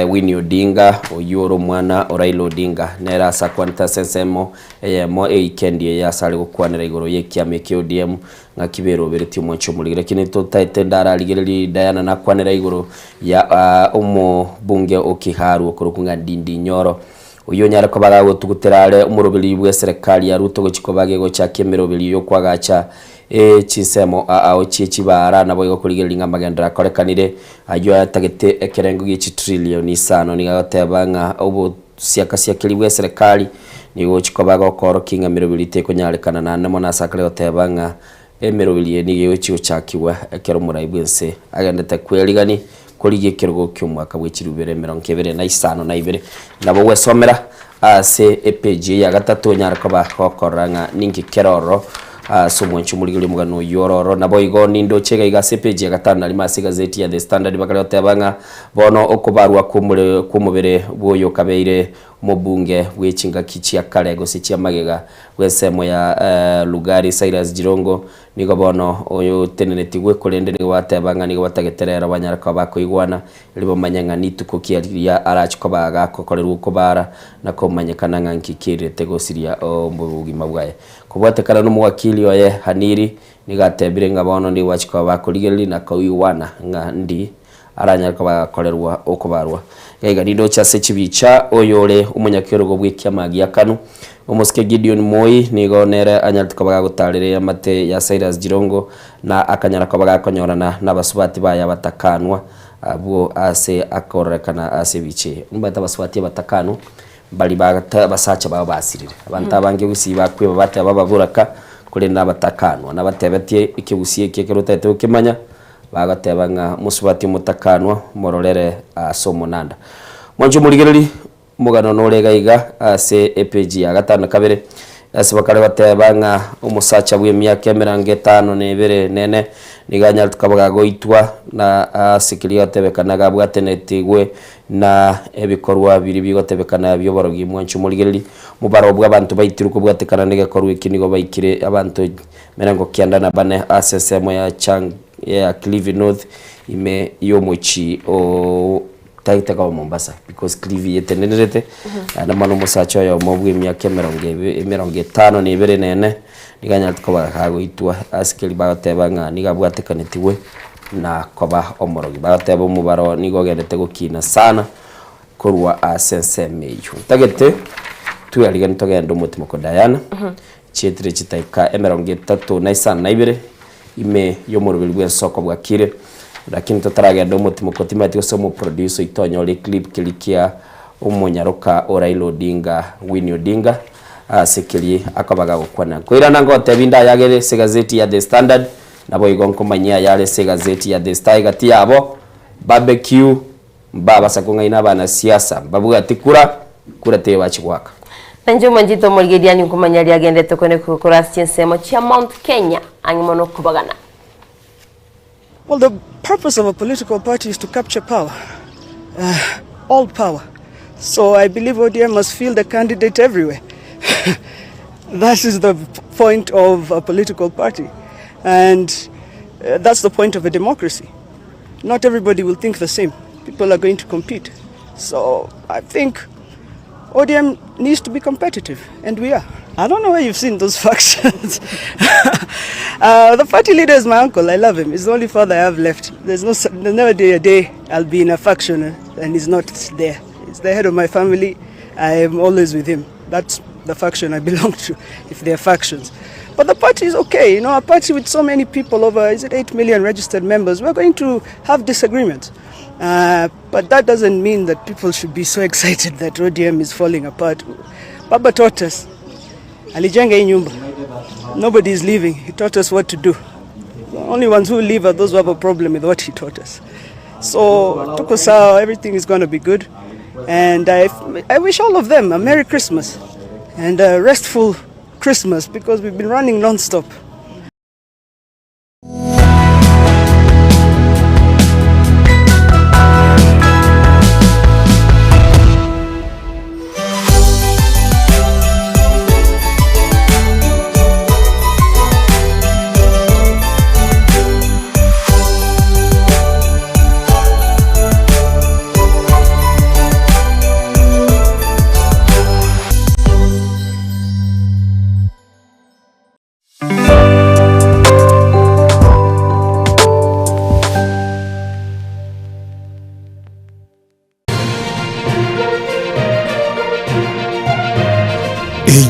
Winnie Odinga, oyio ore omwana o Raila Odinga, nere ase akwanete ase ensemo eyemo eikendi eye ase are gokwanera igoro y'ekiama eke ODM ng'aki beroberetie omwanchi omorigi. Lakini totaete ndararigererie Diana nakwanera igoro ya omobunge o Kiharu okorokwa ng'a Ndindi Nyoro, oyio onyare koba gagotugutera are omoroberi bw'eserekari ya Ruto gochia koba gegochakia emeroberio y'okoagacha chinsemo ao chie chibaara naboigo korigereria ng'a amagenderero akorekanire Ayio ayatagete ekerengo gie chitrillioni isano nigo agoteba ng'a obosiakasiakeri bw'eserekari nigo gochia koba gokoorokia ng'a emeroberi tekonyarekana naende mono ase akare goteba ng'a emeroberi eye nigo egochia gochakigwa ekero omorai bw'ense agendete kwerigani korigia ekerogo ki'omwaka bwe chirubere emerongo ebere na isano na ibere. Nabo gwesomera ase epeji eye ya gatato onyare koba gokorora ng'a ninki kere ororo ase omwancho omorigereria omogano oyio ore ororo. Naboigo nindoche iga iga ase epeji ya gatano na rimo ase egazeti ya The Standard bakare goteba ng'a bono okobarwa kw'omore kw'omobere bw'oyo okabeire omobunge bwe chingaki chia kare gose chia magega bw'ensemo ya Lugari Cyrus Jirongo Nigo bono oyotenenetigwe, korende nigo bateba ng'a nigo batagete rero banyare koba bakoigwana, erio bamanye ng'a nituko ki riria arache koba agakokorerwa okobaara, na komanyekana ng'a nki kiairete gosiria obogima bwaye. Kobwatekana nomowakili oye Haniri, nigo atebire ng'a bono nigo bachia koba bakorigereria na koigwana ng'a ndi aranyare koba agakorerwa okobarwa. Iga nindoche ase chibicha oyore omonyakerogo bw'ekiama gia Kanu, omosike Gideon Moi, nigo nere anyarete koba gagotaarera eamate ya Cyrus Jirongo na akanyara koba gakonyorana nabasubati baye abatakanwa abwo ase akororekana ase ebicha eye. Omanyete abasubati abatakanwa mbari bagata abasacha babo basirire. Abanto abange gusii bakweba bateba ababoraka korende abatakanwa. Nabatebetie ekegusii eke ekero otagete gokemanya. Bagateba ng'a mosubati omotakanwa mororere ase omonanda. Mwanche omorigererie, omogano nore iga iga ase epeji ya gatano na kabere, ase bakare goteba ng'a omosacha bw'emiaka emerongo etano na ebere na ene nigo anyarete koba gagoitwa na ase keria gotebekana gabwatenetigwe na ebikorwa biria bigotebekana bi'oborogi. Mwanche omorigererie, omobaro bw'abanto baitirwe kobwatekana negekorwa eki nigo baikire abanto Emerongo kianda na bane ase ensemo ya Chang ya Kilifi North ime y'omochie o tagete koba Mombasa because Kilifi yetenenerete naende bono omosacha oyomo bw'emiaka emerongo ebe emerongo etano na ebere na ene nigo anyarete koba kagoitwa ase keria bagoteba ng'a nigo abwatekanetigwe na koba omorogi. Bagoteba omobaro nigo ogendete gokina sana korwa ase ensemo eywo. Ntagete tweariganie togende omotimoko Diana. Chietire chitaika emerongo etato na isano na ibere ime y'omoroberi bw'ensoko bwakire. Lakini totaragenda omotimoko timanyeti gose omoproducer oito onyore eclip keria kia omonyaroka o Raila Odinga, Winnie Odinga, ase keria akoba gagokwana. Nkoirana ngotebia ndayagere ase egazeti ya The Standard, naboigo nkomanyia ayare ase egazeti ya The Star egati yabo, barbecue, Mbabasa kong'aina abanasiasa, mbabwati kura, kura tebachi goaka. Nainche omonchete omorigereria ninkomanya riagenderete kone korwa ase chinsemo chia Mount Kenya ang'e mono kobagana. Well, the purpose of a political party is to capture power, all power. So I believe ODM must field a candidate everywhere. That is the point of a political party. And that's the point of a democracy. Not everybody will think the same. People are going to compete. So I think ODM needs to be competitive, and we are. I don't know where you've seen those factions. The party leader is my uncle. I love him. He's the only father I have left. There's no, there's never day a day I'll be in a faction and he's not there. He's the head of my family. I am always with him. That's the faction I belong to, if there are factions. But the party is okay. You know, a party with so many people, over, is it 8 million registered members, we're going to have disagreements. But that doesn't mean that people should be so excited that ODM is falling apart. Baba taught us, alijenga hii nyumba. Nobody is leaving. He taught us what to do. The only ones who leave are those who have a problem with what he taught us. So, tuko sawa, everything is going to be good. And I wish all of them a Merry Christmas and a restful Christmas because we've been running non-stop.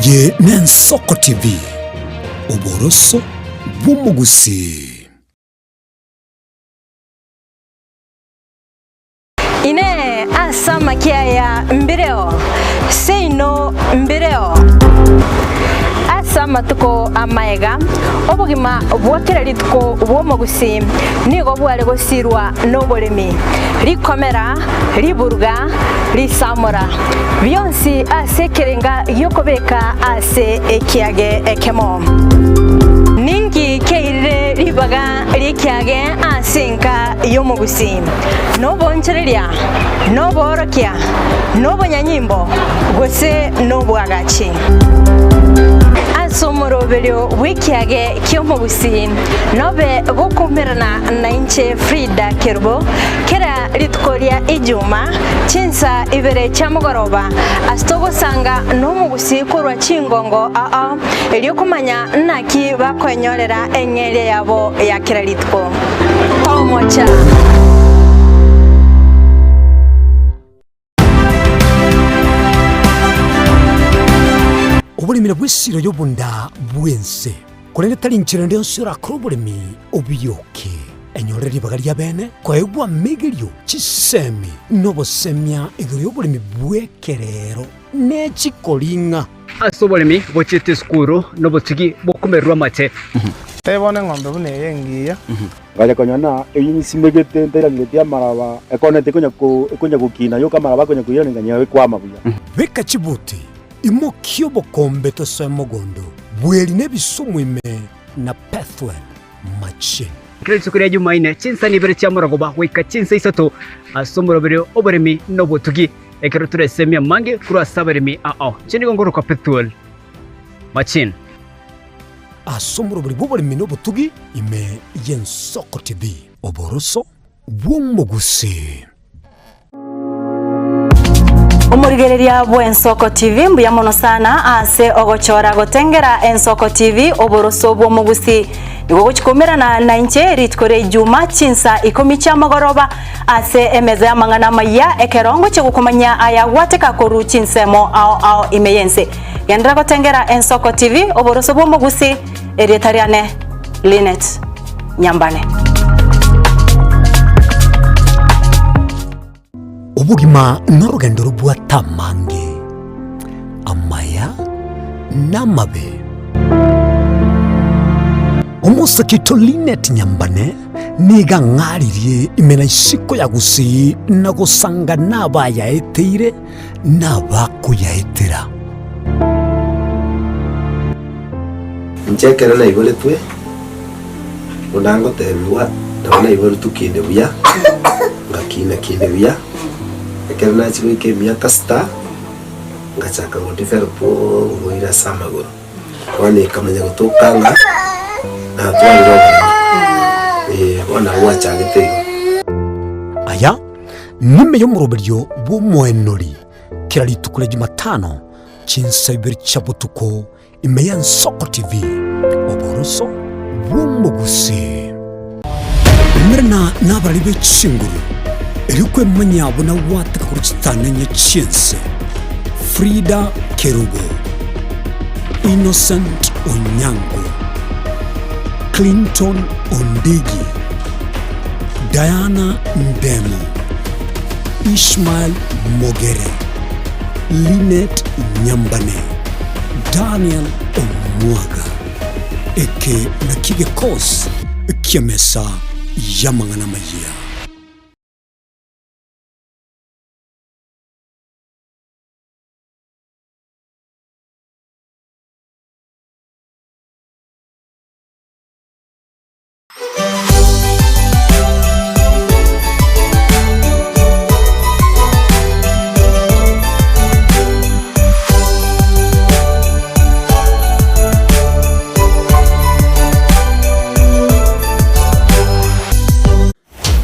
Eye n'Ensoko TV, oboroso bw'omogusii. Inee! Ase amakia aya mbireo? Seino mbireo. Ase amatuko amaega, obogima bwa kera rituko bw'omogusii nigo bware gosirwa noboremi, rikomera, riburuga, risamora, bionsi ase ekerenga gi'okobeka ase ekiage ekemo. Ninki keirire ribaga ri'ekiage ase enka y'omogusii? Nobonchoreria, noboorokia, nobonyanyimbo, gose nobwagachi? Ase omoroberio bw'ekiage ki'omogusii nobe gokoumerana nainche Frida Kerubo kera rituko ria Ijuma chinsa ibere chia mogoroba ase togosanga nomogusii korwa chingongo ao erio komanya naki bakoenyorera eng'eria yabo ya kera rituko. Tomocha. Oboremi nabwo esiro y'obonda bw'ense, korende tari nchera ende yonsi orakore oboremi obiyoke. Enyore ribaga ri'abeene koegwa amegerio, chisemi, na obosemia igoro y'oboremi bw'ekerero ne chikoring'a. Ase oboremi bochiete esukuru nobotugi bokomererwa amache. Tebia bono eng'ombe buna eye engiya. Ngacha konyora ng'a eyio nsimegete ntairaneretie amaraba, ekonete ekonya ko ekonya gokina yoka amaraba akonya koirana ng'a ekwama buya. Beka chibuti, imokia obokombe tosoe mogondo, bweri na ebisumu ime na Pethuel machine. Kera rituko ria Jumaine, chinsa ibere chia morogoba goika chinsa isato, ase omoroberio oboremi na obotugi, ekero toresemie amange korwa ase abaremi ao. Inche nigo ngorokwa Pethuel Machine. Ase omorobori bw'oboremi na obotugi ime y'Ensoko TV. Oboroso bw'omogusii. Omorigereria bw'Ensoko TV mbuya mono sana ase ogochora gotengera Ensoko TV oboroso bw'omogusii. Nigo ogochia koumerana nainche rituko ria Ijuma chinsa ikomi chiamagoroba ase emeza y'amang'ana amayia ekero ngochia gokomanyia aya gwateka korwa chinsemo ao ao ime y'ense. Genderera gotengera Ensoko TV, oboroso bw'omogusi, erieta riane Linet Nyambane. Obogima norogendo robwate amange, amaya na amabe. Omosike oito Linet Nyambane nigo ang'aririe ime na isiko ya Gusii na gosanga nabayaeteire na abakoyaetera. Inche ekero naiboretwe, buna ngotebigwa, nabo naiboretwe kinde buya, ngakina kinde buya, ekero nachia goika emiaka sita, ngachaka go develop oborwaire ase amagoro. Bono ekamanya gotoka ng'a natwarire oboremo, eh, bono nabo gwachagete igo. Aya nime y'omoroberio bw'omoenori kera rituko ria Jumatano chinsa ibere chia botuko ime y'Ensoko TV, oboroso bw'omogusii. Umerana nabarari be chinguru, erio kwemanya buna gwateka korwa chitanenye chi'ense. Frida Kerubo, Innocent Onyango, Clinton Ondigi, Diana Ndemo, Ishmael Mogere, Linet Nyambane, Daniel Omwaga. Eke nakio gekosi ki'emesa y'amang'ana amayia.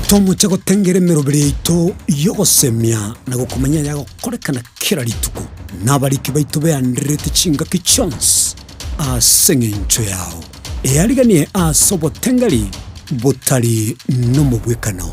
Tomoche gotengera emeroberi yaito y'ogosemia na gokomanya ayagokorekana kera rituko, na abariki baito beandererete chingaki chionsi ase engencho yao. Eariganie ase obotengeri botari nomobwekano.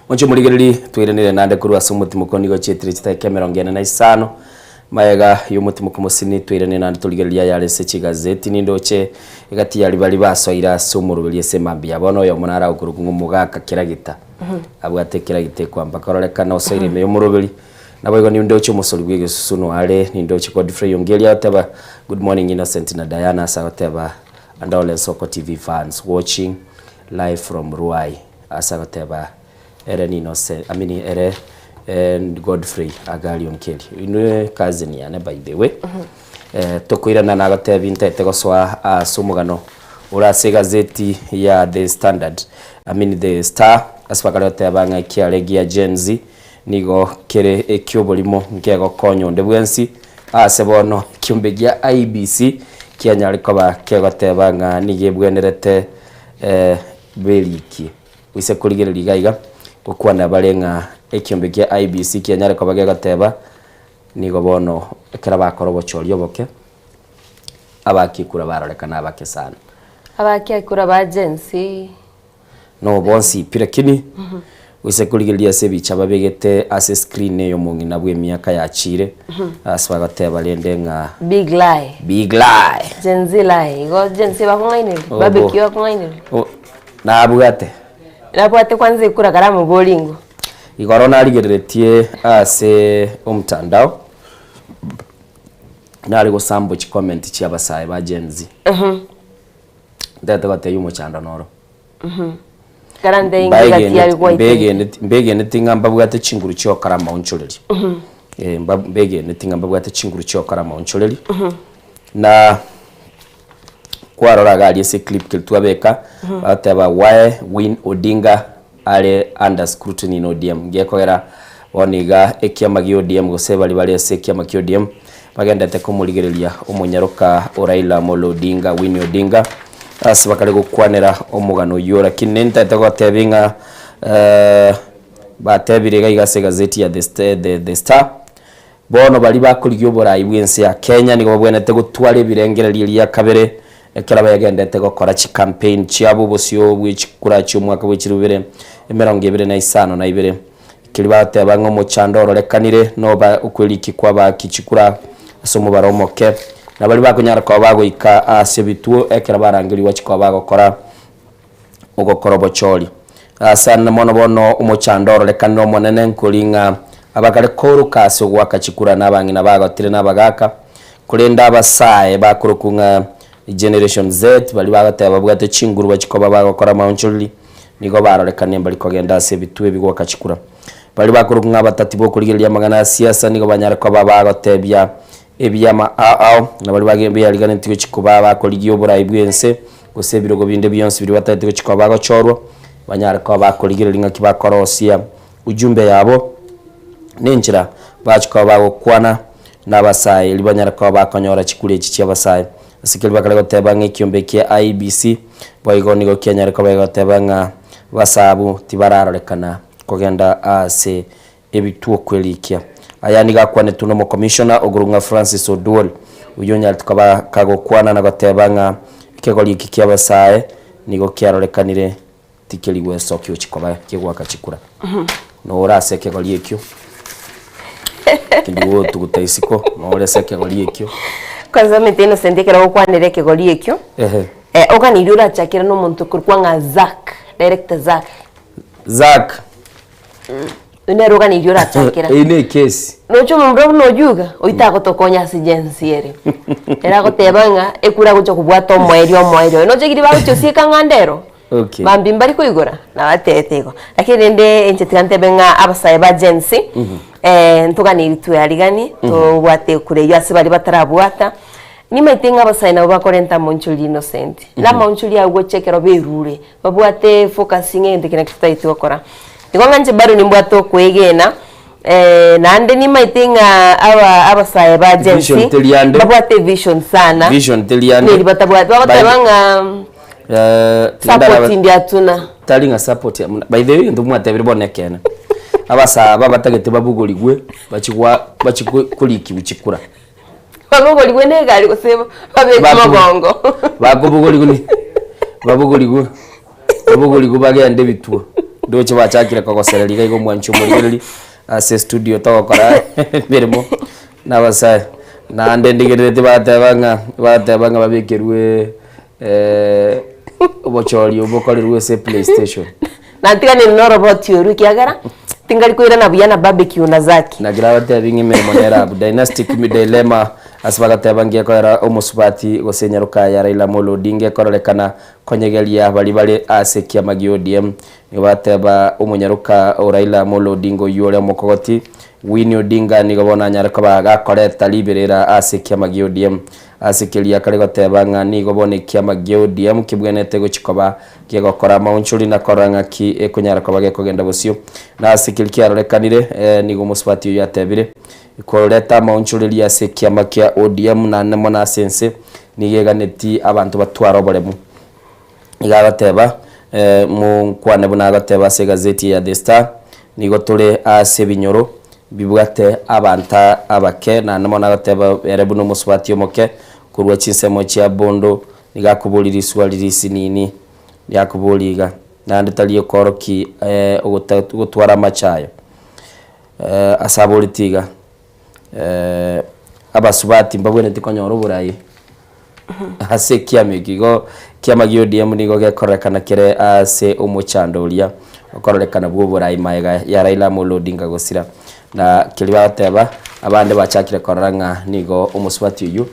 Monche omorigereri twairanire naende korwa ase omotimoko nigo chietire chidakika emerongo ene na isano Magega y'omotimoko mosini toirane naende torigererie ayare ase chigazeti nindoche egati ya ribaria basoire ase omoroberi ase emambia. Bono oyomo nare agokorokwa ng'a omogaka Keragita abwate ekeragita ekwamba kororekana osoire ime y'omoroberi. Naboigo nindoche omosori bw'egesusu noare nindoche Godfrey Ongeri agoteba good morning Innocent na Diana ase agoteba and all Ensoko TV fans watching live from Ruai ase agoteba Ere n'Innocent, I mean ere Godfrey Agari Onkeri. Inwe cousin yane by the way. Eh, tokoirana nagotebi ntaete gosoa ase omogano ore ase egazeti ya The Standard, I mean The Star, ase bakare goteba ng'a ekiare gia Gen Z nigo kere ekioborimo nkegokonya onde bwensi ase bono ekiombe gia IEBC kianyare koba kegoteba ng'a nigo ebwenerete eh, berikie. Goise korigereria iga iga, gokwana bare ng'a ekiombe kia IEBC kianyare koba gegoteba, nigo bono ekero bakora obochori oboke, abakia kura barorekana abake sana. Abakia kura ba Gen Z. No bonsi pi lakini, goise korigereria ase ebicha babegete ase screen eye omong'ina bwa emiaka yachire, ase bagoteba rende ng'a Big lie. big lie. Gen Z lie. Igo Gen Z bakong'aineria? Obo. Barbecue bakong'aineria? O- Nabwate. Nabwate kwanza ekura kare amoboringo. Igoro narigereretie ase omtandao, nare gosamble chicomment chia abasae ba Gen Z. Ntagete gotebia omochando noro. Karante inki gati yari gwaitete? Mbegeneti mbegeneti ng'a mbabwate chinguru chia gokora amaonchoreria. Eh, mba mbegeneti ng'a mbabwate chinguru chia gokora amaonchoreria. Na kwarora iga aria ase eclip keria twabeka, bagoteba why Win Odinga are under scrutiny in ODM. Gekogera bono iga ekiama gia ODM gose baria bare ase ekiama kia ODM bagendete komorigereria omonyaroka o Raila Amolo Odinga, Winnie Odinga, ase bakare gokwanera omogano oyio lakini nintagete gotebia ng'a batebire iga iga ase egazeti ya The The Star, Bono baria bakorigia oborai bw'ense ya Kenya nigo babwenerete gotwara ebirengererio eria kabere ekero bagendete gokora chicampaign chiabo obosio bwe chikura chi'omwaka bwe chilifu bibere emerongo ebere na isano na ibere. Keria bagoteba ng'a omochando ororekanire noba okwerikia kw'abaaki chikura ase omobaro omoke, na baria bakonyara koba bagoika ase ebituo ekero barangerigwa chikoba bagokora ogokora obochori. Ase ande mono bono omochando ororekanire omonene nkori ng'a abakare kooroka ase ogoaka chikura na abang'ina bagotire na abagaaka, korende abasae bakorokwa ng'a Generation Z baria bagoteba babwate chinguru bachia koba bagokora amaonchoreri, nigo barorekane mbari kogenda ase ebituo ebi goaka chikura. Baria bakorokwa ng'a abatati bokorigereria amang'ana a siasa nigo banyare koba bagotebia ebiama ao ao, na baria beariganetie gochia koba bakorigia oborai bw'ense, gose ebirogo binde bionsi biria batagete gochia koba bagochorwa, banyare koba bakorigereria ng'aki bakorosia ujumbe yabo, na enchera bachia koba bagokwana na abasae erio banyare koba bakonyora chikura echi chia abasae. Ase keria bakare goteba ng'a ekiombe kia IEBC boigo nigo kianyare koba gegoteba ng'a abasae abwo tibararorekana kogenda ase ebituo kwerikia. Aya nigo akwanetwe nomokomishona okorokwa ng'a Francis Oduol, oyio onyarete koba kagokwana na goteba ng'a ekegori eki ki'abasae nigo kiarorekanire tikeri gwesokia ochia koba kegoaka chikura. Nore ase ekegori ekio, tindi gotuguta isiko, nore ase ekegori ekio. Kwanza omanyete Innocent ekero ogokwanera ekegori ekio, Ehe. eh, oganirie orachakere na omonto okorokwa ng'a Zack, director Zack. Zack. Oyio nere oganeirie orachakera. Eyio ne ekesi. Noche omomura buna oyio iga, oyio tagotokonya ase jensi ere. Ere agoteba ng'a ekura agocha kobwata omoerio omoerio oye. Noche riria bagochia gosieka ng'a ndero, Okay. mambia mbari koigora, nabatebete igo. Lakini rende inche tiga ntebe ng'a abasae ba jensi, ntoganeirie tweariganie, tobwate ekura eyio ase baria batarabwata. Nimaete ng'a abasae nabo bakorenta amaonchoreri innocent. Na amaonchoreri agwo gochia ekero berure, babwate focus ng'a egento eke nakio totagete gokora. Igo ng'a inche bado nimbwate okoegena, naende nimaete ng'a aba abasae ba Gen Z, Vision teri ande. mbabwate evision sana, Vision teri ande. neri batabwati, bagoteba ng'a Eh, support ndiatuna. Tari ng'a support ya muna. By the way, egento mwatebire bono ekeene. Abasae aba batagete babogorigwe, bachie gwa bachie korikigwa chikura. Babogorigwe na egari gose babekwe Bakobo- mogongo. Bakobogorigwa ni babogorigwe babogorigwe bagende ebituo. Ndoche bachakire kogosereria iga igo omwanchi omorigereria ase estudio togokora emeremo na abasae. Naende ndigerereti bateba ng'a bateba ng'a babekerwe obochori obwo bokorerwe ase eplaystation. Natiganire noroboti orwo, ekiagera tingari koirana buya na barbecue na zaki. Naki nabatebi ng'a emeremo nere abwo. Dynastic Dilemma ase bagateba ngekoera omosubati gose enyaroka ya Raila Amolo Odinga ekororekana konyegeria baria bare ase ekiama gia ODM. Nigo bateba omonyaroka o Raila Amolo Odinga oyio ore omokogoti Winnie Odinga nigo bono anyare koba gakoreta riberera ase ekiama gia ODM. Ase keria akare goteba ng'a nigo bono ekiama gia ODM kebwenerete gochia koba Kegokora amaonchori na korora ng'aki ekonyara koba gekogenda bosio. Na ase keria kiarorekanire, nigo omosubati oyio atebire, Koreta amaonchoreria ase ekiama kia ODM naende mono ase ense, nigo eganeti abanto batware oboremu. Nigo agoteba, monkwane buna agoteba ase egazeti ya The Star, nigo tore ase ebinyoro bibwate abanto abake, naende mono agoteba ere buna omosubati omoke korwa chinsemo chia Bondo, Nigo akoboria riswali risinini riakoboria iga, naende tari okoorokia ogotwara amachayo. Ase aboreti iga, abasubati mbabwenereti konyora oborai ase ekiama eke igo ekiama gia ODM nigo gekororekana kere ase omochando oria okororekana bwa oborai magega ya Raila Amolo Odinga gosira. Na keria bagoteba, abande bachakire korora ng'a nigo omosubati oyio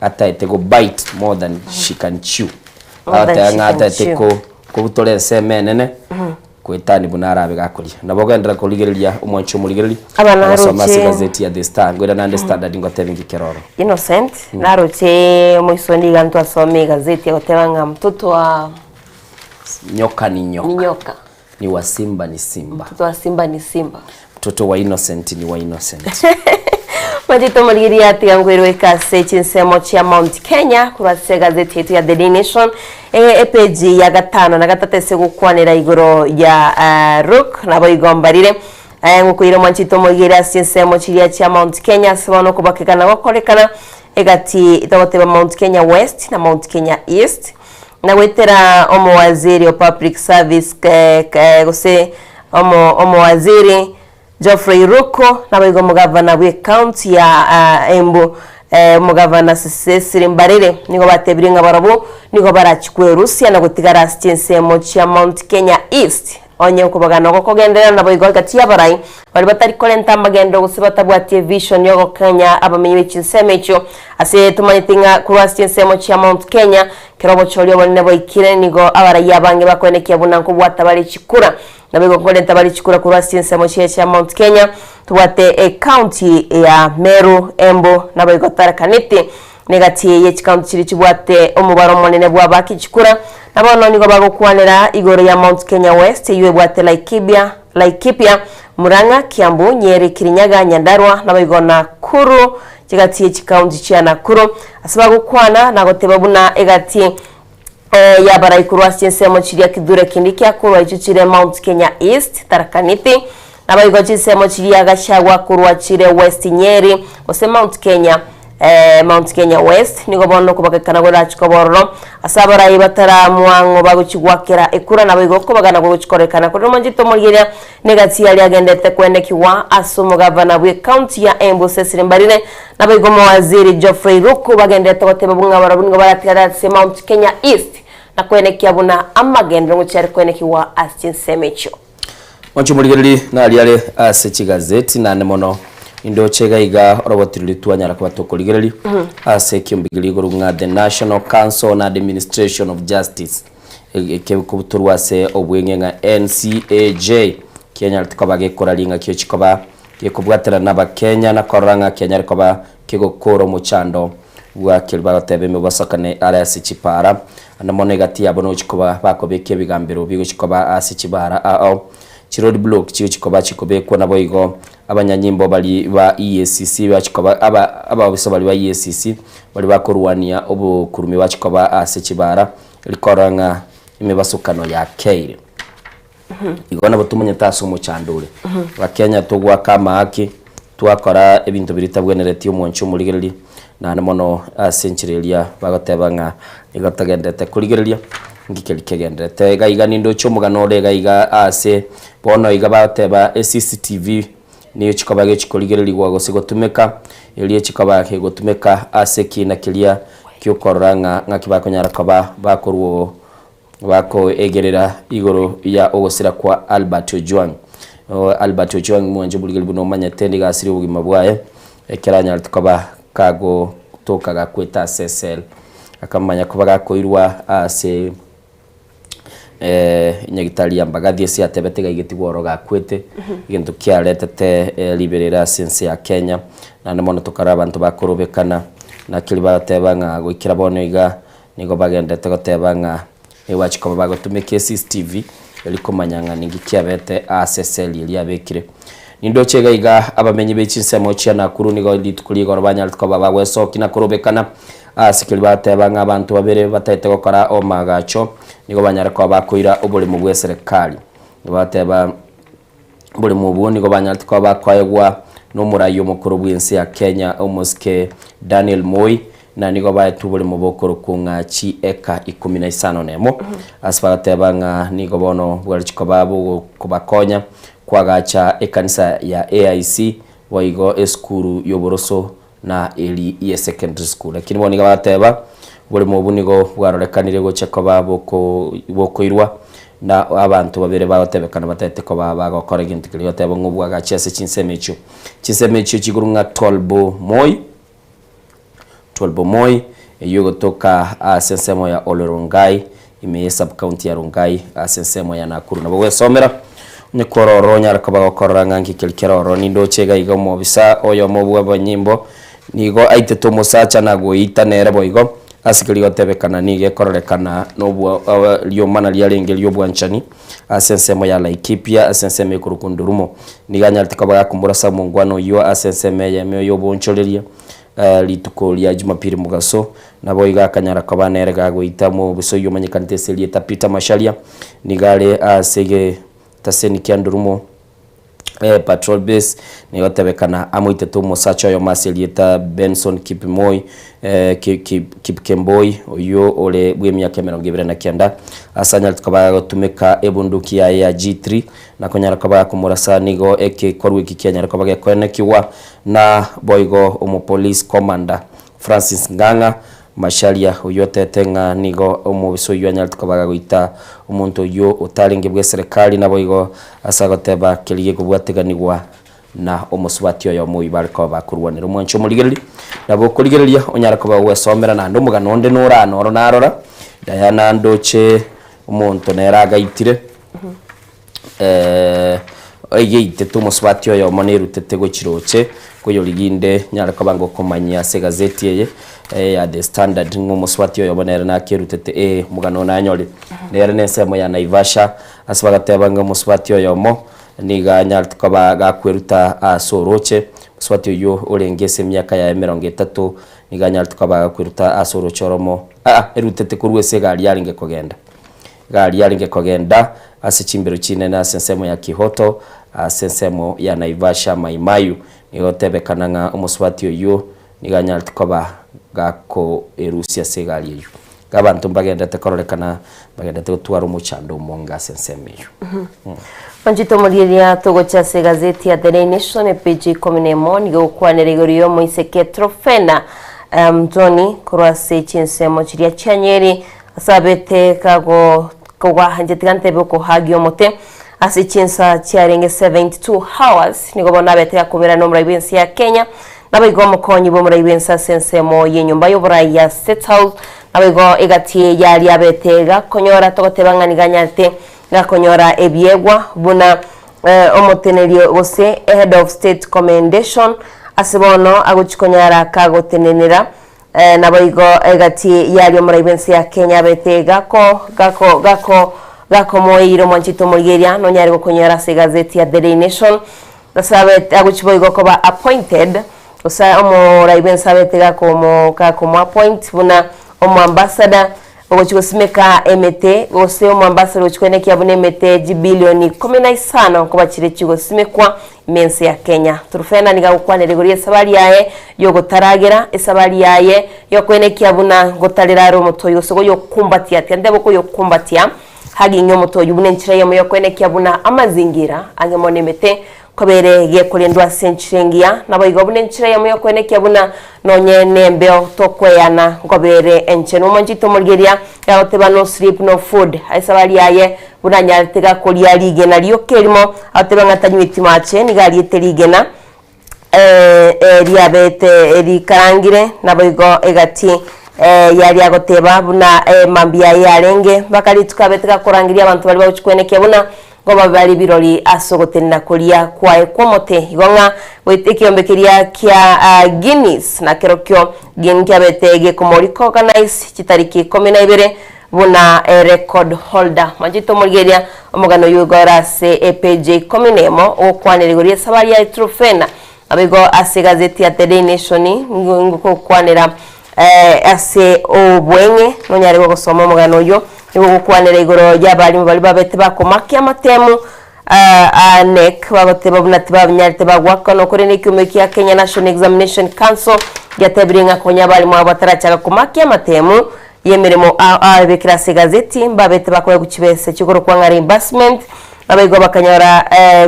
ataete go bite more than she can chew. More than Agoteba she ng'a can ataete chew. ko kobutora ensemo enene goetani buna arabe gakoria. Nabo ogenderera korigereria omwanchi omorigereri, Aba ogosoma ase naroche- egazeti ya The Star. Ngoira naende Standard ngotebie nki kere oro. Innocent, naroche moisoni iga ntwasoma egazeti egoteba ng'a mtoto wa Nyoka ni nyoka. ni nyoka. Ni wa simba ni simba. Mtoto wa simba ni simba. Mtoto wa Innocent ni wa Innocent. Machete omorigereria atiga nkoirweka ase chinsemo chia Mount Kenya korwa ase egazeti yaito ya The Daily Nation e epeji ya gatano na gatato ase gokwanera igoro ya eh, Rook naboigo mbarire eh, ngokoira omwanchete omorigereria ase chinsemo chiria chia Mount Kenya ase bono okobakekana gokorekana egati togoteba Mount Kenya West na Mount Kenya East Na goetera omowaziri o Public Service gose omowaziri Geoffrey Ruku naboigo omogavana bw'ecounty ya Embu omogavana Cecily Mbarire nigo batebirie ng'a barabwo nigo barachie kwerusia na gotigara ase chinsemo chia Mount Kenya East onye okobagana oko kogenderera naboigo egati y'abarai baria batari korenta amagendo gose batabwati evision yogokanya abamenyi be chinsemo echio ase tomanyete ng'a korwa ase chinsemo chia Mount Kenya Kera obochori obonene bwaikire, nigo abaraiyo abange bakoenekia buna nkobwata bare chikura. Naboigo nkorenta bare chikura korwa ase chinsemo chiaye chia Mount Kenya, tobwate ecounty ya Meru, Embu, naboigo Tharaka Nithi. Negati ye chicounty chiria chibwate omobaro omonene bw'abaaki chikura. Na bono nigo bagokwanera igoro ya Mount Kenya West eyio ebwate Laikibia, Laikipia, Murang'a, Kiambu, Nyeri, Kirinyaga, Nyandarua, naboigo Nakuru. Chigati ye chikaunti chia Nakuru ase bagokwana na goteba buna egati y'abarai korwa ase chinsemo chiria Kithure Kindiki akorwa echio chire Mount Kenya East, Tharaka Nithi, naboigo chinsemo chiria Gachagua akorwa chire West Nyeri gose Mount Kenya Mount Kenya West. Nigo bono okobagekana gorachi koba ororo ase abarai bataramwang'o bagochi goakera ekura naboigo okobagana gogochi korekana korende omonchete omorigereria Negati aria agendete kwenekigwa ase omogavana bw'ecounty ya Embu Cecily Mbarire naboigo omowaziri Geoffrey Ruku bagenderete goteba buna barabwo nigo baratigare ase Mount Kenya East na kwenekia buna amagenderero ngochia are kwenekigwa ase chinsemo echio. Mwanche omorigereri naria are ase chigazeti naende mono indoche iga iga oroboti roria twanyara koba tokorigereria ase ekiombe keria igoro ng'a The National Council on Administration of Justice. Ekegotorwa ase obweng'e ng'a NCAJ kianyarete koba gekoraria ng'aki ochia koba gekobwaterana n'Abakenya na korora ng'a kianyare koba kegokora omochando bwa keria bagoteba emebasokane are ase chipara. Ande mono egati yabo nochia koba bakobeka ebigambero bigochia koba ase chibara ao chiroad block chigochia koba chikobekwa naboigo abanyanyimbo baria ba EACC bachia koba aba abaofisa baria ba EACC baria bakorwania obokurumi bachia koba ase chibara. Rikorora ng'a emebasokano yakeire. Igo nabo tomanyete ase omochando ore. Abakenya togoaka amaaki, twakora ebinto biria bitabwenereti omwancho omorigereria, naende mono ase enchera eria bagoteba ng'a nigo togenderete korigereria, nki keria kegenderete. Iga iga nindoche omogano ore iga iga ase bono iga bagoteba eCCTV nigo chikoba gechikorigererigwa gose gotumeka, erio chikoba gegotumeka ase ekiina keria gi'okorora ng'a ng'aki bakonyara koba bakorwo bakoegerera igoro ya ogosira kwa Albert Ojwang. Albert Ojwang mwanche omorigeri buna omanyete nigo asirie obogima bwaye ekero anyarete koba kagotoka gakwete ase ecell akamanya koba gakoirwa ase Nyagitari ya Mbagathi ase yatebete iga igetigwe oro gakwete, egento kiaretete riberera ase ense ya Kenya, naende mono tokarora abanto bakorobekana, naki bagoteba ng'a goikera bono iga nigo bagenderete goteba ng'a nigo bachia koba bagotumeka eCCTV eri komanya ng'a ninki kiabete ase eseli eria yabekire. Nindoche iga iga abamenyi be chinsemo chia Nakuru nigo rituko ria igoro banyarete koba bagwesokia na korobekana Ase keria bateba ng'a abanto babere bataete gokora omoagacho nigo banyare koba bakoira oboremo bw'eserekari. Nigo bateba oboremo obwo nigo banyarete koba bakoegwa nomorai omokoro bw'ense ya Kenya omosike Daniel Moi na nigo baetwe oboremo bokorokwo ng'a chieka ikomi na isano na emo. Ase bagateba ng'a nigo bono bwarechie koba bogokobakonya koagacha ekanisa ya AIC boigo esukuru y'oboroso na eri ye secondary school. Lakini bono nigo bagateba oboremo obwo nigo bwarorekanire gochia koba boko bokoirwa na abanto babere bagotebekana batagete koba bagokora egento keria goteba ng'a obwagachi ase chinsemo echio. Chinsemo echio chigoro ng'a Tolbo Moi, Tolbo Moi, eyio egotoka ase ensemo ya Ole Rongai. Ime ye sub-county ya Rongai ase ensemo ya Nakuru. Nabo gwesomera onye kwororo onyare koba gokorora ng'a nki keria kere ororo. Nindoche iga iga omobisa oyomo bw'abanyimbo nigo aitete omosacha na goeita nere boigo ase keria gotebekana nigo ekororekana nobwa riomana riarenge ri'obwanchani ase ensemo ya Laikipia ase ensemo ekorokwa Ndurumo. Nigo anyarete koba gakomorasa omongwana oyio ase ensemo eyemo y'oboonchoreria Rituko ria Jumapili mogaso, naboigo akanyara koba nere gagoita omobisa oyio omanyekanete ase erieta Peter Macharia, nigo are ase egetaseni kia Ndurumo Patrol Base, nigo egotebekana amoitete omosacha oyomo ase erieta Benson Kipmoi Kipkemboi, oyio ore bw'emiaka 29, ase anyarete koba gagotumeka ebunduki yaye ya G3 na konyara koba gakomorasa nigo egekorwa eki kianyare koba gekoenekigwa Na boigo omopolice commander Francis Ng'ang'a Macharia oyio otete ng'a nigo omobisa oyio anyarete koba gagoita omonto oyio otarenge bw'eserekari naboigo ase agoteba keria gekobwateganigwa na omosubati oyomo oyio bare koba bakorwanera omwancho omorigereria. Nabo okorigereria onyare koba ogwesomera naende omogano onde nore aa noro narora Diana ndoche omonto nere agaitire. Oigeitete omosubati oyomo nerutete gochiroche, koyorigia inde nyare koba ngokomanyia ase egazeti eye ya The Standard ng'a omosubati oyomo nere nakerutete ee omogano oyo nanyorire. Nere na ensemo ya Naivasha ase bagateba ng'a omosubati oyomo nigo anyarete koba gakweruta ase oroche, omosubati oyio orenge ase emiaka yaye emerongo etato nigo anyarete koba gakweruta ase oroche oromo aa erutete korwa ase egari yarenge kogenda. Egari yarenge kogenda ase chimbero chinene ase ensemo ya Kihoto, ase ensemo ya Naivasha Mai Mahiu. Nigo gotebekana ng'a omosubati oyio nigo anyarete koba gakoerusia ase egari eyio. Iga abanto mbagendete kororekana mbagendete gotwara omochando omonge ase ensemo eyio. Manchete omorieria togocha ase egazeti ya The Daily Nation epeji ikomi na emo nigo egokwanera igoro y'omoiseke Trofena Mtoni korwa ase chinsemo chiria chia Nyeri Ase abete kago kogwa inche tiga ntebe okohagia omote ase chinsa chiarenge 72 hours nigo bono abete gakobera nomorai bw'ense ya Kenya naboigo omokonyi bw'omorai bw'ense ase ensemo y'enyomba y'oborai ya State House naboigo egati yaria abete gakonyora togoteba ng'a nigo anyarete gakonyora ebiegwa buna omoteneri gose Head of State Commendation ase bono agochi konyara kagotenenera Naboigo egati y'aria omorai bw'ense ya Kenya abete gako gako gako gakomoeire omwanchete omorigeria nonyare gokonyora ase egazeti ya The Daily Nation gose abete agochi boigo koba appointed gose omorai bw'ense abete gakomo gakomo appoint buna omoambassador ogochi gosimeka emete gose omoambassador ogochi koenekia buna emete chibilioni ikomi na isano nkoba chire chigosimekwa Ime ense ya Kenya. Turufena nigo agokwanera igoro y'esabari yaye y'ogotaragera, esabari yaye y'okoenekia buna ngotarera are omote oyo gose goyokumbatia, tiga ntebe okoyokumbatia, hugging omote oyio buna enchera eyemo y'okoenekia buna amazingira ang'e mono emete kobere gekorendwa ase enchera engiya, naboigo buna enchera eyemo y'okoenekia buna nonye nembeo tokoeyana nkobere enchenu. Omonchete omorigeria yagoteba no sleep no food, esabari yaye Buna anyarete gakoria rigena rioka erimo, agoteba ng'a tanyweti mache, nigo ariete rigena riabete rikarangire, naboigo egati yaria agoteba buna mambia aye yarenge, mpaka rituko abete gakorangeria abanto baria bagochia kwenekia buna ngoba bare birori ase ogotenena koria kwaye kw'omote. Igo ng'a goeta ekeombe keria kia Guinness nakerokio nkiabete gekomo recognize chitariki ikomi na ibere Buna erecord holder. Mwanchete omorigereria omogano oyio igo ore ase epage ya ikomi na emo ogokwanera igoro y'esabari ya Trufena. Nabo igo ase egazeti ya The Daily Nation ngokwanera ase obweng'e nonyare gosoma omogano oyio nigo ogokwanera igoro y'abalimu baria babete bakomakia amatemu a KNEC bagoteba buna tibanyarete bagoakana korende ekiombe kia Kenya National Examination Council giatebire ng'a konya abalimu abo batarachaka komakia amatemu y'emeremo ao ao ebekire ase egazeti, mbabete bakoegwa chibesa chikorokwa ng'a reimbursement, naboigo bakanyora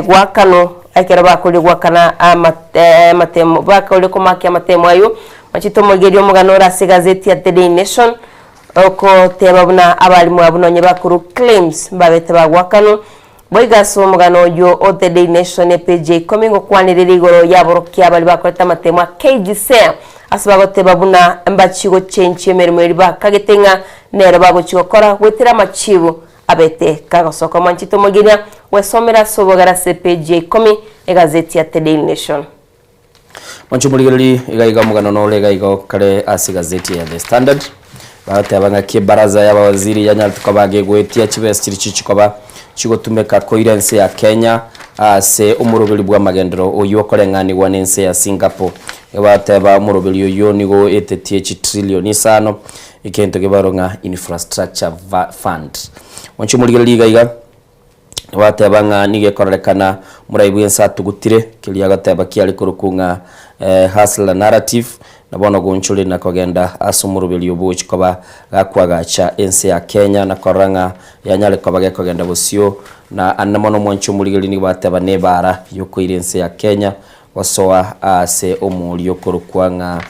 goakanwa ekero bakorire goakana amatemo bakorire komakia amatemo ayio. Machete omorigereria omogano ore ase egazeti ya The Daily Nation, okoteba buna abalimu abwo nonye bakorwa claims mbabete bagoakanwa. Boigo ase omogano oyio o The Daily Nation epeji ya ikomi ngokwanereria igoro y'aborokia baria bakorete amatemo a KJSEA ase bagoteba buna mbachie gochenchia emeremo eria bakagete ng'a nero bagochia gokora goetera amachibu abete kagosoka. Omwanchete omogeria gwesomera ase obogare ase epeji ya ikomi egazeti ya The Daily Nation. Mwanche omorigereria iga iga omogano nore iga iga kare ase egazeti ya The Standard bagoteba ng'aki ebaraza ya abawaziri yanyarete koba gegoetia chibesa chiria chichikoba chigotumeka koira ense ya Kenya ase omoroberi bw'amagenderero oyio okoreng'anigwa na ense ya Singapore. Nigo bagoteba omoroberi oyio nigo oetetie chitrillion isano egento kebarwe ng'a infrastructure fund. Mwanche omorigereria iga iga. Gwateba ng'a nigo ekororekana morai bw'ense atugutire, keria agoteba kiare korokwa ng'a hustler narrative, na bono gonchorire na kogenda ase omoroberio obogochi koba gakoagacha ense ya Kenya na korora ng'a yanyare koba gekogenda bosio na ande mono omwanchi omorigereria nigo bateba nebara yokoira ense ya Kenya gosoa ase omorio okorokwa ng'a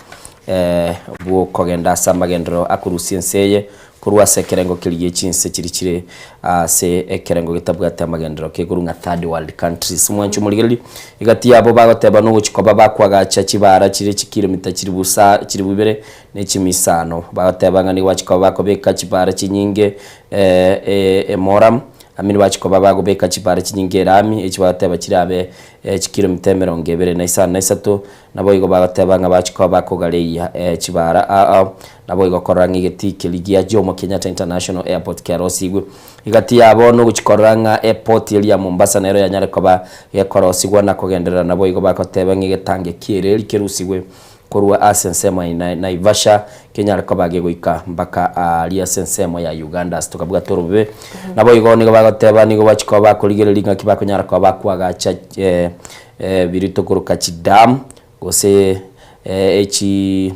bw'okogenda ase amagenderero akorusia ense eye Korwa ase ekerengo keria gie chinse chiria chire ase ekerengo getabwati amagenderero kekorwa ng'a third world countries. Omwancho omorigereria, egati yabo bagoteba nogochia koba bakoagacha chibara chire chikilomita chilifu sa chilifu ibere ne chimia isano. Bagoteba ng'a nigo bachia koba bakobeka chibara chinyinge emoram, amini bachia koba bagobeka chibara chinyinge erami, echi bagoteba chirabe chikilomita emerongo ebere na isano na isato, Naboigo bagateba ng'a bachia koba bakogareia chibara ao, naboigo korora ng'a egetii keria gia Jomo Kenyatta International Airport kiarosigwe. Egati yabo nogochia korora ng'a airport eria ya Mombasa nero yanyare koba gekorosigwa na kogenderera naboigo bagoteba ng'a egetange ki'ereri kerusigwe korwa ase ensemo ya Naivasha kenyare koba gegoika mpaka aaria ase ensemo ya Uganda ase tokabwate orobobe. Naboigo nigo bagoteba nigo bachia koba bakorigereria ng'aki bakonyara koba bakoagacha biria tokoroka chidamu, gose echi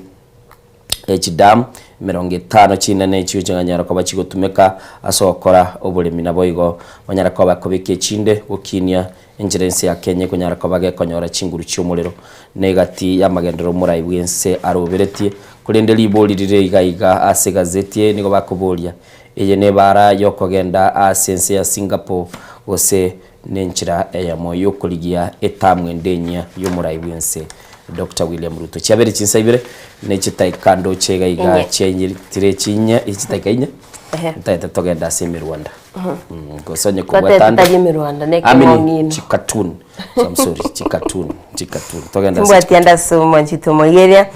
echidamu emerongo etano chinene echio chikanyara koba chigotumeka ase ogokora oboremi. Naboigo banyare koba bakobeka echinde gokinia enchera ense ya Kenya ekonyara koba gekonyora chinguru chi'omorero na egati y'amagenderero omorai bw'ense aroberetie. Korende ribori rire iga iga ase egazeti eye nigo bakoboria, Eye nebara yokogenda ase ense ya Singapore gose Nenchera eyemo y'okorigia etamu ende enyia y'omorai bw'ense Doctor William Ruto. Chiabere chinsa ibere ne chitaika ndoche iga iga Inye. chiaitire chinye chitaika inye Ehe. ntaete togende ase emerwanda. Mm, gose onye Twatete kobwata ande tari emerwanda, ne I mean, ekemong'ino. chikatun So I'm sorry chikatun chikatun togende ase Timbwati ande ase omwanchete omorigereria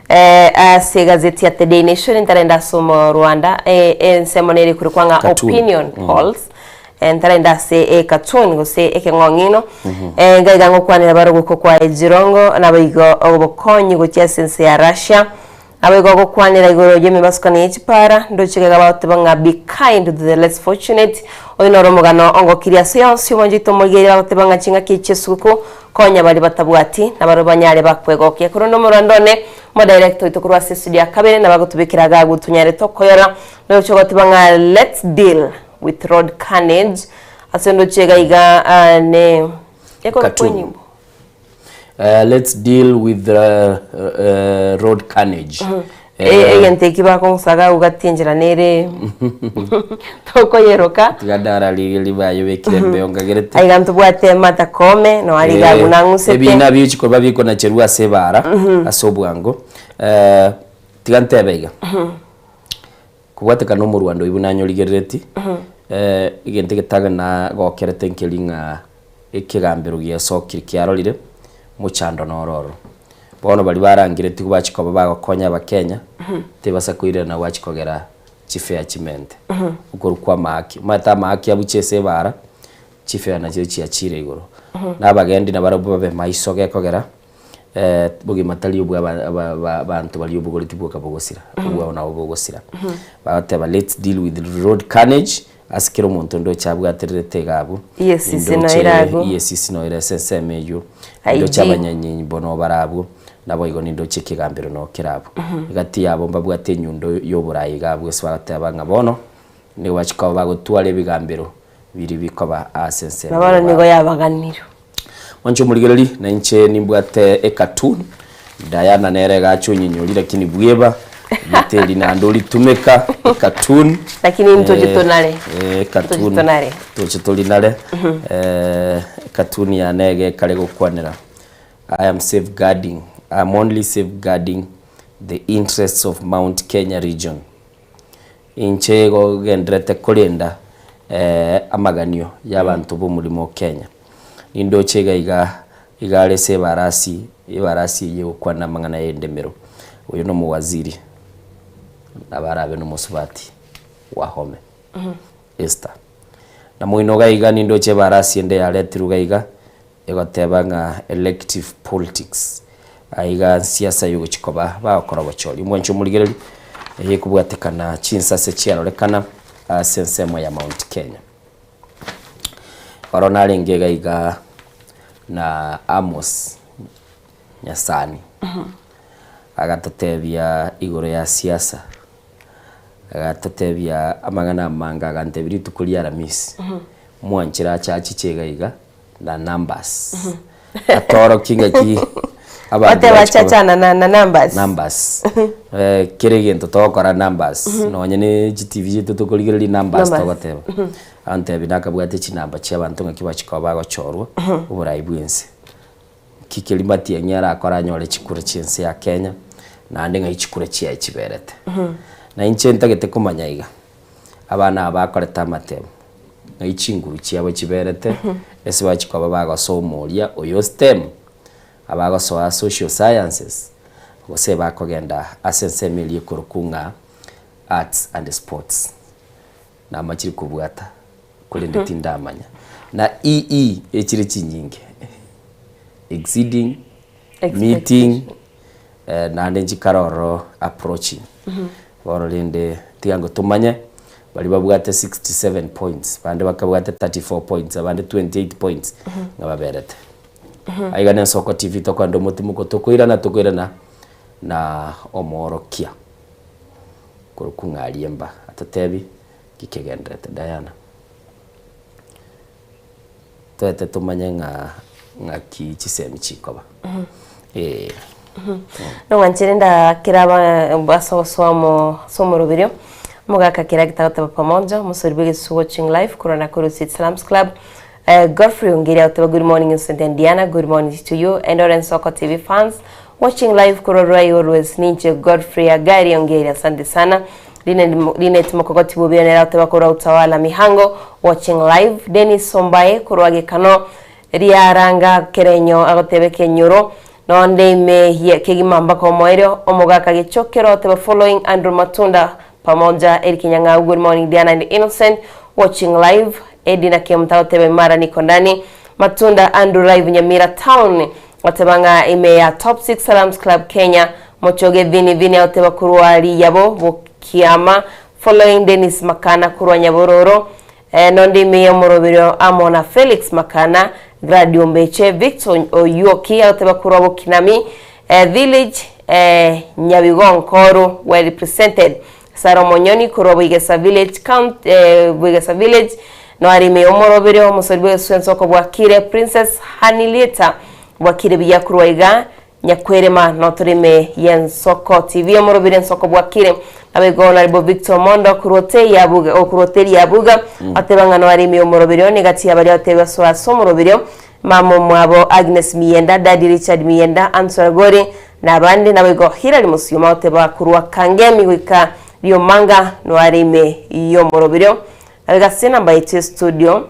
eh, ase egazeti ya The Daily Nation ntarenda ase omorwanda eh, ensemo nere ekorokwa ng'a Cartoon. opinion Mm. polls Eh, ntarenda ase ecartoon gose ekeng'ong'ino Eh, iga iga ngokwanera barogoko kwa ejirongo naboigo obokonyi gochia ase ense ya Russia naboigo gokwanera igoro y'emebasukano ye chipara ndoche iga bagoteba ng'a be kind to the less fortunate oyo noro omogano ongokirie ase yonsi omonto oito omorigereria bagoteba ng'a ching'aki echi chi'esuguku konya baria batabwati nabarobwo banyare bakwegokia korende omorwando one omodirector oito korwa ase estudio ya kabere nabagotobekera agagu tonyare tokoyora ndoche ogoteba ng'a let's deal with road carnage ase ndoche iga iga ah, ne ekorokwa Cartoon. enyimbo Let's deal with the road carnage. E- egento eki bakong'usaga gati enchera nere tokoyeroka Tiga ndararigereria bayebekire embeo nkagerete. aiga ntobwate Martha Koome no ari iga agwo nang'usete Ebina biochikorwa bikonacherwa ase ebara ase obwango. Eh, tiga ntebe iga. Kobwatekana nomorwando oyio buna anyorigerereti, egento egetang'ani nagokerete nkeri ng'a ekegambero giasokire kiarorire, mochando noro ororo. Bono baria barangeretigwe bachia koba bagokonya abakenya, tibasa koirana gwachia kogera chifare chimente. Okorwa kwa amahaki, omanyete amahaki abuche ase ebara, chifare nachio chiachire igoro. Na abagendi nabarabwo babe maiso gekogera. Bogima tari obwa abanto baria obogoreti bwoka bogosira, obwao nabo bogosira. Bagoteba let's deal with road carnage ase kera omonto ndoche abwatererete iga abwo, EACC ndoche noyo ere abwo. EACC noyo ere ase ensemo eywo, IG. ndoche abanyanyimbo noo bare abwo, naboigo nindoche ekegambero noo kere abwo. Egati yabo mbabwate enyundo ya oborai iga abwo ase bagoteba ng'a bono, nigo bachia koba bagotwara ebigambero biria bikoba ase ensemo Na bono ya nigo yabaganirwe. Mwanche omorigereri, na inche nimbwate ecartoon, Diana nere egacha onyinyori lakini bweba. Erieta eri naende oritumeka, ecartoon. Lakini ntoche tonare. Eh, cartoon. Ntoche tonare. Toche torinare. Ecartoon yane iga ekare gokwanera, I am safeguarding, I am only safeguarding the interests of Mount Kenya region. Inche igo genderete korenda amaganio y'abanto b'omorimo o Kenya. Nindoche iga iga iga are ase ebarasi, ebarasi eyio egokwana amang'ana y'endemero. Oyo nomowaziri, nabo arabe nomosubati Wahome, Esther. Na moino iga iga nindoche ebarasi ende yaretirwe iga iga, egoteba ng'a elective politics, aiga nsiasa yogochia koba bagokora obochori. Omwancho omorigereria, eye ekobwatekana chinsase chiarorekana ase ensemo ya Mount Kenya. Oro narenge iga iga na Amos Nyasani, agatotebia igoro ya siasa, agatotebia amang'ana amange, agantebia rituko ria Aramisi, mwanchire ache achiche iga iga. na numbers atorokie ng'aki abanto Bateba bachia koba- chachana na, na numbers. numbers Eh, kera egento togokora numbers nonye ne chitivi chiaito tokorigereria numbers Numbers. togoteba antebia nakabwate chinamba chia abanto ng'aki bachia koba bagochorwa oborai bwa ense ki keria matiang'i arakore anyore chikura chia ense ya Kenya naende ng'ai chikura chiaye chiberete na inche ntagete komanya iga abana aba bakorete amatemo Ng'ai chinguru chiabo chiberete, ase bachia koba bagosoma oria oyo STEM, abagosoa social sciences, gose bakogenda ase ensemo eria ekorokwa ng'a arts and sports. Namachire kobwata, korende tindamanya. Na EE echire chinyinge, exceeding, meeting, naende nchikare ororo approaching. Bono rende tiga ngo tomanye, baria babwate 67 points, bande bakabwate 34 points, abande 28 points, ng'a baberete. Aiga na Ensoko TV tokoenda omotimoko tokoirana tokoirana na omoorokia korokwa ng'a Ariemba atotebi ki kegenderete. Diana, toete tomanye ng'a ng'aki chisemi chikoba. Eeh. Nong'anchire ndakera aba ase ogosoa omo ase omoroberio, omogaka kera gitagoteba pamoja, omosori bw'egesusu watching live korwa Nakuru City Slums Club, eh, Godfrey Ongeri agoteba good morning Innocent and Diana, good morning to you and all Ensoko TV fans watching live korwa Ruai always ninche Godfrey Agari Ongeri asante sana. Linet Mokogoti Bobira nere agoteba korwa Utawala Mihango watching live, Dennis Ombae korwa Gekano Riaranga kerenyo agoteba ekenyoro, nonde ime ye kegima mpaka omoerio, omogaka gechokero oteba following Andrew Matunda pamoja Eric Nyang'au good morning Diana and Innocent watching live Eddie na Kemuta agoteba imara niko ndani Matunda Andrew live Nyamira town oteba ng'a ime ya Top 6 Salams Club Kenya Mochoge Vini Vini agoteba korwa Riyabo Bokiama following Dennis Makana korwa Nyabororo Nonde ime y'omoroberio amo na Felix Makana, Glady Ombeche, Victor Oyuoki agoteba korwa Bokinami Village, Nyabigonkoru well represented. Sarah Omonyoni korwa Boigesa Village County, Boigesa Village noare ime y'omoroberio omosori bw'egesuenso okobwakire Princess Hanilieta bwakire buya korwa iga Nyakwerema notore ime y'ensoko TV omorobire ensoko bwakire naboigo Honourable Victor Omondo korwa hoteli ya Buga okorwa hoteli ya Buga oteba ng'a noare ime y'omoroberio negati ya baria otebwa soa ase omoroberio mama omwabo Agnes Miyenda Daddy Richard Miyenda Answer Gori na abande naboigo Hillary Musioma oteba korwa Kangemi goika Riomanga noare ime y'omoroberio naboigo ase enamba yaito ya studio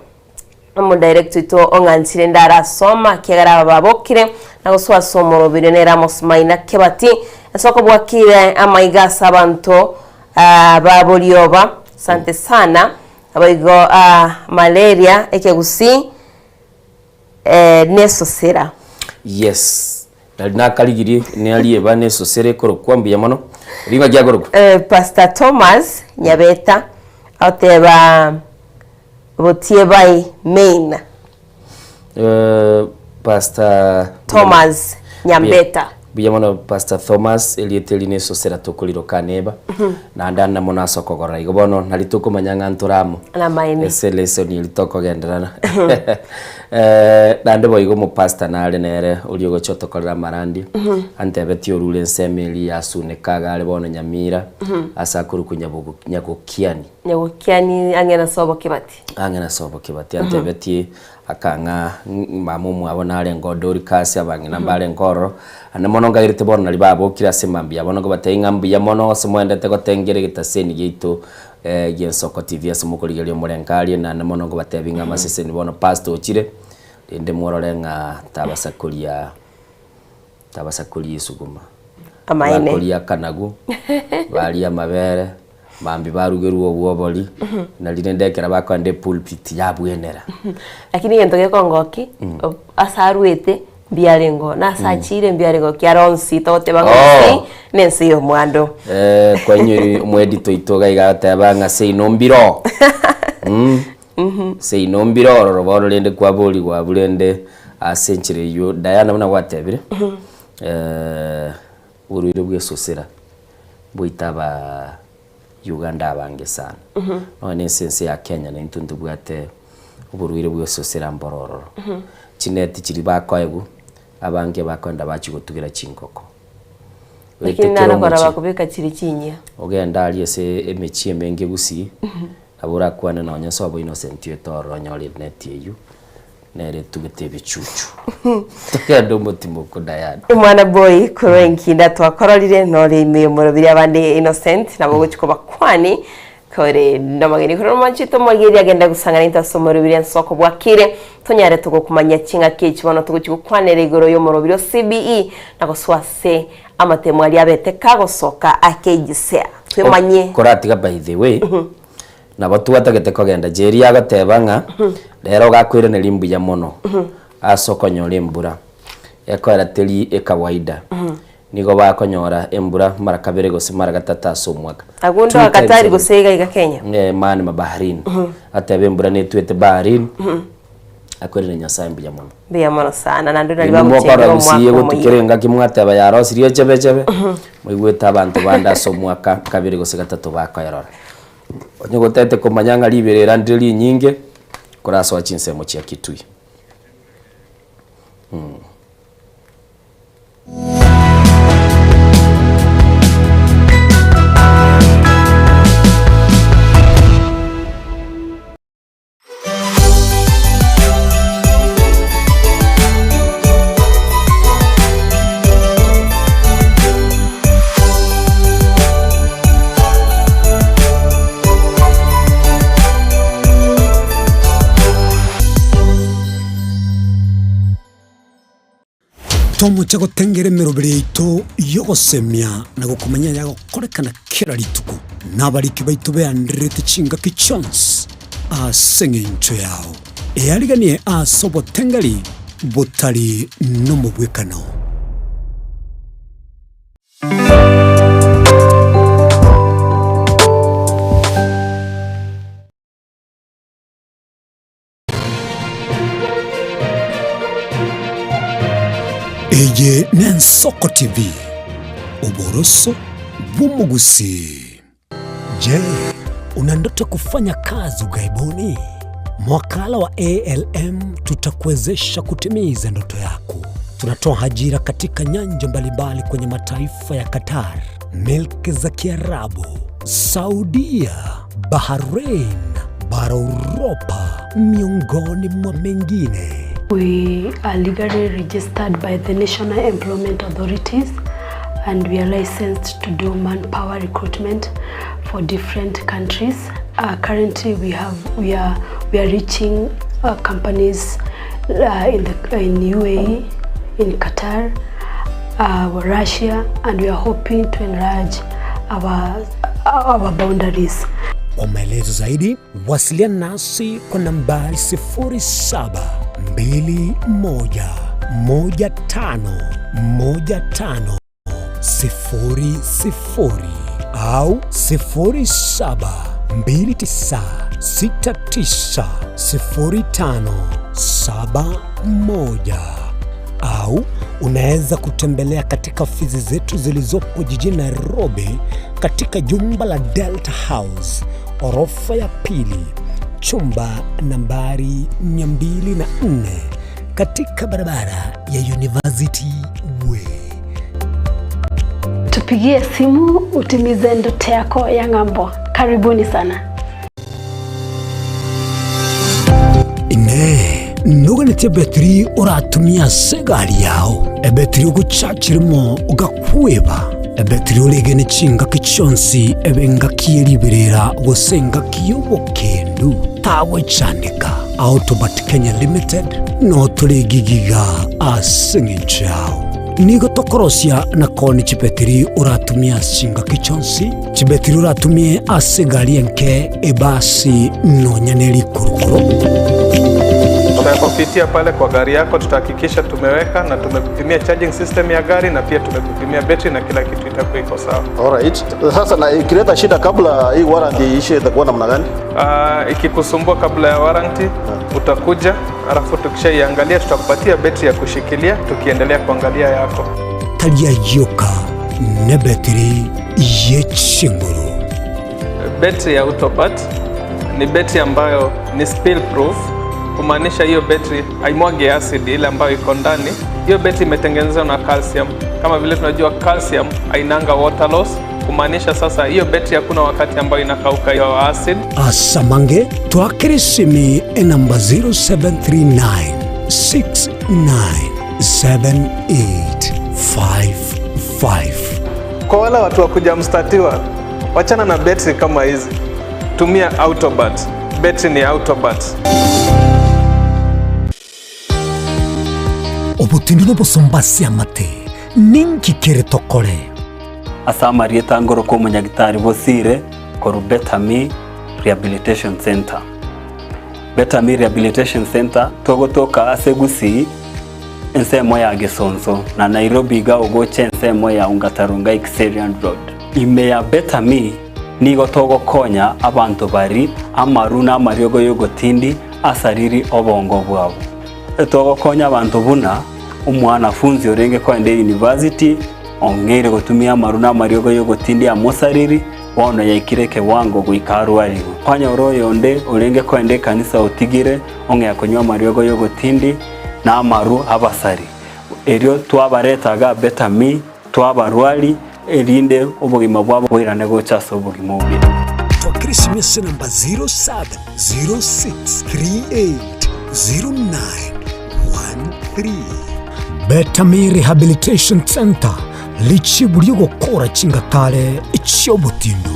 Omodirect oito ong'anchire ndarasoma ekiagera aba babokire na gosoa ase omoroberio nere Amos Maina Kebati ase okobwakire amaiga ase abanto ah, ba borioba asante sana aboigo ah, malaria ekegusii eh, nesosera. Yes nari nakarigirie narieba nesosera ekorokwa mbuya mono ring'aki akorokwa. Eh, Pastor Thomas Nyabeta agoteba Botiebai Main. Pastor Thomas Nyambeta. Mbuya mono Pastor Thomas, erieta eri nesosera tokoriroka neba, naende ande mono ase okogorora igo bono nari tokomanya ng'a ntore amo. Namaene. Ase lesson eri tokogenderana. Naende boigo omopastor nare nere oria ogocha otokorera amarandia, antebetie orure ensemo eria ya Suneka iga are bono Nyamira, ase akorokwa Nyabogo Nyagokiani. Nyagokiani ang'e na sobo Kibati. Ang'e na sobo Kibati antebetie Akang'a mama omwabo narenge o Dorikasi, abang'ina mbarenge ororo. Ande mono nkairete bono naria babokire ase mambia bono nkobatebia ng'a mbuya mono ase moendete gotengera egetaseni giaito gi'Ensoko TV ase mokorigereria omorengario, naende mono nkobatebia ng'a amaseseni bono pastor ochire, rende mworore ng'a tabasa koria tabasa koria esuguma. Amaene. Bakoria akanagu, baria amabere, mambia barugerwe obwo obori, nari rende ekero bakoenda epulpit yabwenera. Lakini egento gekongoki, ase arwete mbiarenge oo, na ase achire mbiarenge oo, kiara onsi togoteba ng'a Oh. onsi na ense ya omwando. Eh, kwainyori omwedito oito iga iga agoteba ng'a seino mbiro Seino mbire ororo bono rende kwaborigwa abwo rende ase enchera eyio Diana buna gwatebire, oborwaire bwa esosera bwaita aba Uganda abange sana. Nonya na ase ense ya Kenya naintwe ntobwate oborwaire bwa esosera mboro ororo. Chineti chiria bakoegwa, abange bakoenda bachia gotugera chingoko. Lakini Oete kera naro kora omochie. bakobeka chiri chinyia. Ogende aria ase emechie emenge gusii, Nabo orakwane nonya ase obo Innocent oete ororo onyore eneti eyio nere etugete ebichuchu. Togende omotimoku Diana. Omwana boy korwa enkinda twakororire nore ime omorobiri abande Innocent nabo ogochi kobakwani kore nomogeni korwa omochie tomorigereria agende gosang'ana into ase omorobiri ensoko bwakire tonyare togokumanyia ching'aki echi bono togochi gokwanera igoro y'omorobiri o CBE na gosoa ase Amatemo aria abete kagosoka akegisea, twemanyie. Koratiga by the way, nabo twatagete kogenda Jerry agoteba ng'a rero gakoiraneria mbuya mono ase okonyora embura ekoera teri ekawaida nigo bakonyora embura mara kabere gose mara gatato ase omwaka. Agwo Two ndo times Katari a gose iga iga Kenya. Eh, mani mabaharini ateba embura netwete baharini akoirane Nyasaye mbuya mono. Mbuya mono sana naende nari Inwe bagochengera mokora gusii omwaka egotukera omoyia. engaki mwateba yarosirie echebechebe, moigwete abanto bande ase omwaka kabere gose gatato bakoerora. Onye gotete komanya ng'a riberera ndire rinyinge, korasoa chinsemo chia Kitui. Tomoche gotengera emeroberi yaito y'ogosemia na gokomanya ayagokorekana kera rituko, na abariki baito beandererete chingaki chionsi ase engencho yao. Eariganie ase obotengeri botari nomobwekano. Eye n'Ensoko TV, oboroso bw'omogusii. Je, una ndoto ya kufanya kazi ughaibuni? Mwakala wa ALM tutakuwezesha kutimiza ndoto yako. Tunatoa ajira katika nyanja mbalimbali kwenye mataifa ya Qatar, milki za Kiarabu, Saudia, Bahrain, bara Uropa, miongoni mwa mengine. We are legally registered by the National Employment Authorities and we are licensed to do manpower recruitment for different countries. Uh, currently we have we are we are reaching uh, companies uh, in the in UAE, in Qatar, uh, Russia and we are hoping to enlarge our our boundaries. Kwa maelezo zaidi wasiliana nasi kwa nambari 0721151500 au 0729690571 au Unaweza kutembelea katika ofisi zetu zilizopo jijini Nairobi katika jumba la Delta House, orofa ya pili, chumba nambari 204 katika barabara ya University Way. Tupigie simu utimize ndoto yako ya ng'ambo. Karibuni sana. Inee! Noganetie ebetiri oratumie ase egari yao, ebetiri ogochachirimo ogakweba, ebetiri oregene chingaki chionsi ebe engaki ye riberera gose engaki y'obokendu? Tagwechandeka. Autobat Kenya Limited noo tore gigiga ase eng'encho yao. Nigo tokorosia na koonia chibetiri oratumie ase chingaki chionsi, chibetiri oratumie ase egari enke, ebasi, nonya ne rikurukuru. Tutakupitia pale kwa gari yako, tutahakikisha tumeweka na tumekupimia charging system ya gari na pia tumekupimia betri na kila kitu itakuwa iko sawa. Alright. Sasa na ikileta shida kabla hii warranty iishe itakuwa namna gani? Ikikusumbua kabla ya warranty utakuja, alafu tukishaiangalia tutakupatia betri ya kushikilia tukiendelea kuangalia yako. Tari ayio oka, nebetiri ye chinguru. Betri ya Autobat ni betri ambayo ni spill proof, kumaanisha hiyo betri haimwagi acid ile ambayo iko ndani. Hiyo betri imetengenezwa na calcium. Kama vile tunajua calcium hainanga water loss, kumaanisha sasa hiyo betri hakuna wakati ambayo inakauka hiyo acid. Asamange twakere esimi enamba 0739 697855. Kwa wale watu wa kuja mstatiwa, wachana na betri kama hizi, tumia Autobat. Betri ni Autobat. Obotindi nobosomba ase amate, ninki kere tokore? Ase amarieta ngorokwa omonyagitari Bosire korwa Better Me Rehabilitation Centre. Better Me Rehabilitation Centre togotoka ase Gusii ensemo ya Gesonso na Nairobi iga ogocha ensemo ya Ongata Rongai Kiserian Road. Ime ya Better Me nigo togokonya abanto bari amaru na amariogo yogotindi asariri obongo bwabo. Togokonya abanto buna omwanafunzi orenge kogenda university ong'eire gotumia amaru na amariogo yogotindi amosariri bono yaikire ekewango goika arwarigwe. Kwanyora oyonde orenge kogenda ekanisa otigire ong'ea konywa amariogo yogotindi na amaru abasari. Erio twabareta iga Better Me twabarwari erinde obogima bwabo boirane gocha ase obogima obuya. Twakire esimia ase namba 0706380913. Better Me Rehabilitation Centre, richibu ri'ogokora chingatare chi'obotindu.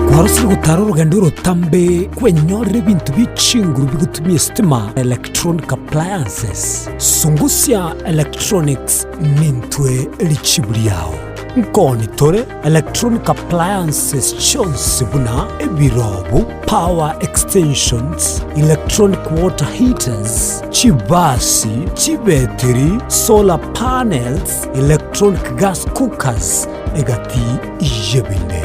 Kwarosire gotara orogendo orotambe kwenyorera ebinto bie chinguru bigotumia estima, electronic appliances. Sungusia Electronics nintwe richibu riao. Nkoni tore electronic appliances chionsi buna ebirobu, power extensions, electronic water heaters, chibasi, chibetiri, solar panels, electronic gas cookers, egati y'ebinde.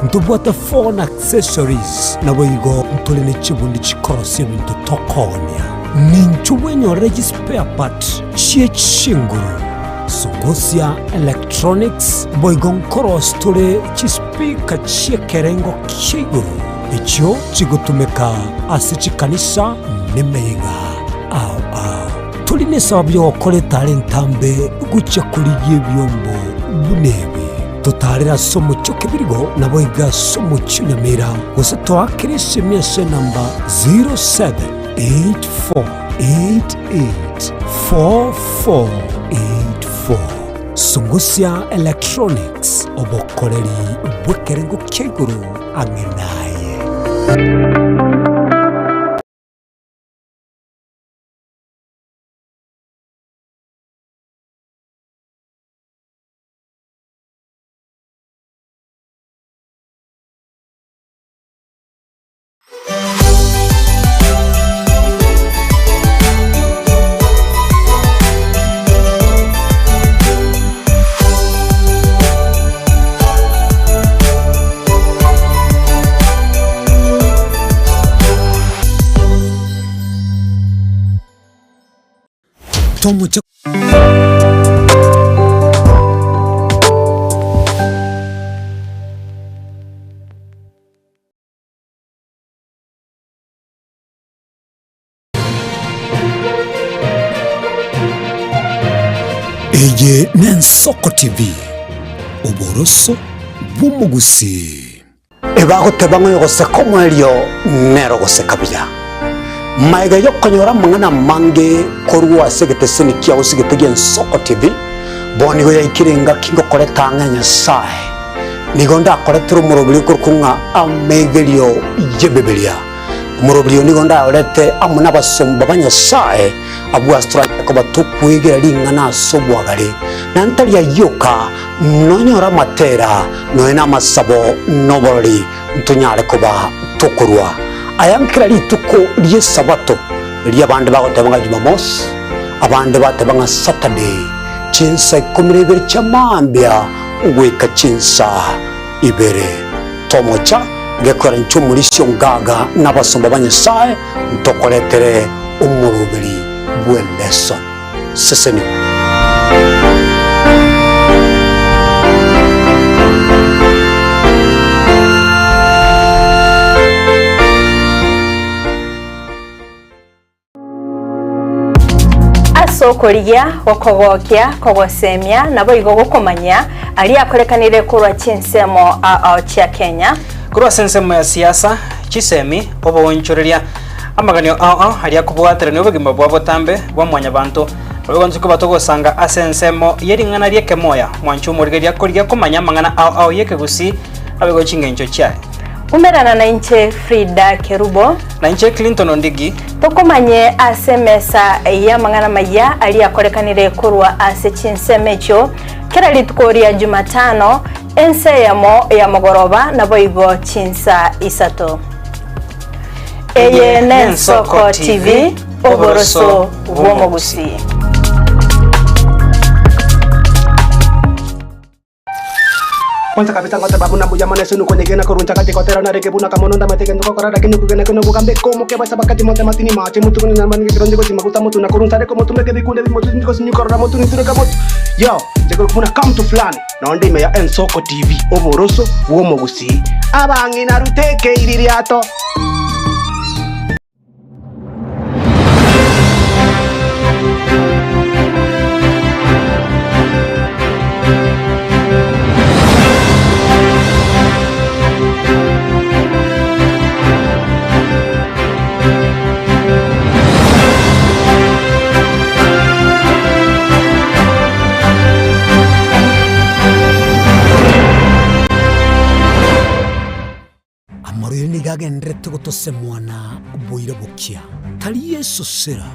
Ntobwate phone accessories, naboigo ntore ne chibundi chikorosia ebinto tokonia. Ninchu bwenyorere chispare part chie chinguru. Sungusia Electronics boigo nkorosia tore chispeaker chi'ekerengo kia igoro echio chigotumeka ase chikanisa nemeyega ao ao. Tori nesababu yogokora etara entambe gochia korigia ebiombo buna ebi. Totaarere ase omochie o Kebirigo, naboigo ase omochie o Nyamira, gose toakere esimi ase enamba 0784884484. Sungusia Electronics, obokoreri bw'ekerengo kia igoro ang'e naye. Tomocha. Eye n'Ensoko TV, oboroso bw'omogusii. Ebagoteba ng'a oyogoseka omoerio nere ogoseka buya. Magega y'okonyora amang'ana amange korwa ase egeteseni kiao ase egete gi'Ensoko TV, bono nigo yaikire engaki ngokoreta ang'e Nyasae. Nigo ndakoretere omoroberi okorokwa ng'a Amegerio y'Ebibilia. Omoroberi oyo nigo ndaorete amo nabasomba ba Nyasae, abwo ase toranyare koba tokwegera ring'ana ase obwagare, na ntari ayio oka, nonyore amatera, nonya namasabo, na oborori, ntonyare koba tokorua aya nkera rituko ri'Esabato, erio abande bagoteba ng'a Jumamosi, abande bateba ng'a Saturday, chinsa ikomi na ibere chia mambia goika chinsa ibere. Tomocha gekogera inche omorisia ongaga na abasomba ba Nyasae ntokoretere omoroberi bw'eleson. Sesenigwa. Ase okorigia, gokogokia, kogosemia, naboigo gokomanyia aria akorekanire korwa chinsemo ao chia Kenya. Korwa ase ensemo ya siasa, chisemi, oboonchoreria, amaganio ao ao aria akobwaterania obogima bwa botambe bwa mwanyabanto, naboigo intwe koba togosanga ase ensemo ye ring'ana ri'ekemoya, mwanche omorigereria korigia komanya amang'ana ao ao y'ekegusii naboigo chingencho chiaye. Umerana nainche Frida Kerubo. Nainche Clinton Ondigi. Tokomanye ase emesa y'amang'ana maya aria akorekanire korwa ase chinsemo echio kera rituko ria Jumatano, ensa eyemo ya mogoroba naboigo chinsa isato. Eye n'Ensoko TV, oboroso bw'omogusii. Kwanza kabisa ngoteba buna mbuya mono ase nokonyegena korwa nchagati gotera narenge buna kamono ndamate gento gokora lakini okogena kene obogambe komoke basa bakati mote matini mache motu kone nyama nige kironde gosi maguta motu na korwa nsare komotumeke bikunde bimotu ngosi korora motu nitureka motu yo nche buna come to fulani nonde ime ya Ensoko TV oboroso bw'omogusii abang'ina ruteke iririato. Amarwaire nigo agendererete gotosemwa na oboira bokia, tari esosera,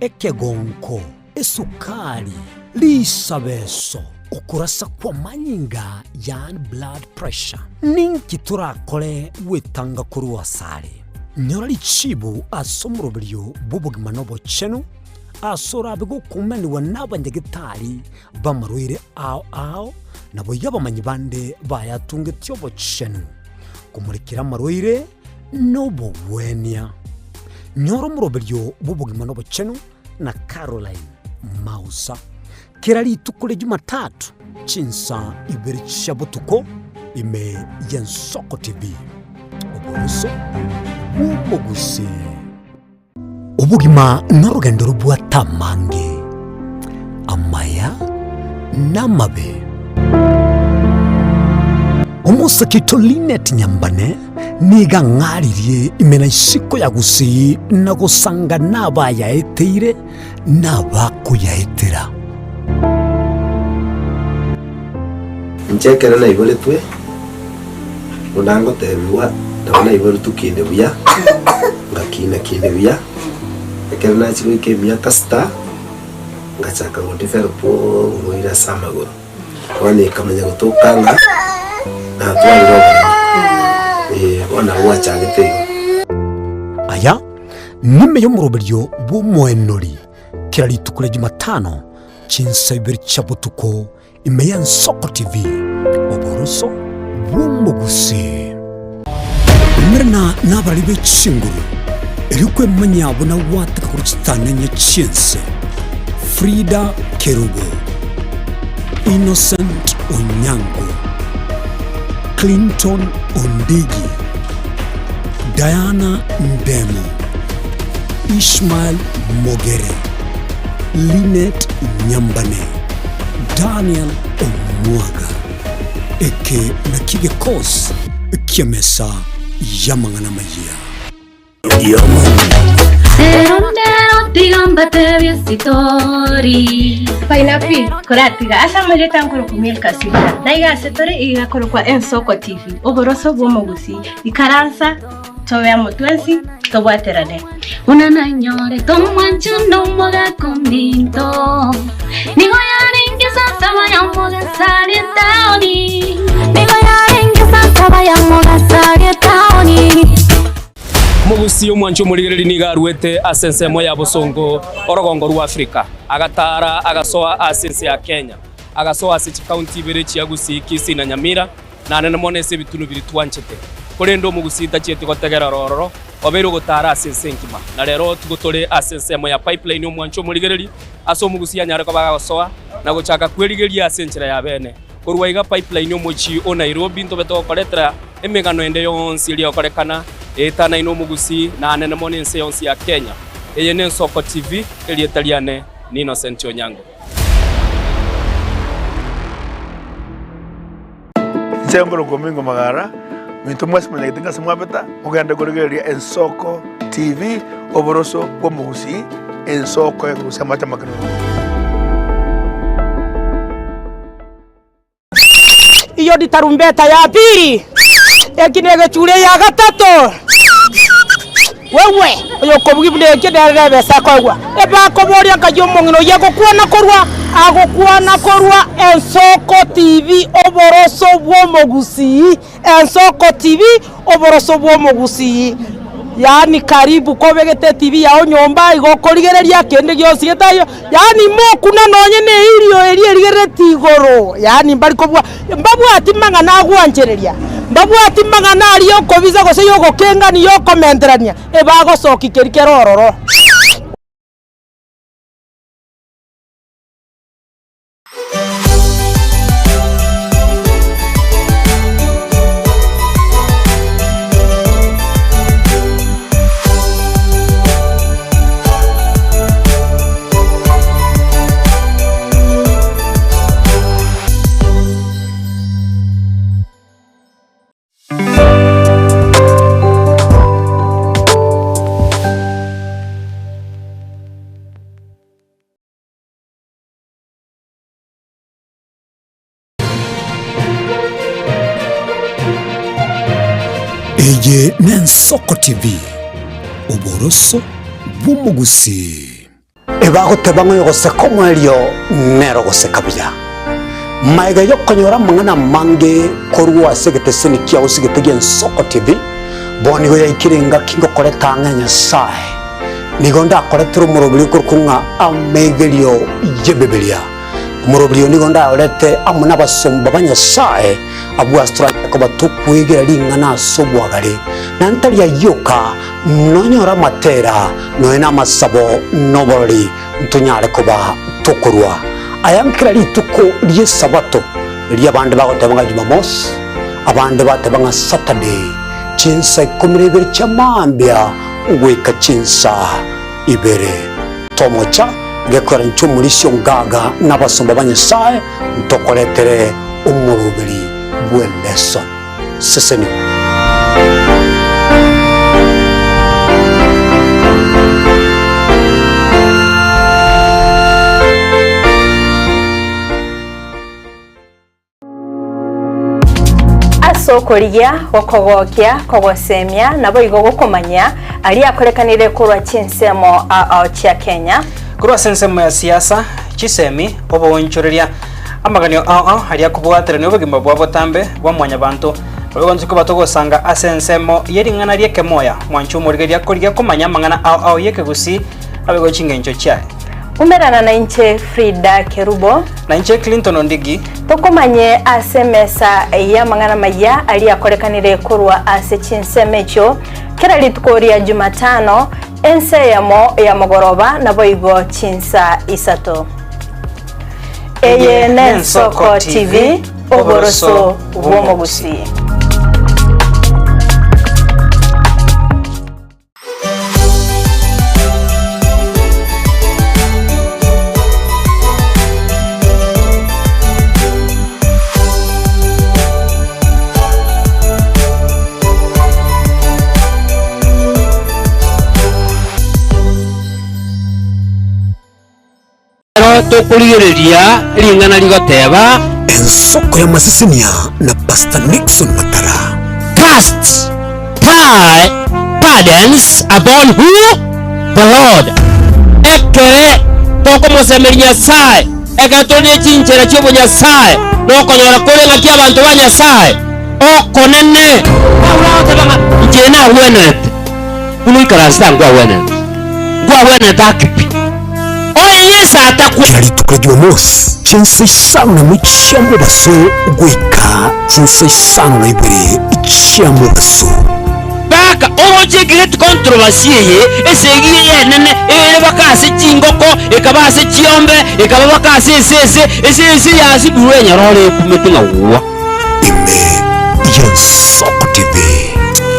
ekegonko, esukari, risabeso, okorasa kw'amanyinga yaani blood pressure. Ninki torakore gwetanga korwa asare? Nyora richibu ase omoroberio bw'obogima na obochenu, ase orabe gokumanigwa n'abanyagetari b'amarwaire ao ao, naboigo abamanyi bande bayatungetie obochenu. Komorekera amarwaire nobogwenia. Nyora omoroberio bw'obogima nobochenu na Caroline Mausa. Kera rituko ria Jumatatu chinsa ibere chia botuko ime y'Ensoko TV. Oboroso bw'omogusii. Obogima norogendo robwate amange, amaya na amabe. Omosake oito Linet Nyambane nigo ang'aririe ime na isiko ya Gusii na gosanga nabayaeteire na abakoyaetera. Inche ekero naiboretwe, buna ngotebigwa, nabo naiboretwe kinde buya, ngakina kinde buya, ekero nachia goika emiaka sita, ngachaka go develop oborwaire ase amagoro. Bono ekamanya gotoka ng'a natwarire oboremo, eh, bono nabo gwachagete igo. Aya nime y'omoroberio bw'omoenori kera rituko ria Jumatano chinsa ibere chia botuko Ime y'Ensoko TV, oboroso bw'omogusii. Umerana nabarari be chinguru, erio kwemanyia buna gwateka korwa chitanenye chi'ense. Frida Kerubo, Innocent Onyango, Clinton Ondigi, Diana Ndemo, Ishmael Mogere, Linet Nyambane, Daniel Omwaga. Eke nakio gekosi ki'emesa y'amang'ana amayia. Painapi, koratiga ase amarieta nkorokwa Milka Sibira, na iga ase tore iga gakorokwa Ensoko TV, oboroso bw'omogusii. Ikaransa, tobe amo twensi, tobwaterane. Buna nanyorete omwancho nomogaka ominto, nigo yarenge saa saba ya mogaso aria etaoni. Nigo yarenge saa saba ya mogaso aria etaoni. Omogusii omwanchi omorigereria nigo aruete ase ensemo ya bosongo orogongo rwa Africa, agatara agasoa ase ense ya Kenya, agasoa ase chikaunti ibere chia Gusii, Kisii na Nyamira, na anene mono ase ebitunu biria twanchete. Korende omogusii tachieti gotegera ororo, obeire ogotara ase ense engima. Na rero tigo tore ase ensemo ya Pipeline omwanchi omorigereria, ase omogusii anyare koba agosoa na gochaka kwerigeria ase enchera ya bene. Korwa iga Pipeline omochie o Nairobi ntobe togokoretera emegano ende yonsi eria egokorekana eetanaine omogusii na anene mono ense yonsi ya Kenya. Eye n'Ensoko TV, erieta riane ni Innocent Onyango. Inche nkorokwa Omingo Magara, minto mwensi monyagete ng'a ase mwabeta, mogende korigereria Ensoko TV, oboroso bw'omogusii, ensoko ekorusia amache amakenunu. Iyo ni tarumbeta ya pili, eki negechure ya gatato. Wewe oyokobugia buna ekio nere nebesa akoegwa. Ebakoboria nkai omong'ina oyio agokwana korwa agokwana korwa Ensoko TV oboroso bw'omogusii Ensoko TV oboroso bw'omogusii Yaani karibu kobegete etibi yao nyomba igo okorigereria kende gionsi getaiyo yaani mokuna nonye ne eirio eria erigerereti igoro yaani mbari kobua mbabwati mang'ana agwanchereria mbabwati mang'ana aria okobisa gose ya ogokengania ya okomenterania ebagosokia keria kere ororo. Eye n'Ensoko TV, oboroso bw'omogusii. Ebagoteba ng'a oyogoseka omoerio nere ogoseka buya. Magega y'okonyora amang'ana amange korwa ase egeteseni kiao gose egete gi'Ensoko TV, bono nigo yaikire engaki ngokoreta ang'e Nyasae. Nigo ndakoretere omoroberio okorokwa ng'a amegerio y'Ebibilia. Omoroberio oyo nigo ndayorete amo nabasomba ba Nyasae, abwo ase toranyare koba tokwegera ring'ana ase obwagare, na ntari ayio oka, nonyore amatera, nonya namasabo, na oborori, ntonyare koba tokorua aya nkera rituko ri'Esabato, erio abande bagoteba ng'a Jumamosi, abande bateba ng'a Saturday, chinsa ikomi na ibere chia mambia goika chinsa ibere. Tomocha gekogera inche omorisia ongaga na abasomba ba Nyasae ntokoretere omoroberi bw'eleso. Sesenigwa. Ase okorigia, gokogokia, kogosemia, naboigo gokomanyia aria akorekanire korwa chinsemo ao chia Kenya. Korwa ase ensemo ya siasa, chisemi, oboonchoreria, amaganio ao ao aria akobwaterania obogima bwa botambe bwa mwanyabanto, naboigo koba togosanga ase ensemo ye ring'ana ri'ekemoya, mwanche omorigereria korigia komanya amang'ana ao ao y'ekegusii naboigo chingencho chiaye. Umerana nainche Frida Kerubo. Nainche Clinton Ondigi. Tokomanye ase emesa y'amang'ana maya aria akorekanire korwa ase chinsemo echio kera rituko ria Jumatano. Ense eyemo ya mogoroba naboigo chinsa isato. Eye n'Ensoko TV, oboroso bw'omogusii. Ekero tokorigereria ring'ana rigoteba. Ensoko y'amasesenia na Pastor Nixon Matara. Cast thy burdens upon who? The Lord. Ekere tokomosemeria Nyasae, ekero tore ne chinchera chi'obonyasae, nokonyora kore ng'aki abanto ba Nyasae okonene. Paulo agoteba ng'a inche nagwenerete buna oikaransete aa nkwagwenerete, nkwagwenerete ake pi. Oye Yeso atakwa. Kera rituko ria Jumamosi, chinsa isano na imo chia mobaso goika chinsa isano na ibere chia mobaso. Baka oroche egreat controversy eye, esegi eye enene ere baka ase chingoko, ekaba ase chiombe, ekaba baka ase esese, esese yasibirwe enyororo ekumete ng'a gwa. Ime y'ensoko TV.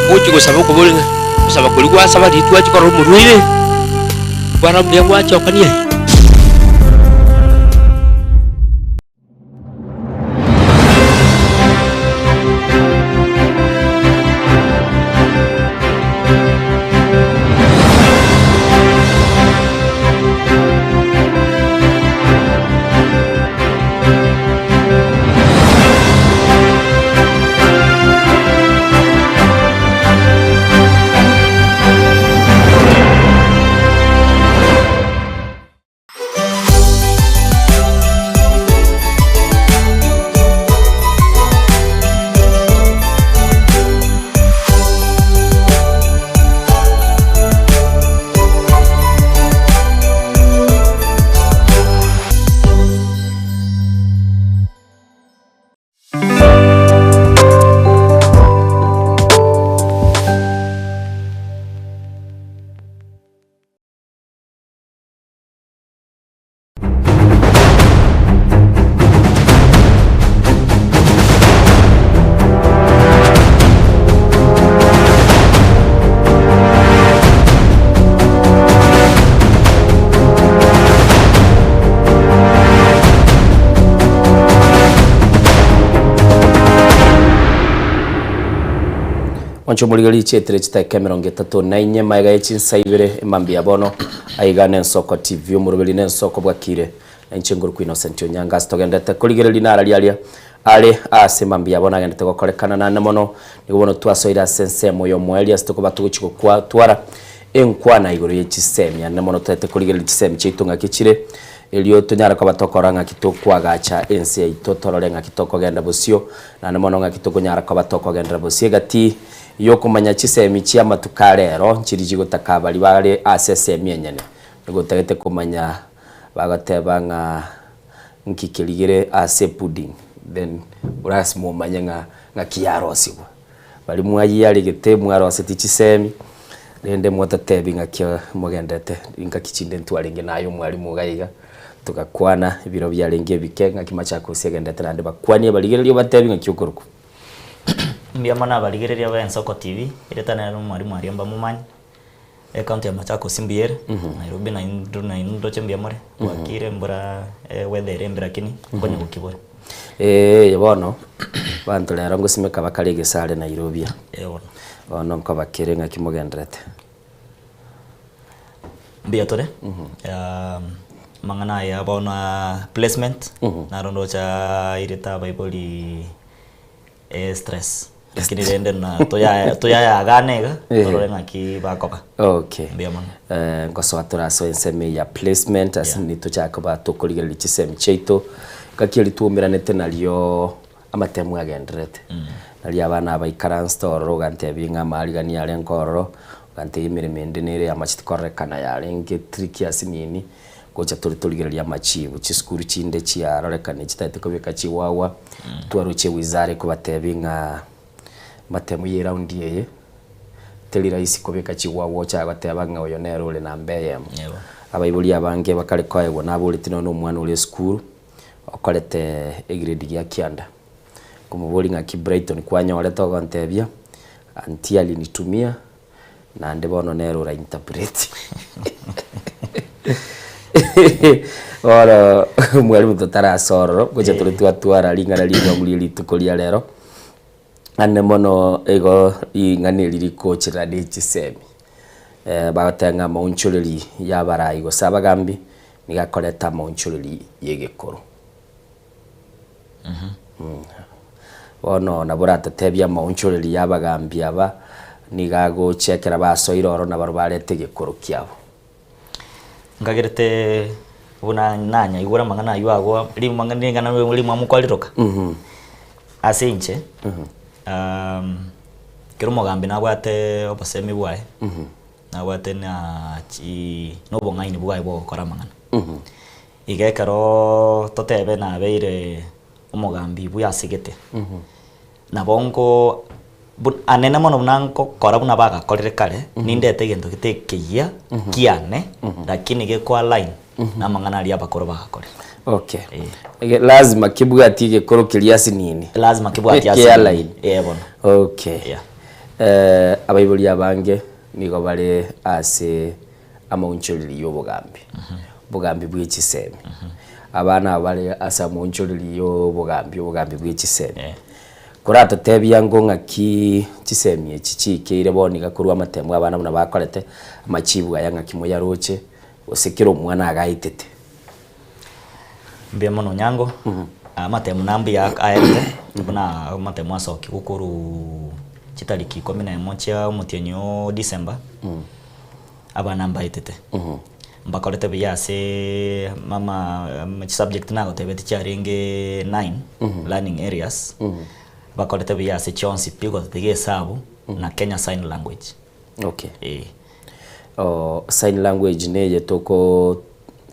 Gochia gosaba okobori ng'a gosaba koria gwasaba riria twachia korora omorwaire, bwana mbuya gwachokania aye. Mwanche omorigererie chietire chidakika emerongo etato na inye magega ye chinsa ibere emambia bono aiga nensoko TV omoroberi nensoko bwakire na inche ngorokwa Innocent Onyango ase togenderete korigereria narari aria are ase mambia bono agenderete gokorekana naende mono nigo bono twasoire ase ensemo ya omoerio ase tokoba togochia gokwa twara enkwana igoro ye chisemi naende mono toete korigereria chisemi chiaito ng'aki chire erio tonyare koba tokora ng'aki tokoagacha ense yaito torore ng'aki tokogenda bosio Naende mono ng'aki tokonyara koba tokogenderera bosio egati y'okomanya chisemi chi'amatuko a rero nchiria chigotaka baria bare ase esemi enyene. Nigo otagete komanya bagoteba ng'a nki kerigere ase epudding then lasima omanye ng'a ng'aki yarosigwa. Baria mwayiaregete mwarosetie chisemi rende mototebi ng'aki mogenderete ngaki chinde ntwarenge naye omwalimu iga iga. Togakwana ebiro biarenge ebike, ng'aki Machakos egendete naende bakwanie barigererie obatebi ng'aki okorokwa. Mbuya mono abarigereria ba Ensoko TV, erieta nere omwalimu aria mbamomanye, ecounty ya Machakos mbuya ere, Nairobi naindu nainwe ndoche mbuya more, bwakire embura eweather ere embe lakini nkonya gokibora. Eeh bono, abanto rero ngosimeka bakare egesare Nairobi aa. Eh bono. Bono nkobakere ng'aki mogenderete. Mbuya tore, amang'ana aya bono aa placement, naro ndoche airete abaibori estress, lakini rende na toya toyayagane iga, torore ng'aki bakoba. Okay. Mbuya mono. Nkosoa torasoe ensemo eye ya placement ase nitochake koba tokorigereria chisemi chiaito, ngaki eria twaumeranete nario amatemu agendererete, nario abana aba baikaransete ororo ogantebia ng'a amaarigani arenge ororo, ogantebia emeremo ende nere yamacheti kororekana yarenge tricky ase nini, gocha tore torigereria amachibu, chisukuru chinde chiarorekane chitagete kobeka chiwawa, twaroche ewizara ekobatebia ng'a amatemu ya eroundi eye. Teri rahisi kobeka chigwagwa ocha goteba ng'a oyo nere ore namba eyemo. Abaibori abange bakare koegwa naboreti nonya na omwana ore esukuru, okorete egrade gia kianda. Nkomoboria ng'aki Brighton kwanyorete ogontebia, aunty alinitumia, naende bono nere ora interpret. Bono mwalimu totarasa ororo, ngocha tore twatwara ring'ana rimwamu rie rituko ria rero, Ande mono igo ring'ana eri rikocherera ne chisemi, bagoteba ng'a amaonchoreri ya abarai gose abagambi nigo akoreta amaonchoreri ya egekoro. Bono nabo oratotebie amaonchoreri ya abagambi aba nigo agochia ekero basoire ororo nabarobwo barete egekoro kiabo. Nkagerete buna nanyaigure amang'ana aywo agwo rimang'ana ring'ana rimwamu kwariroka, ase inche ekero omogambi nabwate obosemi bwaye, nabwate na chi na obong'aini bwaye bwa ogokora amang'ana. Iga ekerooo totebe nabeire omogambi bwasegete, Nabo nko bu- anene mono buna nkokora buna bagakorire kare, nindete egento gete ekeyia kiane, lakini geko align na amang'ana aria abakoro bagakorire. Okay. Ege- Lazima kebwatie egekoro keria ase nini? Lazima kebwatie ase Kia nini. line. Eh, bono. Okay. Yeah. Eh, abaibori abange nigo bare ase amaonchoreri ya obogambi, obogambi bwe chisemi. Abana aba bare ase amaonchoreri ya obogambi, obogambi bwe chisemi. Koratotebia ngo ng'aki chisemi echi chiikeire bono iga korwa amatemo abana buna bakorete, amachibu aya ng'aki moyaroche, gose kera omwana agaetete. Mbuya mono Onyango, amatemo na mbuya aerete, buna amatemo asokigwe korwa chitariki ikomi na emo chia omotienyi o December. Abana mbaetete, mbakorete buya ase mama chisubject nagotebeti chiarenge nine learning areas, bakorete buya ase chionsi pi gotatiga esabu na Kenya Sign Language. Okay. Eh. Oh, sign language neye toko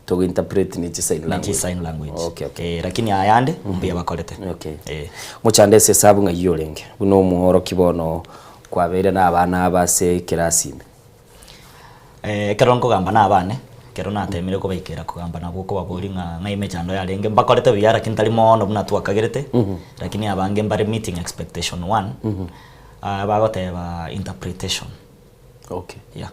togo interpret ne chi sign language. Ne chi sign language. Okay, okay. Eh, lakini ayande mbuya bakorete. Okay. Eh. Mochande ase esabu ng'ai orenge buna omworoki bono kwabeire na abana aba ase ekerasi ime. Ekero nkogamba na abane, ekero natemire kobaikera kogamba nabwo kobaboria ng'a ng'ai emechando yarenge, mbakorete buya lakini tari mono buna twakagerete, lakini abange mbare meeting expectation one, bagoteba interpretation. Okay. Yeah.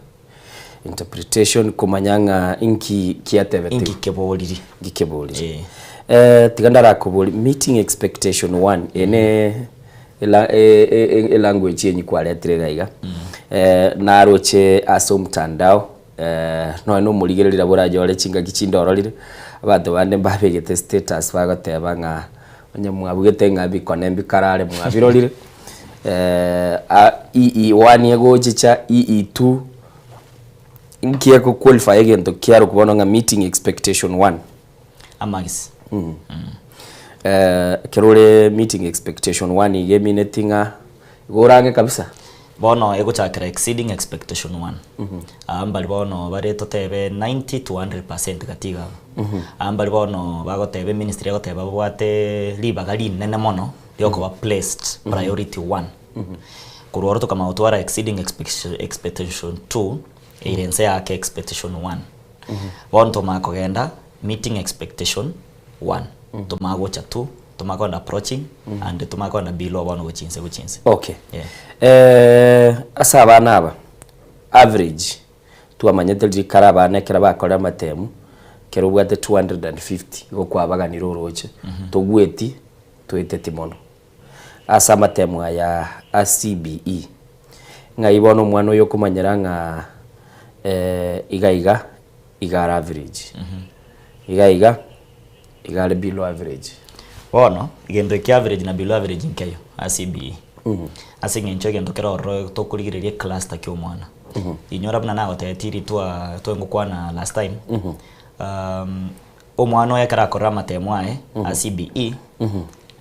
Interpretation komanya ng'a inki kiatebetigwe. Inki keboriri. Inki keboriri. Eh. Tiga ndarakoborie, meeting expectation one, eye ne Elanguage enyi kwaretire iga iga, naroche ase omtandao, nonya na omorigereria nabo oranyore chingaki chinde ororire, abanto bande mbabegete status bagoteba ng'a onye mwabugete ng'a ebikone mbikarare mwabirorire, EE one egochicha, EE two, nki ego qualify egento kiarokwa bono ng'a meeting expectation one. Amagisi. Ekero ore meeting expectation one iga emineti ng'a igo orange kabisa. Bono egochakera exceeding expectation one. Aa mbari bono bare totebe 90 to 100% gati iga abwo. Aa mbari bono bagoteba eministry egoteba babwate ribaga rinene mono riokoba placed priority one. Korwa oro tokamanya gotwara exceeding expectation two, eire inse yake expectation one. Bono tomanya kogenda meeting expectation one, tomanya gocha two, tomanya kogenda approaching and tomanya kogenda below bono gochia inse gochia inse. Okay. Yeah. Eh, ase abana aba, average, twamanyete riria kare abana ekero bakorire amatemu, ekero obwate 250 igo kwabaganire oroche, togweti, toeteti mono. Ase amatemu aya a CBE, ng'ai bono omwana oyo okomanyera ng'a iga iga, iga are average, iga iga, iga are below average. Bono, egento ekia average na below average nkeiyo ase CBE. Ase eng'encho egento kere ororo tokorigereria ecluster kia omwana. Inyora buna nagotebetie ritwa twengokwana last time, Omwana oye ekero akorire amatemo aye a CBE,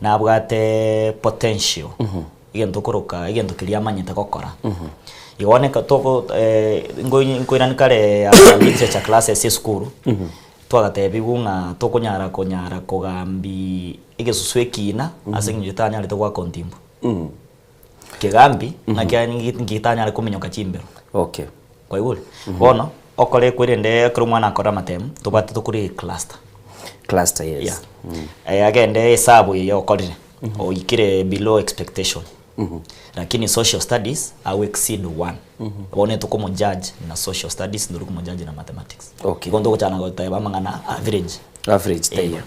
nabwate potential, egento okoroka egento keria amanyete gokora. Igo bono eka toko nkoi nkoirania kare aa literature classes esukuru, twagatebiwu ng'a tokonyara konyara kogambi egesusu ekina ase eng'encho tanyarete goaka ontimbu. Kegambi, ng'aki ngitanyare kominyoka chimbero. Okay. Kwaigure? Bono, okore ekwerende ekero omwana akore amatemu, tobwate tokore cluster. Cluster, yes. Yeah. Eh, agende esabu eye okorire, oikire below expectation. Lakini social studies, ago exceed one. Bono tokomojudge na social studies, ndori komojudge na mathematics. Okay. Igo ntogochana goteba amang'ana average. Average taiyo.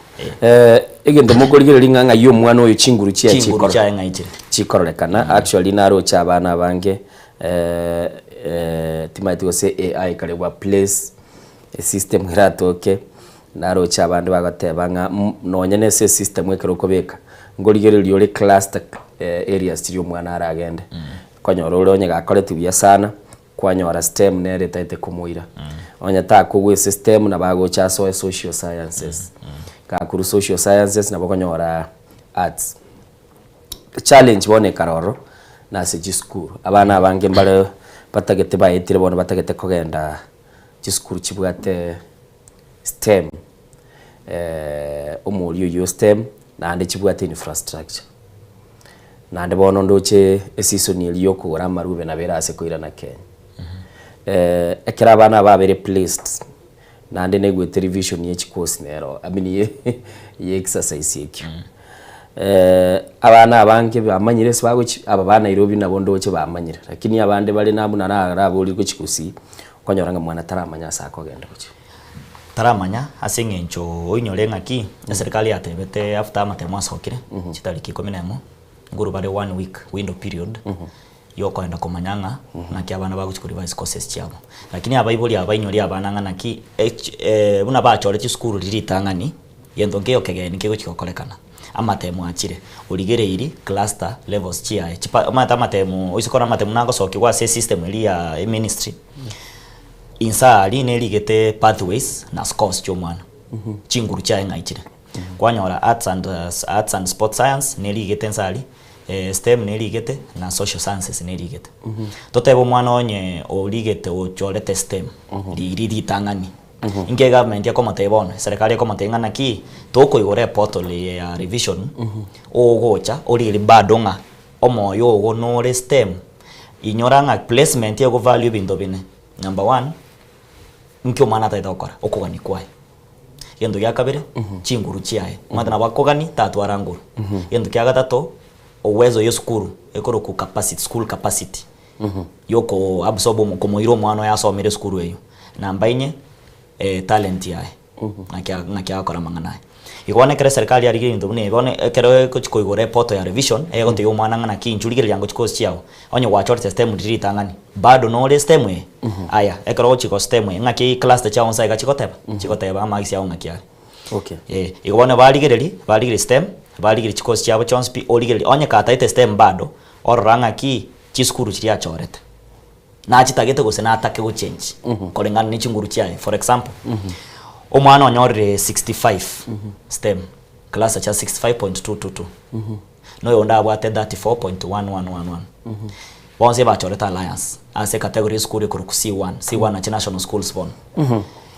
Eh, egento mokorigereria ng'a ng'ai omwana oyo chinguru chiaye Chinguru chikoro- chiaye ng'ai chire. chikororekana. Actually naroche abana abange eh, eh, timanyeti gose AI kare bwa place esystem eratoke, naroche abande bagoteba ng'a mm nonye na ase esystem ekero okobeka, nkorigereria ore cluster areas chiria omwana aragende. Okonyora ore onye gakoreti buya sana, kwanyora stem nere etaete komoira. Onye takogwa ase stem nabo agocha asoe social sciences. Gakorwa social sciences nabo okonyora arts. Challenge bono ekare ororo, nase chisukuru. Abana abange mbare batagete baetire bono batagete kogenda chisukuru chibwate stem, omoria oyio o stem, naende chibwate infrastructure. Naende bono ndoche eseason eria ya okogora amarube nabo ere ase koirana Kenya. Ekero abana aba babere placed, naende naigwete revision ya chikosi nero I mean ye ye exercise ekio. Abana abange bamanyire ase bagochi, aba ba Nairobi nabo ndoche bamanyire, lakini abande bare na buna naraborie gochia gusii, okonyora ng'a mwana taramanya ase akogenda gochia. Taramanya ase eng'encho oinyore ng'aki eserikali yatebete after amatemo asokire chitariki ikomi na emo, nguru bare one week window period yokoenda komanya ng'a ng'aki abana bagochi ko revise courses chiabo. Lakini abaibori aba bainyori abana ng'a naki buna bachore chisukuru riria ritang'ani, gento nkeiyo kegeni kegochi gokorekana. Amatemo achire, origereiri cluster levels chiaye chipa omanyete amatemo oise korora amatemo nagosokiwa ase esystem eria ya eministry. Inse aria nerigete pathways na scores chia omwana, chinguru chiaye ng'ai chire. Kwanyora arts and arts and sports science nerigete inse aria, STEM nerigete na social sciences nerigete. Totebe omwana onye origete ochorete STEM, riria ritang'ani, inki egovernment ekomotebia bono, eserekari ekomotebia ng'a naki, tokoigora eportal eye ya revision, ogocha origereria bado ng'a omoyo ogo nore STEM, Inyora ng'a placement ego value ebinto bine, number one, nki omwana atagete gokora, okogania kwaye. Egento gia kabere, chinguru chiaye, omanyete nabo akogani tatwara nguru. Egento kia gatato, uwezo ya esukuru, ekorokwa capacity, school capacity, yoko absorb omo komoira omwana oyo asomere esukuru eywo. Namba inye, talent yaye. Ng'aki ng'aki agokora amang'ana aya. Igo bono ekero eserikari yarigia ebinto buna ebi, bono ekero egochi koigora eportal ya revision, egotebia omwana ng'a naki inchu rigereria ango chikosi chiago, onye gwachorete stem riria ritang'ani, bado nore stem eye? Aya, ekero ogochi go stem eye, ng'aki cluster chiago nsa iga chigoteba? Chigoteba amarks ago ng'aki are. Okay. Eh, igo bono barigereria, barigereria stem, barigereria chikosi chiabo chionsi pi, origereria onye kataete stem bado, orora ng'aki chisukuru chiria achorete. Nachitagete gose natake gochange koreng'ana ne chinguru chiaye. For example, omwana onyorire 65 stem, class chia 65.222, na oyonde abwate 34.1111, bonsi ebachorete alliance ase ecategory ya esukuru ekorokwa C1, C1 nachi national schools bono.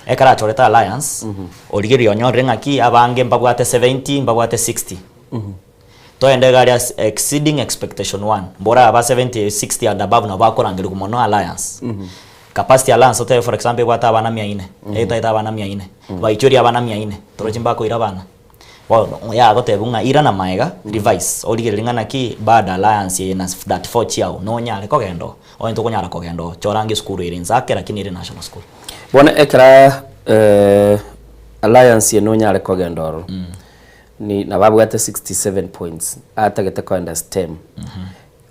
Ekero achorete alliance, origereria onyorire ng'aki abange mbabwate 70, mbabwate 60. Toende iga aria ase exceeding expectation one, mbora aba 70, 60 and above nabo bakorangerigwa mono alliance. Capacity alliance totebe for example ebwate abana mia ine, etaete abana mia ine, baichoria abana mia ine, torochi mbakoira abana? Bono yagotebwa ng'a irana maega, revise, origererie ng'a naki bado alliance eye na 34 chiago nonyare kogenda oo, onye tokonyara kogenda oo, chora ange esukuru ere inse ake lakini ere national school. Bono ekera alliance eye nonyare kogenda ororo, Ni nabo abwate 67 points atagete koenda stem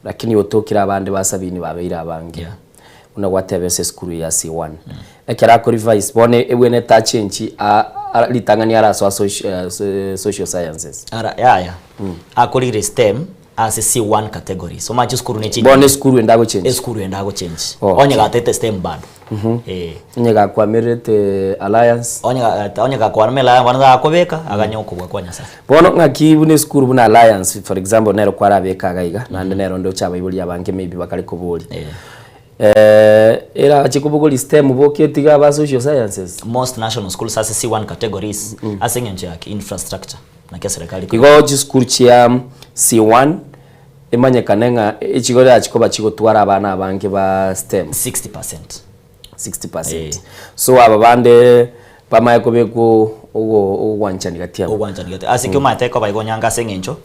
lakini otokire abande ba sabini babeire abange Yeah. buna gwateba ase esukuru ya C1 ekero ako revise bono ebwenerete achenchi a- a ritang'ani arasoa soci social sciences Ara yaya akorire stem ase C1 categories omanye chisukuru ne chinyinge Bono esukuru ende agochenji esukuru ende agochenji Okay. onye gatete stem bado eh Onye gakwamererete alliance onye ga onye gakwamerera bono gakobeka aganye okobua kwa Nyasaye. Bono ng'aki buna esukuru buna alliance for example nero kwarabeka iga iga naende nero ndoche abaibori abange maybe bakare koboria erache kobogoria stem boka etige aba social sciences? Most national schools ase C1 categories ase eng'encho ya ki? Infrastructure. Naki eserekari Igo chisukuru chia C1. Emanyekane ng'a echigoro yachikoba chigotwara abana abange ba STEM. 60%. 60%. So aba bande bamaye kobekwa ogo ogwanchani gati abo. Ogwanchani gati. Ase ki omanyete ekoba igo nyanga ase eng'encho,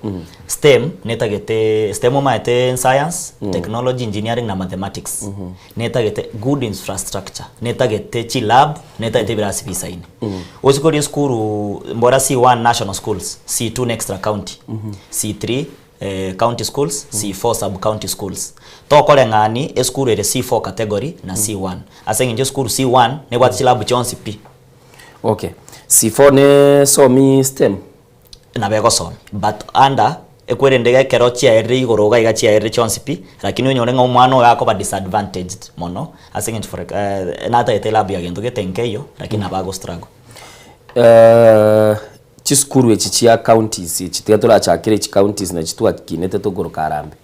STEM netagete, STEM omanyete science, technology, engineering na mathematics. Netagete good infrastructure, netagete chilab, netagete ebirasi bisaine. Gose kori esukuru mbora C1 national schools, C2 ne extra county, C3 county schools, C4 sub county schools. Tokoreng'ani esukuru ere C4 category na C1. Ase eng'encho esukuru C1 nebwate chilabu chionsi pi. Okay. C4 ne somi STEM? Nabo egosomi but under ekwerende iga ekero chiaerire igoro iga iga chiaerire chionsi pi, lakini onyore ng'a omwana oyo akoba disadvantaged mono ase eng'encho for natagete elab ya gento gete nkeiyo lakini nabo ago struggle. Chisukuru echi chia counties echi tiga torachakere echi counties nachi twakinete tokoroka Harambee.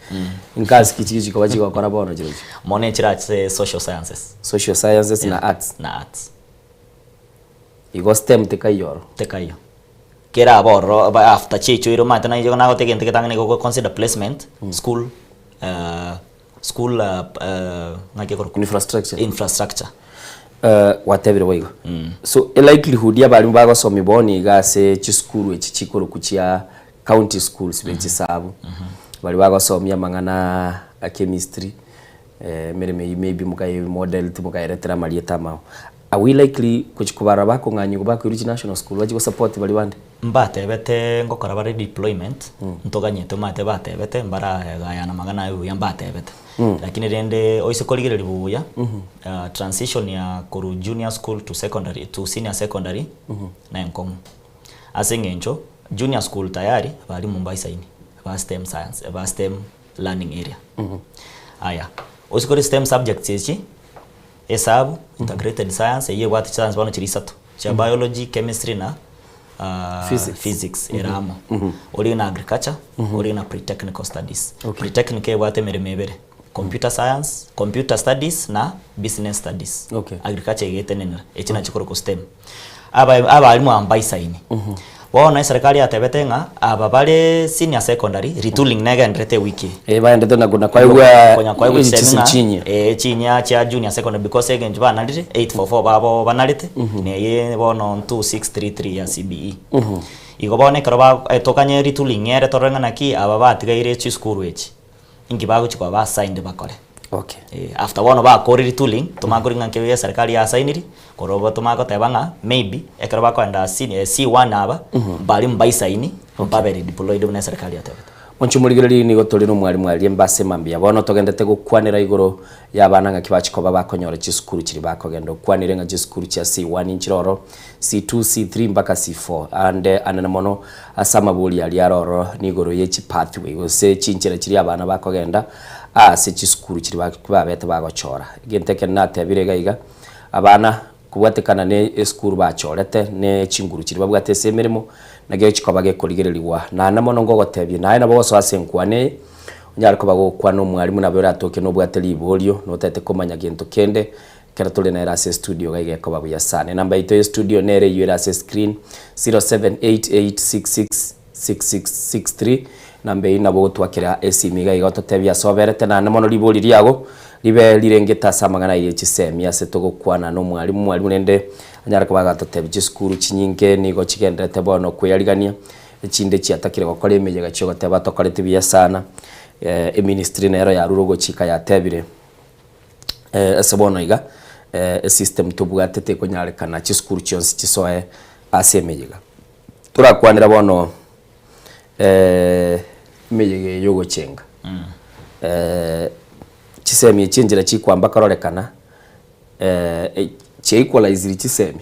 Nkasi ki chiri chikoba chigokora bono chirochio? Mono echire ase social sciences. Social sciences na arts. Na arts. Igo STEM tekaiyo oro? Tekaiyo. Kera abe ororo ba after chiachoire omanyete naye nagote egento egetang'ani nigo ogo consider placement, school school ng'aki ekorokwa? Infrastructure. Infrastructure. Gwatebire boigo. So e likelihood ya abarimu bagosomia bono iga ase chisukuru echi chikorokwa chia county schools be chisabu, baria bagosomia amang'ana a chemistry, emeremo eyio maybe mokaye model timokayeretera amarieta amao. Are we likely gochia kobarora bakong'anyigwa bakoirwa chi national school bachie gosupport baria bande? Mbatebete ngokora bare deployment, ntoganyete omanyete batebete mbaragayana amang'ana aye buya mbatebete. Lakini rende oise korigereria buya, transition ya korwa junior school to secondary to senior secondary, na enkong'u. Ase eng'encho, junior school tayari abalimu mbaisaini, ba STEM science, ba STEM learning area. Aya, oise kore STEM subjects echi, Esabu, integrated science, eyio ebwate chisayansi bono chiria isato, chia biology, chemistry na Physics. physics ere amo. Orie na agriculture, orie na pre-technical studies. Pre-technical ebwate emeremo ebere, computer science, computer studies na business studies. Agriculture iga etenenera, echi nachio korokwa STEM. Aba abalimu aba mbaisaini. Bono eserekari yatebete ng'a aba bare senior secondary, retooling negenderete ewiki eye. Eh, baendete na na kwaigwa Konya kwaigwa chisemi chisemi ng'a chinyia. eh, chinyia chia junior secondary because egento banarire 844 babo banarete neye bono 2633 ya CBE. Igo bono ekero ba tokanye retooling ere torore ng'a naki aba batigaire chisukuru echi, inki bagochi koba assigned bakore. Okay. Eh, after bono bakorire retooling, tomanye koria ng'a nki eserikari ya assigniri, korwa obo tomanye goteba ng'a maybe ekero bakoenda senior C1 aba, baria mbaisaini, babe redeployed buna eserikari yatebete. Monche omorigereria nigo tore nomwarimu aria embase mambia bono togendete gokwanera igoro y'abana ng'aki bachia koba bakonyora chisukuru chiria bakogenda okwanire ng'a chisukuru chia C1 nchire oro C2 C3 mpaka C4 ande anene mono ase amabori aria are ororo nigoro ye chipathway gose chinchera chiria abana bakogenda ase chisukuru chiria babete bagochora egento ekero natebire iga iga abana Kobwatekana ne esukuru bachorete, ne chinguru chiria babwate ase emeremo, nakio chikoba gekorigererigwa. Naende mono ngogotebia, naye nabo ogosoa ase enkwana eye, onyare koba gokwana omwalimu nabo oratoke nobwate riborio, notagete komanya gento kende, ekero tore nere ase estudio iga igekoba buya sana. Enamba yaito ya estudio nere eyio ere ase escreen, 0788666663, Namba eyio nabo ogotwakera esimi iga iga ototebie ase oberete naende mono ribori riago ribe rirengete ase amang'ana aye chisemi ase togokwana na omwalimu omwalimu rende anyare koba agatotebia chisukuru chinyinge nigo chigenderete bono kweyarigania echinde chiatakire gokora emeyega chiogoteba tokoreti buya sana eministry nero yarure ogochika yatebire ase bono iga esystem tobwate tekonyarekana chisukuru chionsi chisoe ase emeyega. Torakwanera bono emeyega eye yogochenga chisemi echi enchera chikwamba kororekana chia equaliziri chisemi,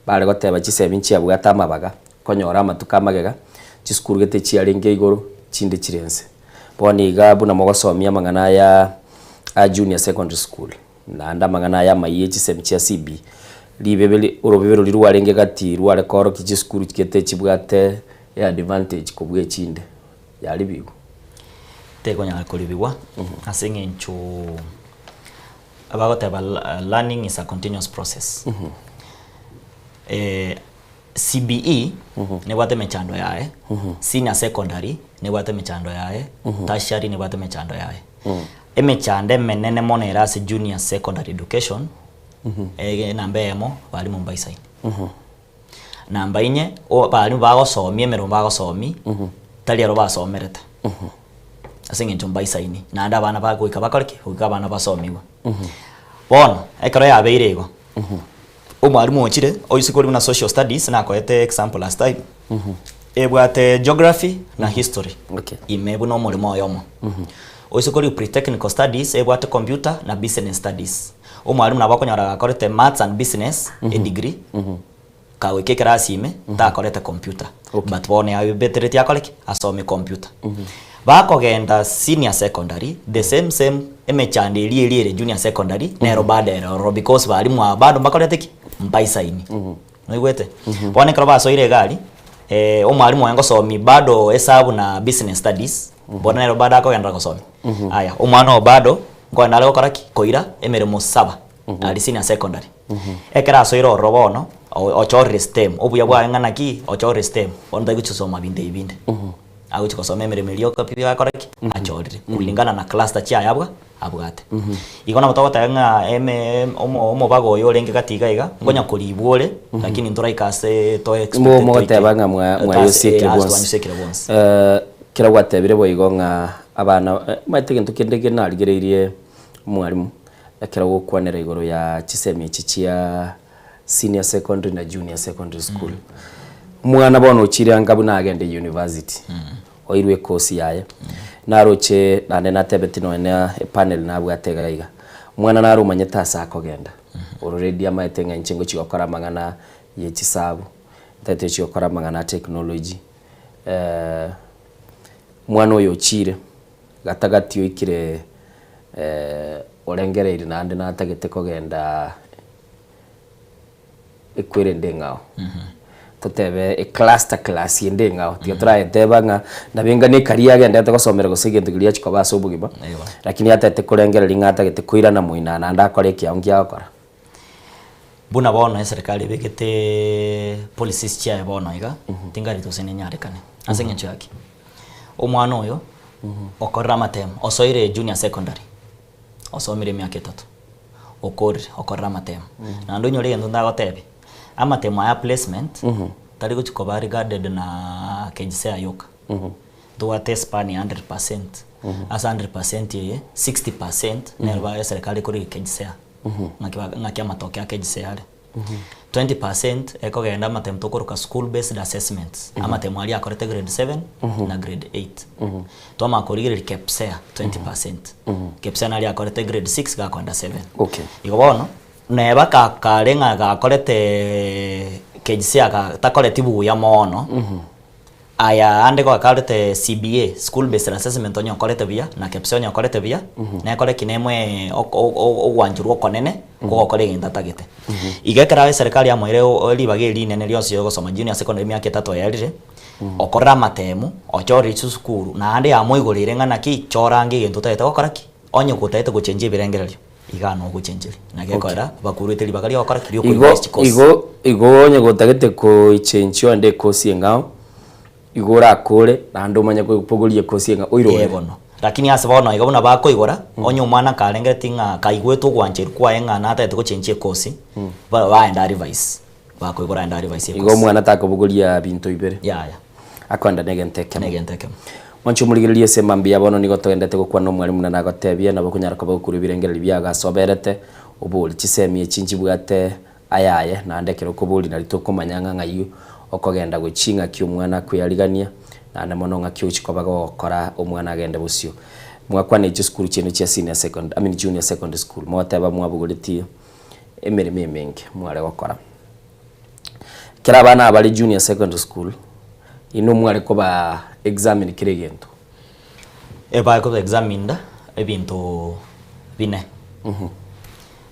bare goteba chisemi nchiabwate amabaga, konyora amatuko amagega, chisukuru gete chiarenge igoro, chinde chire nse. Bono iga buna mogosomia amang'ana aya a junior secondary school, Naende amang'ana aya amayia e chisemi chia CB, ribebe ri orobebe roria rwarenge gati rware koorokia chisukuru gete chibwate eadvantage kobua echinde, yaribigwe. Tekonyara koribigwa ase eng'encho abagoteba learning is a continuous process. CBE nebwate emechando yaye, senior secondary nebwate emechando yaye, tertiary nebwate emechando yaye. Emechando emenene mono ere ase junior secondary education, enamba eyemo, abalimu mbaisaini. Namba inye, o abalimu bagosomia emeremo bagosomia, tari ero basomerete. Ase eng'encho mbaisaini, naende abana bagoika bakore ki? Goika abana basomigwe. Bono, ekero yabeire igo, omwalimu ochire, oisiko oria buna social studies, nakoete example last time, ebwate geography na history, ime buna omoremo oyomo. Oisiko oria pre-technical studies, ebwate computer na business studies. Omwalimu nabo okonyora gakorete maths and business, edegree, kagoika ekerasi ime, takorete computer. But bono yabetereti akore ki? Asome computer. Bakogenda senior secondary, the same same emechando eria eria ere junior secondary, nero bado ere ororo because barimu aba bado mbakorete ki? Mbaisaini. Noigwete? Bono ekero basoire iga aria, omwalimu oye ngosomia bado esabu na business studies, bono nero bado akogenderera gosomia. Aya, omwana oyo bado, nkoenda are gokora ki? Koira emeremo saba, aria senior secondary. Ekero asoire ororo bono, ochorire stem, obuya bwaye ng'a naki, ochorire stem, bono tari gosoma binto ebi binde. Agochi gosoma emeremo eria yoka pi akore ki? Achorire, kulingana na cluster chiaye abwa abwate. Igo nabo togoteba ng'a eme omo omobaga oyo orenge gati iga iga, nkonya koribwa ore, lakini ntoraika ase to expected Mo mogoteba toike. ng'a mwa Ase mwayosiekire ase bonsi. twanyosiekire bonsi. Kera gwatebire boigo ng'a abana omanyete egento kende ekio narigereirie omwalimu, ekero ogokwanera igoro ya chisemi echi chia senior secondary na junior secondary school. Omwana bono ochire anga buna agende university, oirwe ekosi yaye, naroche naende natebeti nonya na epanel nabwate iga iga, omwana naro omanyete ase akogenda, already amaete ng'a inche ngochi gokora amang'ana ye chisabu, ntagete gochi gokora amang'ana a technology, omwana oyo ochire gatagati oikire orengereiri naende natagete kogenda ekwere ende eng'ao. Totebe ecluster class ende eng'ao, tiga torayeteba ng'a nabo enga na ekaria agenderete gosomera gose egento keria achia koba ase obogima, lakini atagete korengereria ng'a atagete koirana moino naende akore ekiao nki agokora. Buna bono eserikari ebegeteeee policies chiaye bono iga, tingari gose nenyarekane, ase eng'encho ya ki? Omwana oyo, okorire amatemo, osoire junior secondary, osomire emiaka etato, okorire, okorire amatemo. Naende onyore egento ndagotebie, amatemo aya placement, tari gochi koba regarded na KJSEA yoka. Ntobwate espan ya 100%, ase 100% eye, 60% nero ba eserikari ekorigia KJSEA, ng'aki ba ng'aki amatoke a KJSEA are. 20% ekogenda amatemo tokoroka school based assessments, amatemo aria akorete grade 7 na grade 8. Twamanya korigereria KPSEA 20%, KPSEA naria akorete grade 6 gakoenda 7. Okay. Igo bono, neba ka kare ng'a gakorete KJSEA ga takoreti buya mono, aya ande gokarete CBA, school based assessment onye okorete buya, na KPSEA onye okorete buya, nekore ki nemoe oko ogwancherwa okonene, kogokora egento atagete. Igo ekero eserekari yamoire ribaga eri rinene rionsi riogosoma junior secondary emiaka etato yaerire, okorire amatemu, ochorire chisukuru, naende yamoigoreire ng'a naki, chora ange egento otagete gokora ki? Onye gotagete gochenjia ebirengererio, igaa nogochencheria. Naki ekorera, bakoruete ribaga riogokora ki? Igo Riokoigwa chikosi. igo igo onye gotagete koichenchia onde ekosi eng'ao, igo orakore naende omanye kobogoria ekosi eng'ao oirore. Eh bono. Lakini ase bono iga buna bakoigora, onye omwana karengereti ng'a kaigwete ogwancherwa kwaye ng'a natagete gochenchia ekosi, ba baenda revise. Bakoigora aende arevise Igo ekosi. omwana takobogoria binto ibere. Yaya. Akoenda na egento ekemo. Na egento ekemo. Mwanche omorigererie ase mambia bono nigo togendete gokwana omwalimu buna nagotebia nabo okonyara koba gokurwa ebirengererio biago ase oberete, obori chisemi echi nchibwate ayaye naende ekero okoboria nario tokomanya ng'a ng'ai okogenda gochia ng'aki omwana akoyarigania naende mono ng'aki ogochia koba gogokora omwana agende bosio. Mwakwana chisukuru chiaino chia senior second I mean junior secondary school mogoteba mwabogoretie emeremo emenge mware gokora. Ekero abana aba bare junior secondary school, inwe mware koba examine kera egento. Ebare koba examined ebinto bine,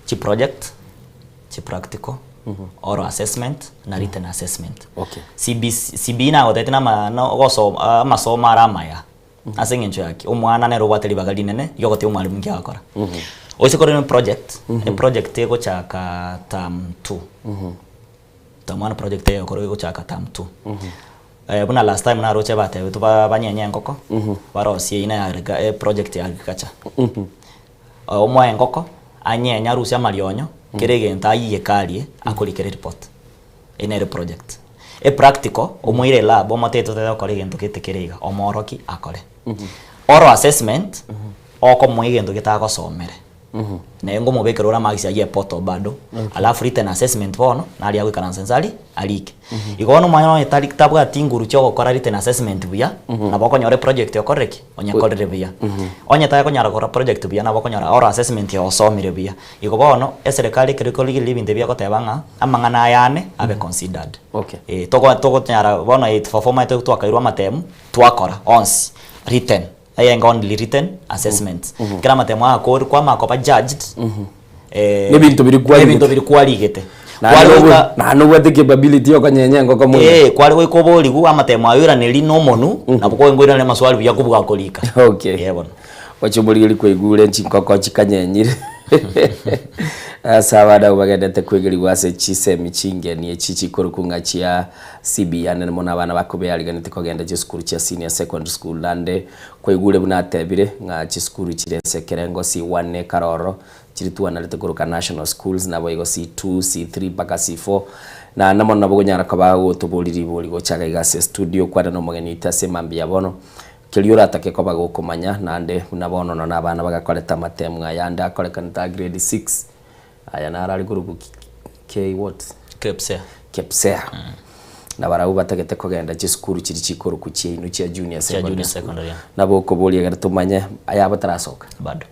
chiproject, chipractical, oral assessment na written assessment. Okay. CBC CBE nagotebeti nama na ogosoma amasomo are amaya. Ase eng'encho ya ki? Omwana nere obwate ribaga rinene riogotebia omwalimu nki agokora. Oise kore ne project, eproject egochaka term two. Term one project egokorwa egochaka term two. Buna last time naroche batebetwe ba banyenye engoko, barosie aina ya agrica eproject ya agriculture. Omoe engoko, anyenye arusie amarionyo, kera egento aiyeke arie, akorikere ereport. Eye nere project. Epractical, omoire elab omotebie totebe gokora egento gete kere iga, omooroki akore. Oral assessment, okomoa egento getagosomere. Naye ngomobekera ore amagisi ayio epoto bado, alafu written assessment bono, naria agoikaransa inse aria, arike. Igo bono omwana onye tari tabwati nguru chia ogokora written assessment buya, nabo okonyora eproject okorire ki? Onyekorire buya. Onye takonyara gokora project buya nabo okonyora oral assessment osomire buya. Igo bono, eserekari ekero ekorigereria ebinto ebi egoteba ng'a, amang'ana aya ane, abe considered. Okay. Eh, togo togonyara bono 844 omanyete twakairwe amatemu, twakora onsi, written. Eyenge only written assessments. Kera amatemo aya akorwe kwamanya koba judged, eh, Nebinto biria kwarigete. nebinto biria kwarigete. Naende Kware obwe- goika naende obwate capability ya okonyenya engoko mono. Eh, kware goika oborigwe amatemo aye oiraneri na omonu, nabo kwagenda oiraneri amaswali buya kobua korika. Okay. Eh bono. Oche omorigeri kwaigure chinkoko chikanyenyire ase abana abwo bagendete kwegerigwa ase chisemi chingeni echi chikorokwa ng'a chia CBE ande mono abana bakobeariganeti kogenda chisukuru chia senior secondary school naende kwaigure buna atebire ng'a chisukuru chire ase ekerengo C1 ekare ororo chiri twanarete koroka national schools naboigo C2, C3 mpaka C4 naende mono nabo okonyara koba gotoboria ribori gocha iga iga ase estudio kwane na omogeni oito ase emambia ya bono. Keria oratake koba gokomanya naende buna bono nonya abana bagakorete amatemu aya ande akorekanete a grade 6 aya naro are korokwa K what? Kepsea. Kepsea. Na barabwo batagete kogenda chisukuru chiria chikorokwa chiaino chia junior Chia junior secondary school. secondary, yeah. Nabo okoboria ekero tomanye ayabo tarasoka. Bado.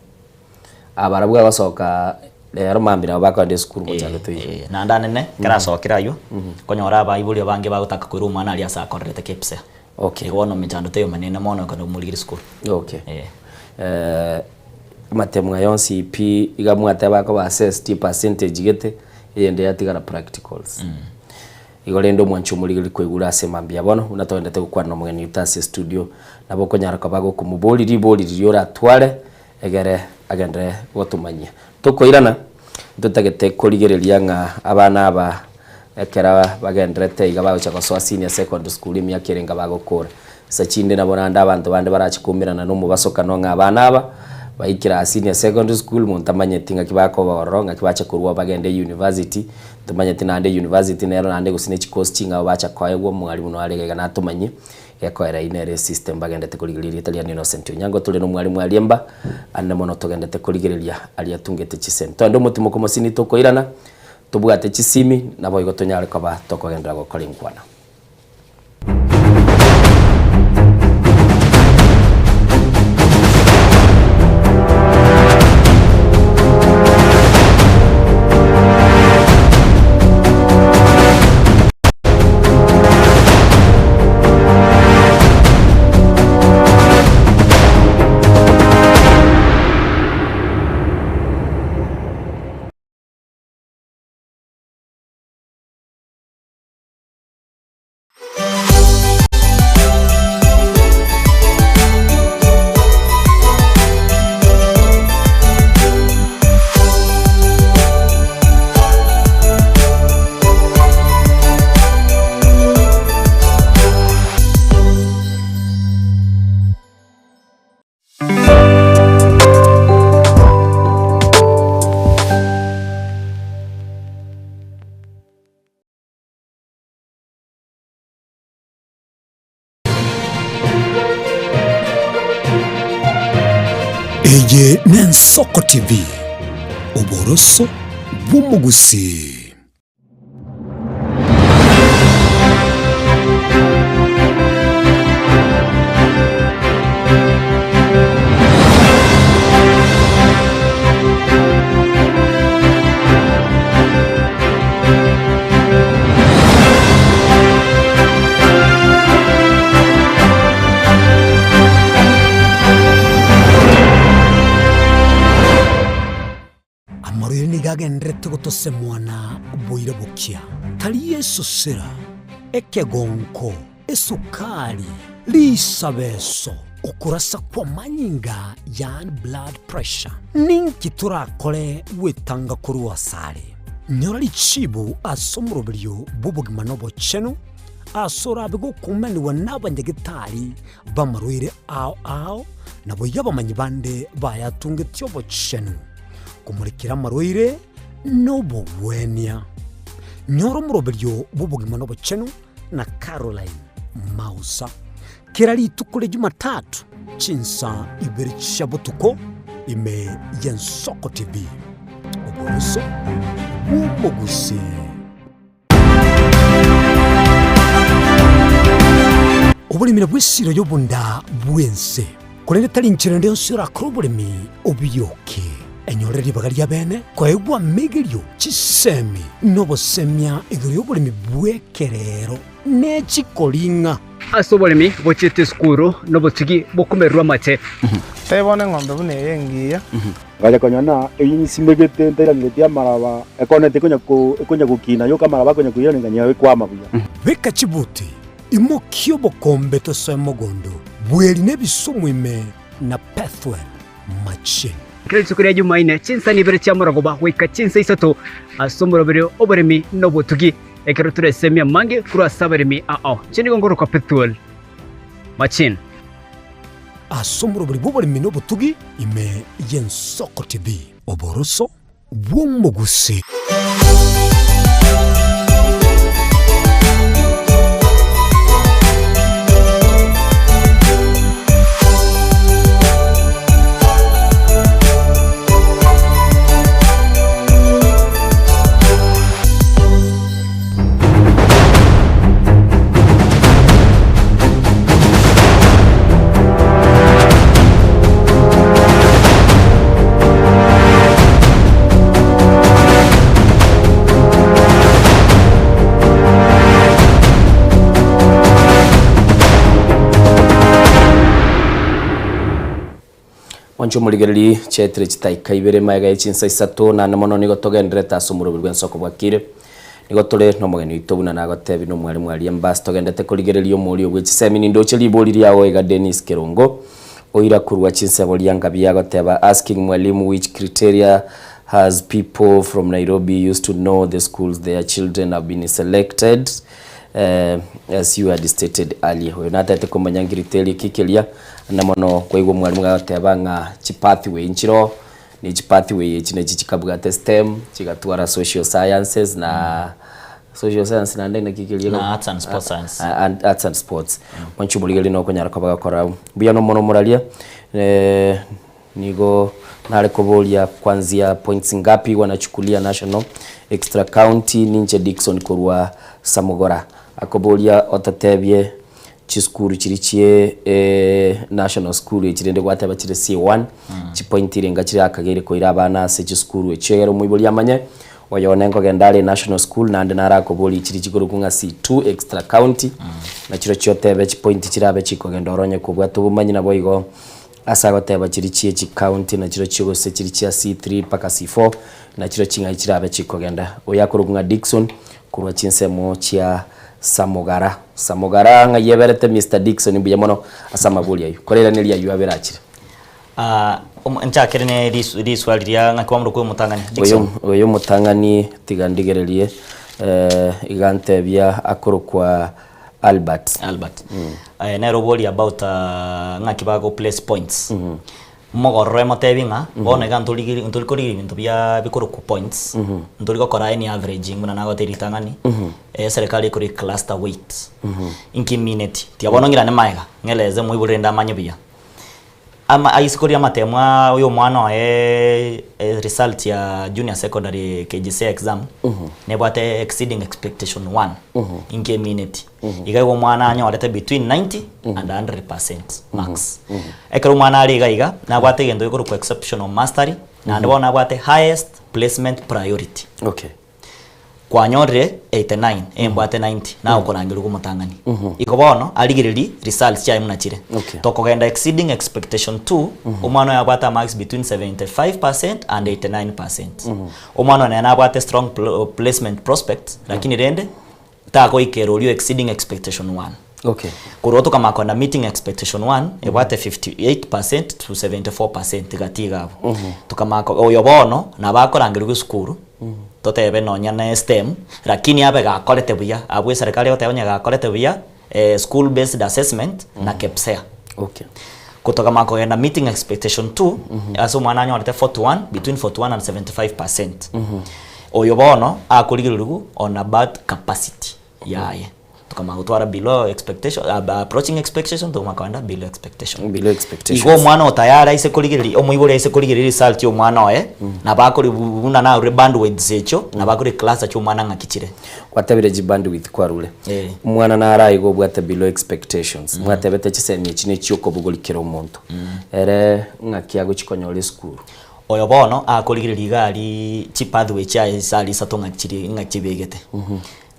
Abarabwo abasoka rero mambia nabo bakogenda esukuru mochando toiyo. Naende anene, ekero asokire aywo, okonyora abaibori abange bagotaka koira omwana aria ase akorerete Kepsea. Okay. Igo bono emechando teiyo menene mono ekero omorigire esukuru. Okay. Eh. Eh, amatemu aya onsi pi iga mwateba akoba assessed percentage gete, eyende yatigara practicals. Igo rende omwanchi omorigereria koigure ase mambia bono, buna togendete gokwana na omogeni oito ase estudio, nabo okonyara koba gokomoboria ribori riria oratware, egere agenderere gotomanyia. Tokoirana, ntotagete korigereria ng'a abana aba ekero bagenderete iga bagocha gosoa senior secondary school emiaka ere enga bagokora. Nsa chinde nabo naende abanto bande barache koumerana na omobasokano ng'a abana aba baikire aa senior secondary school monto tamanyeti ng'aki bakoba ororo ng'aki bacha korwa bagende university, ntomanyeti naende university nero naende gose ne chicourse ching'ao bacha koegwa omwalimu nare iga iga natomanyie. Gekoera ime ere esystem bagendete korigereria erieta riane Innocent Onyango tore nomwalimu aria mba ande mono togendete korigereria aria atungete chisemi. Togende omotimoko mosini tokoirana tobwate chisimi naboigo tonyare koba tokogenderera gokora enkwana. Eye n'Ensoko TV, oboroso bw'omogusii. Amarwaire nigo agendererete gotosemwa na boira bokia, tari esosera, ekegonko, esukari, risabeso, okorasa kw'amanyinga, yaani blood pressure. Ninki torakore gwetanga korwa asare? Nyora richibu ase omoroberio bw'obogima na obochenu, ase orabe gokumanigwa nabanyagetari b'amarwaire ao ao, naboigo abamanyi bande bayatungetie obochenu, komorekera amarwaire na obogwenia. Nyora omoroberio bw'obogima na obochenu na Caroline Mausa, kera rituko ria Jumatatu chinsa ibere chia botuko ime y'Ensoko TV. Oboroso bw'omogusii. Oboremi nabwo esiro y'obonda bw'ense, korende tari nchera ende yonsi orakore oboremi obioke. Enyore ribaga ri'abeene koegwa amegerio, chisemi, na obosemia igoro y'oboremi bw'ekerero ne chikoring'a. Ase oboremi bochiete esukuru nobotugi bokomererwa amache. Tari bono eng'ombe buna eye engiya. Ngacha konyora ng'a eyio nsimegete ntairangeretie amaraba, ekoneti ekonya ko ekonya gokina yoka amaraba akonya koirana ng'a ekwama buya. Beka chibuti, imokia obokombe tosoe mogondo, bweri na ebisumu ime na Pethuel machine. Kera rituko ria Jumaine, chinsani ibere chia morogoba goika chinsa isato ase omoroberi oboremi na obotugi, ekero toresemie amange korwa ase abaremi ao. Inche nigo nkorokwa Pethuel Machine. Ase omoroberi bw'oboremi na obotugi ime y'Ensoko TV. Oboroso bw'omogusii. Mwanche omorigereri chiaetire chitaika ibere magega ye chinsa isato naende mono nigo togendererete ase omoroberi bw'ensoko bwakire. Nigo tore nomogeni oito buna nagotebi nomwalimu aria Embasi togendete korigereria omorio bwe chisemi nindoche ribori riao iga Dennis Kerongo oira korwa chinsebo ria Ngabi agoteba asking mwalimu which criteria has people from Nairobi used to know the schools their children have been selected as you had stated earlier. Oyo natete komanya nkriteria ki keria na mono kwaigwa omwalimu gagoteba ng'a chipathway nchiroo Ne chipathway echi nachi chikabwate STEM, chigatwara social sciences na social science naende naki keria Na arts and sports science. And arts and sports. Mwanche omorigereria nokonyara koba gokora mbuya mono moraria nigo nare koboria kwanzia points ngapi wanachukulia national extra county ninche Dickson korwa Samugora akoboria ototebie Chisukuru chiria chie national school echi rende gwateba chire C1, chipoint irenga chire akageire koira abana ase chisukuru echio egere omoibori amanye, oyo one nkogenda are national school naende narakoborie chiria chikorokwa ng'a C2 extra county, nachirochio otebe chipoint chirabe chikogenda oro onye kobwate obomanyi naboigo ase agoteba chiria chie chicounty nachirochio gose chiria chia C3 mpaka C4 nachirochio ng'ai chirabe chikogenda. Oyo akorokwa ng'a Dickson korwa chinsemo chia Samogara. Samogara ng'ai eberete Mister Dickson mbuya mono ase amabori ayio. Korairaneria ayio abere achire. Ah, omo- nchakere ne risu- riswali ria ng'aki kwamorokwa omotang'ani Dickson. Oyo oyo omotang'ani tiga ndigererie eh, iga ntebia akorokwa Albert. Albert. Eh, nere oboria about ah, ng'aki bago place points. Mogororo emotebi ng'a bono iga ntorigiri ntori korigia ebinto bia bikorokwa points, ntori gokora any averaging buna nagotebirie ritang'ani, eserekari ekore cluster weight. Inki emineti? Tiga bono ng'irane magega, ng'eleze moibori rende amanye buya. Ama isiko ria amatemo aa oyo omwana oye result ya junior secondary KJSEA exam, nebwate exceeding expectation one, inki emineti? Iga igo omwana anyorete between 90 and 100% marks. Ekero omwana are iga iga, nabwate egento gekorokwa exceptional mastery, naende bono nabwate highest placement priority. Okay. Kwanyorire 89, embwate 90, naye okorangerigwa omotang'ani. Igo bono, arigereria results chiaye buna chire. Okay. Tokogenda exceeding expectation two, omwana oyo abwate amarks between 75% and 89%. Omwana oyo nere nabwate strong placement prospects, lakini rende, tagoikera oria o exceeding expectation one. Okay. Korwa tokamanya kogenda meeting expectation one, ebwate 58% to 74% gati iga abwo. Tokamanya ko oyo bono nabo akorangerigwa esukuru, Totebe nonya na STEM, lakini abe gakorete buya, abwo eserekari egoteba onye gakorete buya, school based assessment na KPSEA. Okay. Kotogama kogenda meeting expectation 2, ase omwana anyorete 41, between 41 and 75 percent. Oyo bono, akorigererigwa on about capacity yaye. Tokamanya gotwara below expectation, approaching expectation, tokamanya kogenda below expectation. Below expectations. Igo omwana oo tayari aise korigereria, omoibori aise korigereria result ya omwana oye, nabo akori buna narure bandwidths echio, nabo akore cluster chia omwana ng'aki chire. Gwatebire chibandwidth kwarure. Eh. Omwana naro aiga obwate below expectations. Mwatebete chisemi echi ne chiokobogori kera omonto. Ere ng'aki agochi konyora esukuru. Oyo bono akorigereria iga aria chipathway chiaye ase aria isato ng'aki chiri ng'aki chibegete.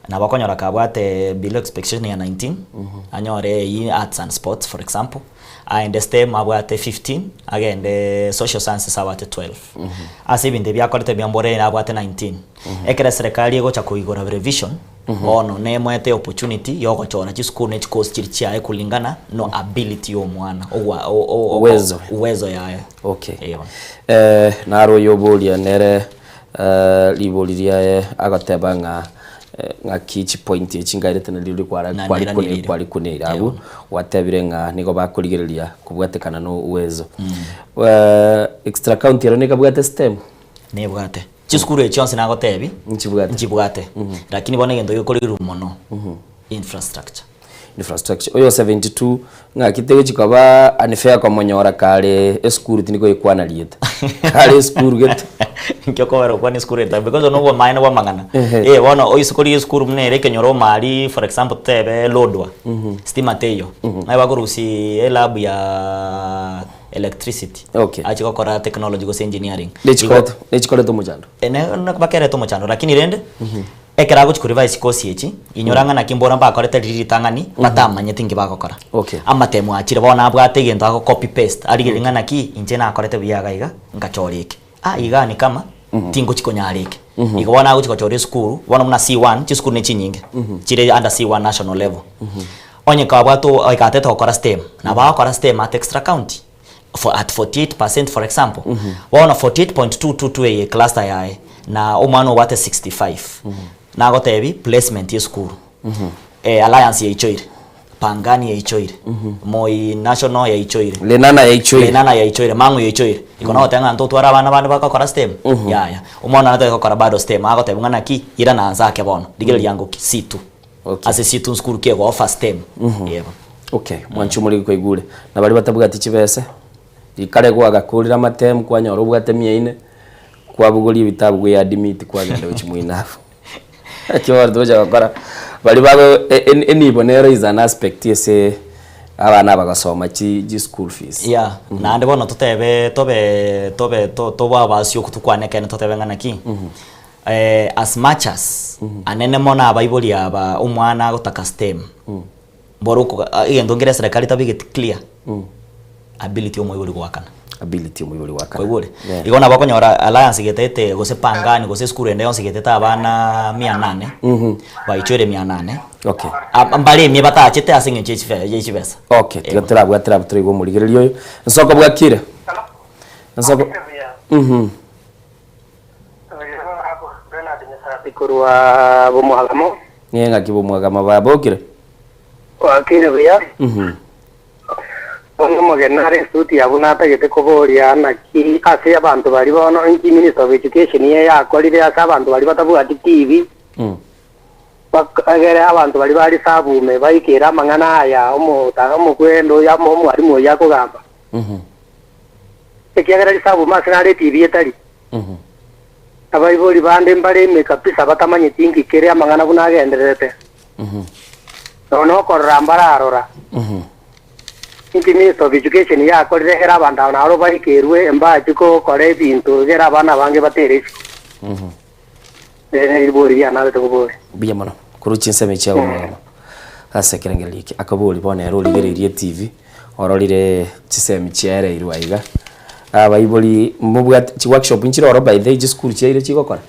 Nabo okonyora kabwate below expectation ya 19, anyore eyio arts and sports for example, aende STEM abwate 15, agende social sciences abwate 12. Ase ebinto ebi akorete buya mbore abwate 19. Ekero eserekari egocha koigora revision, bono nemoete opportunity ya ogochora chisukuru ne chicourse chiria chiaye kulingana no ability ya omwana, ogwa o- o- Uwezo. uwezo yaye. Okay. Eeh bono. Naro oyo oboria nere Ribori riaye agoteba ng'a ng'aki chipointi echi nkairete nario riria kwara Na kwari nairaneire. kwari kuneire abwo, gwatebire ng'a nigo bakorigereria kobwatekana na uwezo. Extra county ero nekabwate STEM? Nebwate. Chisukuru echi chionsi nagotebi, Nchibwate. nchibwate. Lakini bono egento gekorigerwa mono, infrastructure. Infrastructure. Oyo 72 ng'aki tegochi koba unfair komonyora kare esukuru tindi koyekwana rieta. Kare esukuru gete. Inki okobera okwana esukuru etabe because one obomaene bwa amang'ana. Ehe. Eh bono oise korigia esukuru buna ere ekenyoro omari for example totebe Lodwar, stima teiyo. Naye bakorusia elab ya electricity. Okay. Achi gokora technology gose engineering. Nechikorete nechikorete omochando. Ene bakerete omochando lakini rende Ekero agochia korevise course echi, inyora ng'a naki mbora mbakorete riria ritang'ani, batamanyeti nki bagokora. Okay. Amatemo achire bono abwate egento ago copy paste, arigereria ng'a naki inche nakorete buya iga iga, ngachora eke. Ah igaa ni kama, tingochi konyara eke. Igo bono agochi gochora esukuru, bono buna C1, chisukuru ne chinyinge, chire under C1 national level. Onye kabwate o egatete gokora STEM, nabo agokora STEM at extra county, for at 48% for example bono 48.222 eye cluster yaye na omwana obwate 65 nagotebi placement ye esukuru eh, Alliance yaichoire Pangani yaichoire Moi National yaichoire Lenana yaichoire. Lenana yaichoire Mang'u yaichoire igo nogoteba ng'a ntotware abana bande bagokora STEM yaya omwana natagete gokora bado STEM agotebi ng'a naki irana nse ake bono rigereria ngoki C2 Okay. Ase C2 nsukuru ki ego offer STEM yebo. Okay, mwanche omorigi kwaigure. Na baria batabwati chibese, rikare gwagakorire amatemu kwanyora obwate mia ine, kwabogoria ebitabu gweadmit kwagenda gochia moino abwo. Ekio bono togocha gokora, baria bago enibo nero is an aspect ase abana aba gosoma chi chischool fees. Yeah, naende bono totebe tobe tobe tobe abasioku tokwane ekeene totebe ng'a naki, as much as anene mono abaibori aba omwana agotaka STEM, Mboro okoga egento nkere eserekari tabegeti clear, ability ya omoibori goakana. Ability ya omoibori goakana. Kwaigure? Yeah. Igo nabo okonyora Alliance getaete gose Pangani gose esukuru ende yonsi getaete abana mia nane, baichoire mia nane. Okay. Mbaremie batachete ase eng'encho ya chife ya chibesa. Okay, tiga torabwatera abwo toraigwe omorigereria oyo. Nsoko bwakire? Nsoko. Korwa bomwagamo. Ng'e ng'aki bomwagamo babokire? Gwakire buya. Bono omogeni nare esuti abwo natagete koboria naki ase abanto baria bono inki Minister of Education eye yakorire ase abanto baria batabwati TV egere abanto baria bare sabume baikere amang'ana aya omota omokwendo oyo amo omwalimu oyio akogamba. Ekiagera risabume ase nare eTV etari. Abaibori bande mbare ime kabisa batamanyeti inki kere amang'ana buna agendererete. Nonya nokorora mbararora. Inki Minister of Education yakorire egere abanto aba naro baikerwe mbachi gokora ebinto egere abana abange batere isiko. Ere neribori riane narete koboria. Mbuya mono korwa chinsemo echi agomwama ase ekerengererio eke akabori bono ere origereirie etv ororire chisemi chiaereirwe aiga abaibori mobwate chiworkshop nchire oro by the way chisukuru chiaire chigokora?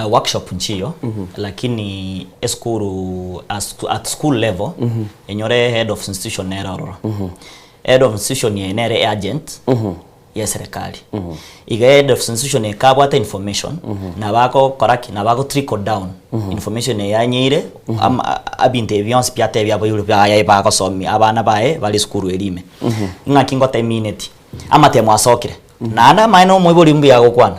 Workshop nchiyo lakini esukuru as at school level enyore head of institution nere ororo. Head of institution eye nere agent. ya eserekari. Iga head of institution ekabwate information, nabo agokora ki? Nabo ago trickle down information eye anyeire ama ebinto ebi bionsi pi atebia abaibori baye bagosomia abana baye bare esukuru eria ime. Ng'aki ngotemineti, amatemo asokire, naende amaene omoibori mbuya agokwana,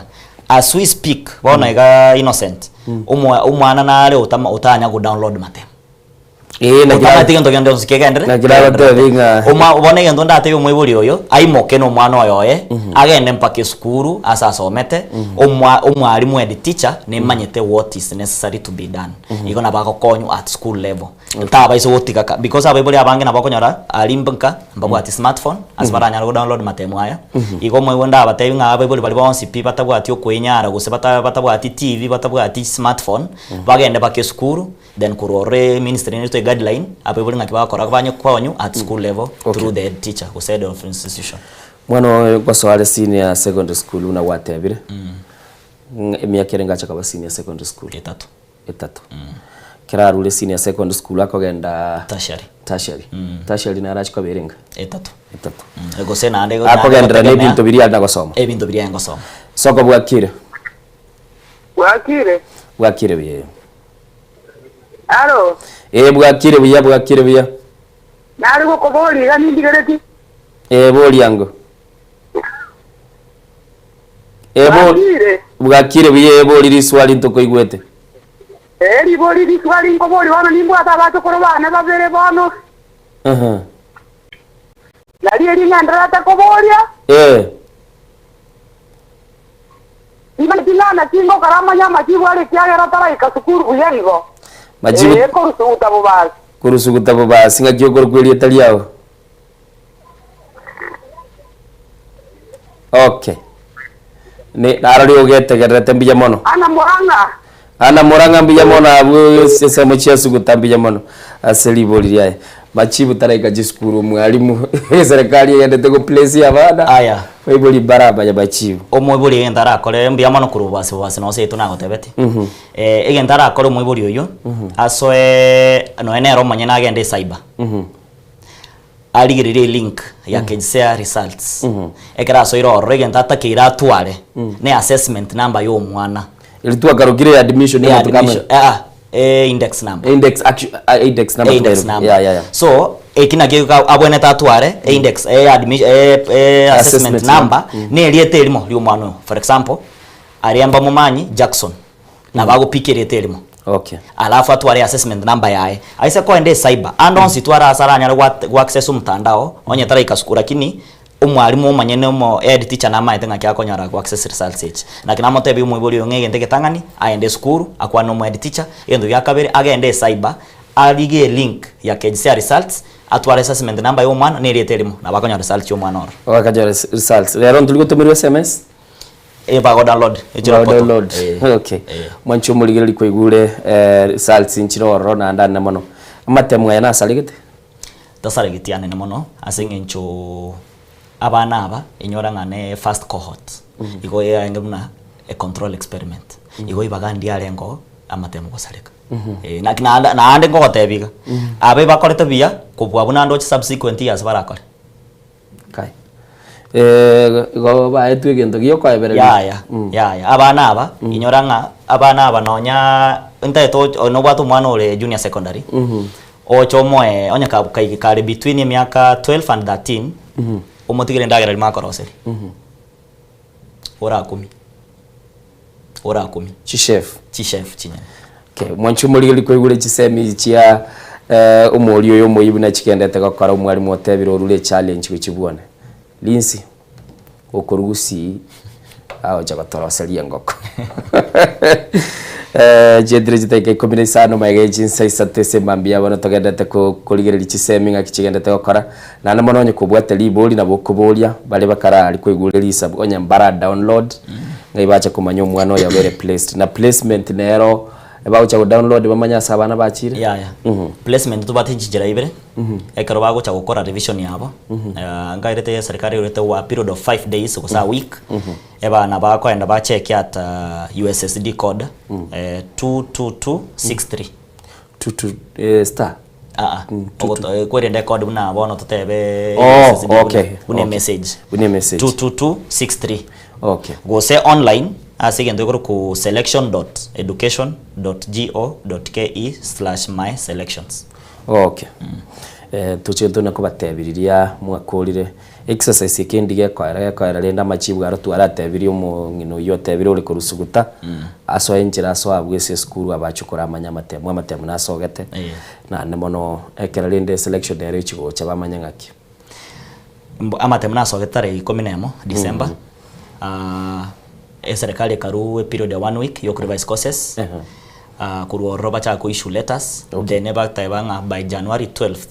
as we speak bono igaa Innocent, omwa omwana nare otama otanya go download matemo. Ee, naki Otamanyeti gento kende gionsi kegenderere Naki nagotebi ng'a Omwa bono egento ndatebie omoibori oyo, aimoke na omwana oyo oye, agende mpaka esukuru ase asomete, omwa omwalimu head teacher nemanyete what is necessary to be done. Igo nabo agokonywa at school level. Tabaisa gotiga ka because abaibori abange nabo okonyora aria nka mbabwati smartphone, ase baranyare go download matemo aya. Igo omoigwe ndabatebi ng'a abaibori baria bonsi pi batabwati okoenyara gose bata batabwati TV, batabwati smartphone, bagende mpaka esukuru. Then korwa ororo eministry nerete eguideline abaibori ng'aki bagokora banye konywa at school level through the head teacher gose head of institution. Mwana oyo gosoa are senior secondary school buna gwatebire, ng'a emiaka ere ngacha koba senior secondary school? Etato. Etato. Ekero arure senior secondary school akogenda Tertiary. Tertiary. Tertiary naro achia koba ere enga? Etato. Etato. Gose naende Akogenderera na ebinto biria are nagosoma. Ebinto biria are gosoma. Soko bwakire. Bwakire. Bwakire buya. Alo. Ee, bwakire buya, bwakire buya. Nare gokoboria iga nindigereti. Ee, boria ango. Ee, bo- Bwakire. Bwakire buya, ee, bori riswali ntokoigwete. Ee, ribori riswali nkoboria bono nimbwate abachokoro bane babere bono. Aha. Nario eri ng'endererete koboria. Ee. Timanyeti ng'a naki ngokora amanye amachibu aria ekiagera taraika sukuru buya igo. Machibu- Ee, korusuguta bobasi. Korusuguta bobasi, ng'aki okorokwa erieta riao? Okay. Ne, narori ogetegererete mbuya mono. Ana Murang'a. Ana Murang'a mbuya mono abwo ase ensemo chia suguta mbuya mono ase ribori riaye. Machibu taraika chisukuru omwalimu eserekari egendete go place abana. Aya. Baibori mbaramanya machibu. Omoibori egento arakore mbuya mono korwa obobasi bobasi nonye seito nagotebeti. Egento arakore omoibori oyio, asoe nonye nere omonyene agende ecyber. Arigererie elink ya KJSEA results. Ekero asoire ororo egento atakeire atware ne assessment number ya omwana. Eri twakarokire ya admission Ya amatuko admission, amaya. ah, eh, index number. Index actu- ah, index number Index tukaeroka. number. Yeah, yeah, yeah. So eki nakio ka- abwenerete atware e index e admission e, e assessment Assessment number number. Mm. ne erieta erimo ria omwana oyo. For example, aria mbamomanyi Jackson. Nabo agopika erieta erimo. Okay. Alafu atware assessment number yaye. Aise koenda ecyber, ande onsi tware ase aranyare gwa gwa access omotandao, onye taraika sukuru lakini omwalimu omonyene omo head teacher namaete ng'aki akonyora go access results echi. Naki namotebia omoibori oyo ng'a egento egetang'ani, aende esukuru, akwane na omo head teacher, egento gia kabere, agende ecyber, arige elink ya KJSEA results, atware assessment number ya omwana na erieta erimo, nabo akonyora results chia omwana oro. Akanyora results. Rero ntori gotomerwa SMS? Eh, bago download echire portal. Download. Eh. Okay. Mwanche omorigereri kwaigure eh, results nchire ororo naende anene mono. Amatemo aya nasaregete? Tasaregeti anene mono ase eng'encho abana aba inyora ng'a ne first cohort igo yarenge buna a control experiment igo ibaga ndiarenge amatemo gosareka. Eh, naki naende naende nkogotebia iga abe bakorete buya kobua buna ndoche subsequent years barakore. Kai. Eh, igo baetwe egento giokoebereria. Yaya, yaya. Abana aba, inyora ng'a abana aba nonya ntaete och nobwate omwana ore junior secondary, oche omoe onye ka kai kare between emiaka 12 and 13, omotigere endagera rimo akoroseria. Orakumia, orakumia. Chichef. Chichef chinyene. Okay, mwanche omorigereria kwaigure chisemi chia eh, omoria oyo omoyia buna chigendete gokora omwalimu otebire orure echallenge gochia bwone. Lindsay, okorwa gusii agocha gotoroseria engoko. Eh, chietire chidakika ikomi na isano magega ya chinsa isato ase emambia bono togendete ko korigereria chisemi ng'aki chigendete gokora. Naende mono onye kobwate ribori nabo okoboria baria bakarari koigure risabu onye mbara download ng'ai bache komanya omwana oyo abere placed. Na placement nero bagocha go download bamanye ase abana bachire. Yaya. Placement tobwate chinchera ibere, ekero bagocha gokora revision yabo, nkairete serikali erete a period of 5 days gose a week, ebana bakoenda ba check at USSD code 22263. Two two eh, star. Aa, kwerende code buna bono totebe Oh, USSD buna- okay, buna okay. emessage. Buna emessage. 22263. Okay. Gose online ase egento ekorokwa selection dot education dot go dot ke slash my selections. Okay. Eh, toche tone kobatebi riria mwakorire exercise eke ndi gekoera gekoera rende amachibu aro twaratebirie omong'ina oyio otebire ore korwa suguta asoe enchera asoe abwo ase esukuru abache koramanya amatemu amatemu nasogete naende mono ekero rende selection ere echi gocha bamanye ng'aki. Mbo amatemu nasogete tarehe ikomi na emo December, eserekari ekarwa eperiod ya one week ya okorevise courses, korwa ororo bachaka ko issue letters, then ebateba ng'a by January 12th,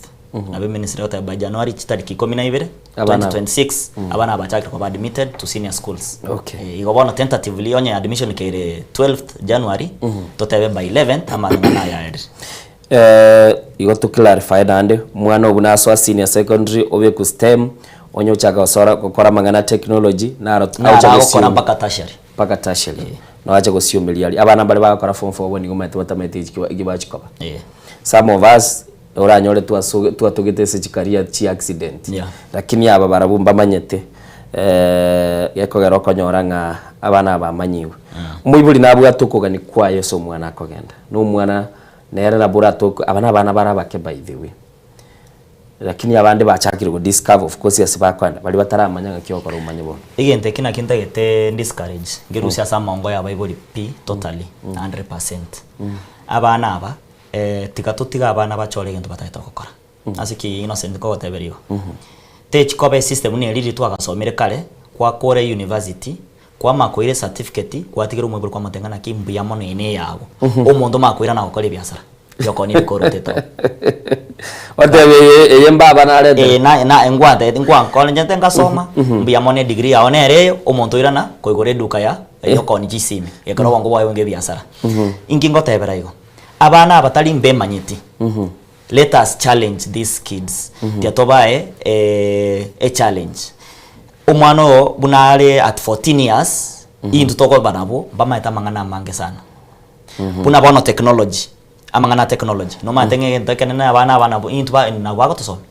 nabo eministry egoteba by January chitariki ikomi na ibere, Abana aba. 2026, abana aba bachakire koba admitted to senior schools. Okay. Igo bono tentatively onye admission kere 12th January, totebe by 11th amang'ana aya aerire. Eh, igo to clarify naende, omwana obwo nasoa senior secondary obekwe stem, onye ochaka gosora gokora amang'ana a technology, naro Naro agocha agokora gosioma mpaka tertiary. mpaka tertiary. Noache gosiomeria aria. Abana mbare bagokora form four abwo nigo omanyete batamanyete eki eki bachia koba. Some of us, oranyore twasoge twatogete ase chicareer chia accident. Lakini aba barabwo mbamanyete gekogera okonyora ng'a abana aba bamanyigwe. Omoibori nabwate okogania kwaye ase omwana akogenda, na omwana Nere nabo oratoke, aba nabana bare abake by the way, lakini abande bachakire go discover of course ase bakoenda, baria bataramanya ng'aki ogokora omanye bono. Egento eke nakio ntagete ndiscourage, ngerusie ase amaongo ya abaibori pi totally, 100%. Abana aba, tiga totige abana bachore egento batagete gokora. Ase ki Innocent nkogoteberia igo? Techi koba esystem buna eria riria twagasomire kare, kwakora euniversity, kwamanya koira ecertificate, kwatigera omoibori kwamotebia ng'a naki mbuya mono eye neyago. Omonto omanye koirana gokora ebiasara, yokoonia ebikoroto etogo. Otebe eye eye mbaba narete. Eh, na na ngwatebeti nkwankonchete nkasoma, mbuya mono edegree yao nere eyo, omonto oirana koigora eduka ya eyokoonia chisimi, ekero obongo bwaye bonge ebiasara. Inki ngotebera igo? Abana aba tari mbemanyeti. Let us challenge these kids tiga tobae a challenge omwana oyo buna are at 14 years intwe tokoba nabwo mbamaete amang'ana amange sana buna bono technology amang'ana a technology nomanyete ng'a egento ekenene abana aba nabo intwe ba nabo bagotosomia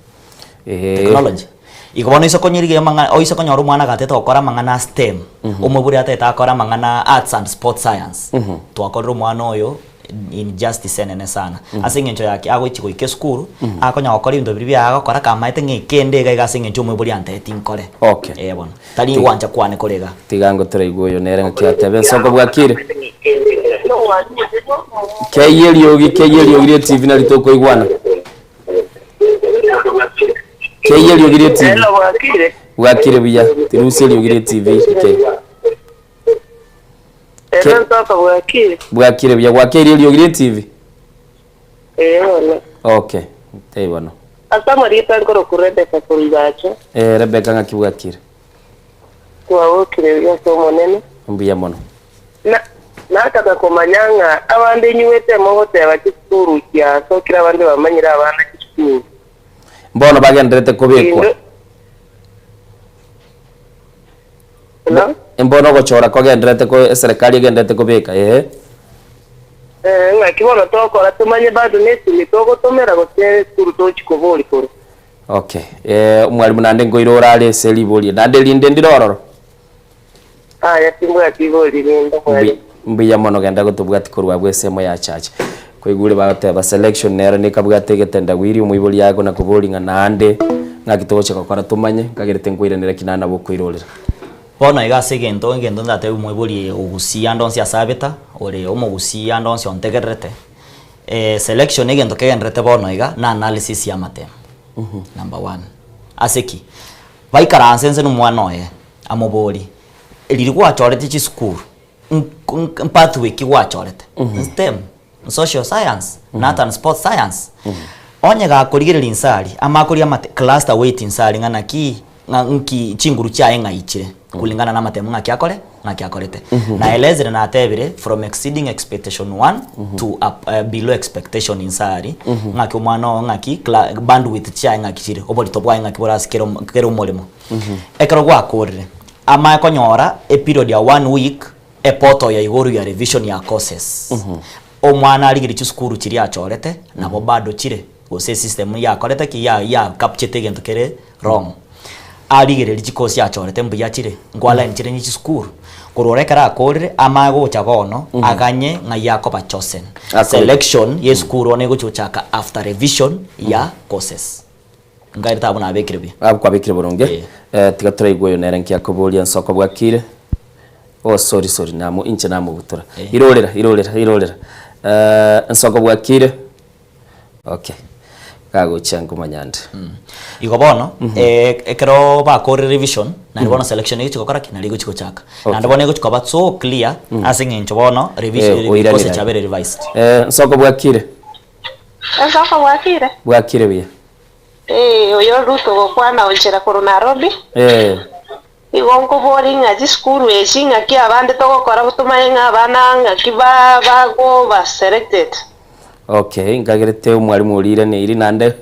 technology igo bono oise konyerigeria amang'ana oise konyora omwana agatete gokora amang'ana a stem omoibori atagete akore amang'ana a arts and sports science twakorire omwana oyo Injustice enene sana. Ase eng'encho yaki agochia goika esukuru, akonya gokora ebinto biria biaye agokora kamaete ng'a ekende iga iga ase eng'encho omoibori antebetie nkore. Okay. Eh bono. Tari gwancha kwane kore iga. Tiga ngotoraigwe oyo nere ng'aki atebe nsoko bwakire. Keyia eriogi keyia eriogi rie TV nari tokoigwana. Keyia eriogi rie TV. Hello, bwakire. Bwakire buya. Tirusia eriogi rie TV. Okay. Ero ntoka bwakire. Bwakire buya gwakeirie eriogi rie TV? Ee bono. Okay, tei bono. Ase amarieta nkorokwa Rebecca korwa Ibacho. Eh, Rebecca ng'aki bwakire? Twabokire buya ase Omonene. Mbuya mono. Na nataka komanya ng'a abande inywete mogoteba chisukuru chiasokire abande bamanyire abana chisukuru. Mbono bagenderete kobekwa. Inde Hello? Mbono ogochora kogenderete ko eserekari egenderete kobeka eeh. Eh, ng'aki bono tokora tomanye bado nesimi togotomera gose esukuru tochi kobori korwa. Okay, eh, omwalimu naende nkoira orare ase ribori naende rinde ndire ororo. Aya timbwati ibori rinde mwalimu. Mbuya mono genda gotobwati korwa abwo esemo ya church. Koigure bagoteba selection nero nekabwate egetendawiri omoibori aye kona kobori ng'a naende ng'aki togochia gokora tomanye nkagerete nkoiranera ki naende nabo okoirorera. Bono iga ase egento egento ndatebie omoibori ogusii ande onsi ase abeta, ore omogusii ande onsi ontegererete, selection egento kegendererete bono iga na analysis ya amatemo number one. Ase ki? Baikaranse inse na omwana oye, amoborie, riria gwachorete chisukuru, mpathway ki gwachorete? Nstem, nsocial science, nart and sports science? Onye gakorigereria inse aria, ama akoria amate cluster weight inse aria ng'a naki, ng'a nki chinguru chiaye ng'ai chire kulingana na amatemo ng'aki akore, ng'aki akorete. Naelezire natebire from exceeding expectation one to up below expectation inse aria, ng'aki omwana oo ng'aki cla bandwidth chiaye ng'aki chire, oborito bwaye ng'aki bore ase kera omo kera omoremo. Ekero gwakorire, Amae konyora eperiod ya one week eportal ya igoro ya revision ya courses. Omwana arigerie chisukuru chiria achorete nabo bado chire. gose esystem yakorete ki ya ya capturete egento kere wrong. Arigereria chikosi achorete mbuya chire, nko align chire ne chisukuru, korwa oro ekero akorire, amanye gocha bono, aganye ng'ai akoba chosen. Selection ya esukuru bono egochi gochaka after revision ya courses. Nkairete abwo nabekire buya. Abwo kwabekire boronge. Eh, tiga toraigwe oyo nere nki akoboria nsoko bwakire. Oh sorry sorry namu inche namobutora. Irorera irorera irorera. Eh, nsoko bwakire. Okay. Gagochia nkomanya nde. Igo bono, eh, ekero bakorire revision, naende bono selection egochi gokora ki? Nari egochi gochaka. Naende bono egochi koba so clear, ase eng'encho bono revision, Eh, oiranire. courses chiabeire revised. Eh, nsoko bwakire. Ensoko bwakire? Bwakire buya. Ee, oyo Ruth ogokwana onchera korwa Nairobi. Eh. Igo nkoborie ng'a chisukuru echi ng'aki abande togokora tomanye ng'a abana ng'aki ba bagoba selected. Okay, nkagerete omwalimu oriiraneiri naende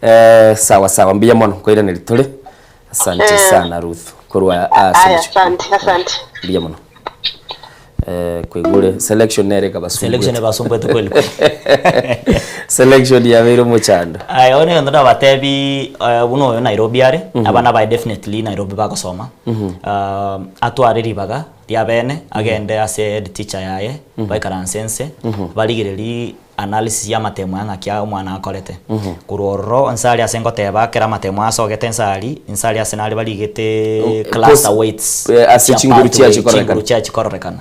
eh, sawa sawa mbuya mono nkoiraneri tore. Asante Eh. sana Ruth korwa ase Aya, omochie. asante, asante. Mbuya mono. Eh, kwaigure selection nere ekabasumbuete. Selection ebasumbuete kweli kweli. Selection yabeire omochando. Aya bono egento ndabatebi eh, buna oyo Nairobi are, abana baye definitely Nairobi bagosoma. Ah, atware ribaga ria bene, agende ase head teacher yaye, baikaranse nse, barigererie analysis ya amatemo aya ng'aki omwana akorete. Korwa ororo nse aria ase ngoteba ekero amatemo asogete nse aria, nse aria ase nare barigete cluster weights Eh, ase chia chinguru pathway, chiachikororekana. chinguru chiachikororekana.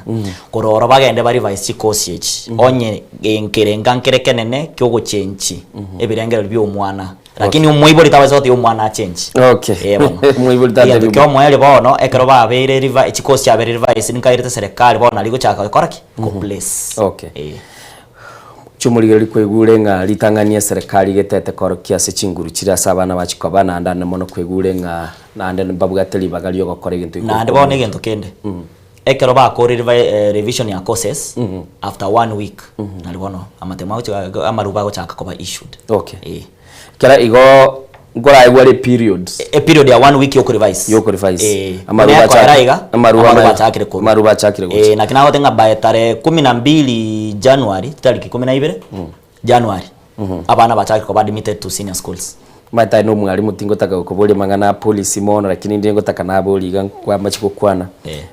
Korwa ororo bagende ba revise chikosi echi, onye nkerenga nkere ekenene kia ogochenchi ebirengererio bia omwana. Lakini omoibori tabaisa gotebia omwana achenchi. Okay. Eh, bono. Omoibori tatebi Egento kia omoerio bono, ekero babeire revi chikosi chiabeire revised, nkairete serikali bono nari gochaka gokora ki? Ko place. Okay. Chiomorigereria kwaigure ng'a ritang'ani eserekari getete korokia ase chinguru chire ase abana bachia koba naende ande mono kwaigure ng'a naende mbabwate ribaga ri'ogokora egento Naende gekorokwa bono omonto. egento kende, ekero bakorire revi revision ya courses, after one week, nari bono amatemo agochi amaruba agochaka koba issued. Okay. Eh. Kera igo nkoraigwe are periods. E period ya one week yokorevise. Yokorevise. Eh. Amaruba Buna ekoera achakire- iga, amaruba amaruba ama- achakire korwa. amaruba achakire gocha. Eh, naki nagote ng'a by tarehe kumi na mbili January, chitariki kumi na ibere, January, abana bachakire koba admitted to senior schools. Omanyete aye na omwalimu tingotaka gokoboria amang'ana a policy mono lakini ndire ngotaka naborie iga kwamachi gokwana,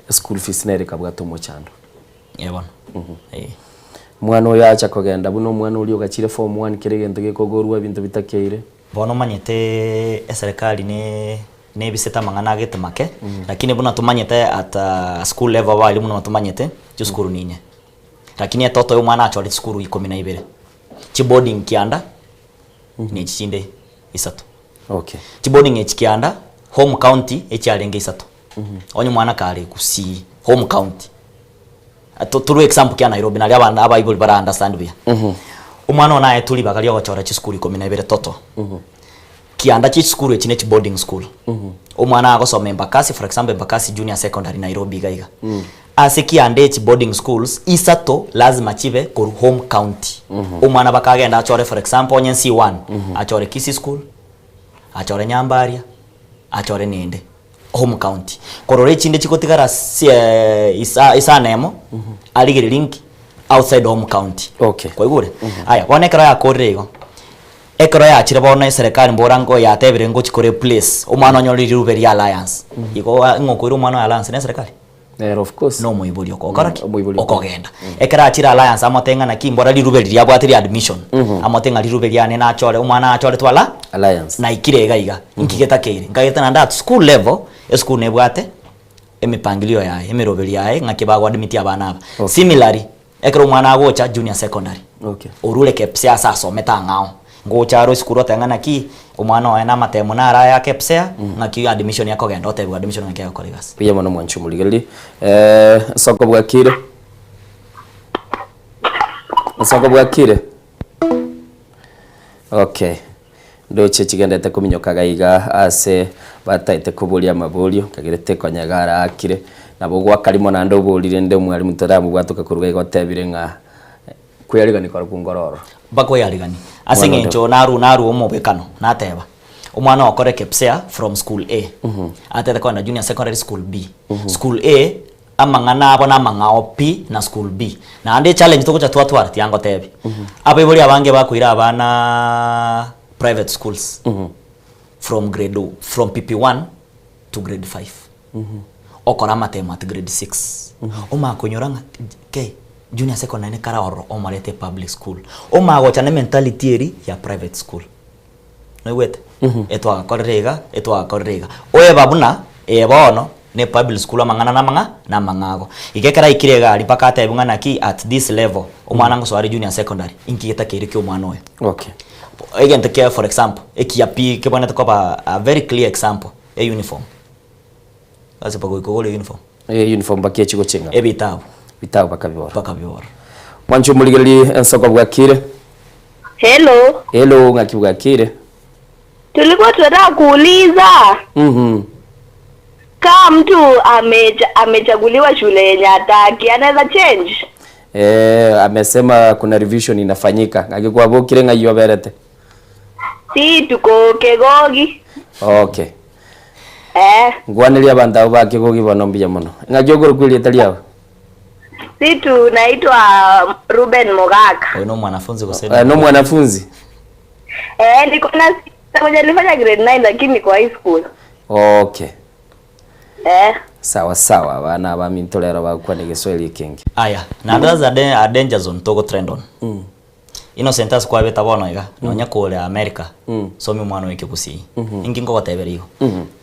eschool fees nere ekabwata omochando. Eh bono. Eh. Omwana oyo acha kogenda buna omwana oria ogachire form one kera egento gekogorwa ebinto bitakeire. Bono omanyete eserekari ne nebisete amang'ana agete make, lakini buna tomanyete at school level abalimu buna tomanyete, chisukuru ninye. Lakini etoto ya omwana achore chisukuru ikomi na ibere, chiboarding kianda, na echi chinde isato. Okay. Chiboarding echi kianda, home county echiarenge isato. Onye omwana kare Gusii, home county, To torue example kia Nairobi naria abana abaibori bara understand buya. Omwana one aetwe ribaga ria ogochora chisukuru ikomi na ibere total. Kianda chia chisukuru echi ne chi boarding school. Omwana agosoma Embakasi for example Embakasi Junior Secondary Nairobi iga iga. Ase kianda echi boarding schools isato lazima chibe korwa home county. Omwana bakagenda achore for example onye C1 achore Kisii school, achore Nyambaria, achore nende. Home county. Korora echinde chigotigara sie isa isano emo, arigererie nki? Outside home county. Okay. Kwaigure? Aya, bono ekero yakorire igo, ekero yachire bono eserekari mbora ngo yatebire ngochi kore place, omwana onyore rirube ria alliance. Igo ng'o okoira omwana oye alliance ne eserekari? Nere of course. Na omoibori okogokora ki? Omoibori Okogenda. Ekero achire alliance amote ng'a naki mbora rirube riria abwate ria admission. Amote ng'a rirube riane nachore omwana achore twala Alliance. naikire iga iga. Inki getakeire? Nkagete naende at school level, esukuru nebwate emipangilio yaye, emeroberi yaye ng'aki bagoadmit abana aba. Okay. Similarly, ekero omwana agocha junior secondary, Okay. orure KPSEA ase asomete ang'ao, ngocha aro esukuru oteba ng'a naki, omwana oye namatemo naro aya a KPSEA, ng'aki admission ekogenda otebiwa admission ng'aki egokora egasi. Mbuya mono mwanche omorigereria. Eh, nsoko bwakire? Nsoko bwakire? Okay. Ndoche chigendete kominyoka gaiga ase bataete koboria amaborio, kagerete konya iga araakire, nabo gwakarimo naende oborire rende omwalimu toramobwatoka korwa iga otebire ng'a kweyarigania korokwo nkoro ororo. Bakweyarigania ase Omwana onde. eng'encho naru narua omobwekano nateba, omwana okore KPSEA from school A, atete kogenda junior secondary school B, school A. Amang'ana abo namang'ao pi na school B. Naende echallenge togocha twatwara tiga ngotebi. Abaibori abange bakoira abana private schools from grade from PP1 to grade 5. Okora amatemo at grade 6. Omanye konyora ng'a kei junior secondary kare ororo omorete public school. Omanye gocha ne mentality eria ya private school. Noigwete? Etwagakorire iga, etwagakorire iga. Oeba buna, eye bono, ne public school amang'ana namang'a, namang'ago. Iga ekero aikire iga aria mpaka atebiwe ng'a naki at this level, omwana ngosoa are junior secondary, inki getakeire kia omwana oyo. Okay. Egento kia for example, ekiya pi kebwenerete koba a very clear example, e uniform. Ase mpaka goika ogore uniform. E uniform mpaka echi gochenga. Ebitabu. Bitabu mpaka bibora. Mpaka bibora. Mwanche omorigererie ensoko bwakire. Hello, Hello ng'aki bwakire. tulikuwa tunataka kuuliza kama mtu amecha, amechaguliwa shule yenye hataki anaweza change? Eh, amesema kuna revision inafanyika. Ng'aki kwabokire ng'ai oberete. Si tuko Kegogi. Okay. Eh, Ngwaneria abanto abo ba Kegogi bono mbuya mono. Ng'aki okorokwa erieta riao? si tunaitwa Ruben Mogaka. Oyo no mwanafunzi gose Eh, no mwanafunzi? Eh, niko na sister mwenye alifanya grade 9 lakini niko high school. Okay. Eh, Sawa sawa abana abaminto rero bagokwana egeswahili ekenge. Aya, na that's a, a danger zone togo trend on. Innocent ase kwabeta bono iga, nonya kore America, somi omwana oyo ekegusii. Inki ngogoteberia igo.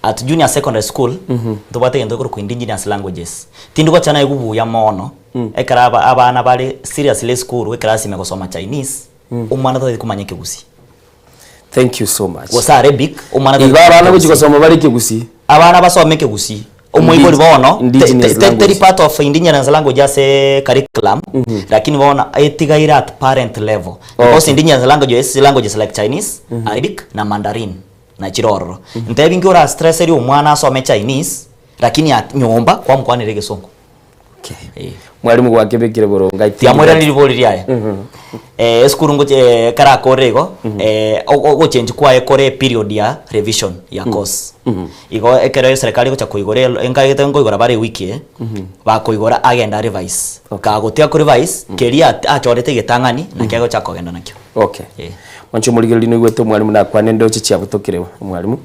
At junior secondary school, ntobwate egento ekorokwa indigenous languages. Tindi gocha naigwa buya mono, ekero aba abana bare seriously esukuru, ekerasi ime gosoma Chinese, omwana tari komanya ekegusii. Thank you so much. Gose Arabic, omwana tari Igo abana komanya gochi ekegusii. gosoma bare ekegusii. Abana basome ekegusii. Omoibori bono, te- Indigenous te- te- teri language. part of indigenous language ase curriculum, lakini bono etigaire at parent level. Because Okay. indigenous languages, languages like Chinese, Arabic na Mandarin na chire ororo. Ntebi nki ora stresserie omwana asome Chinese, lakini at nyomba kwamokwanera egesongo. Okay. Mwalimu gwakebekire boronge I think Tiamwerani that- ribori riaye. Eh, esukuru ngoche eh, ekero akorire igo, eh, ogochange kwaye kore period ya revision ya course. Igo ekero eserekari egocha koigora elo enkaegete nkoigora bare ewiki eye, bakoigora agende arevise. Kagotiga korevise, keria at achorete egetang'ani, nakio agocha kogenda nakio. Okay. Mwanche omorigereria noigwete omwalimu nakwane ndoche chiabutokire omwalimu.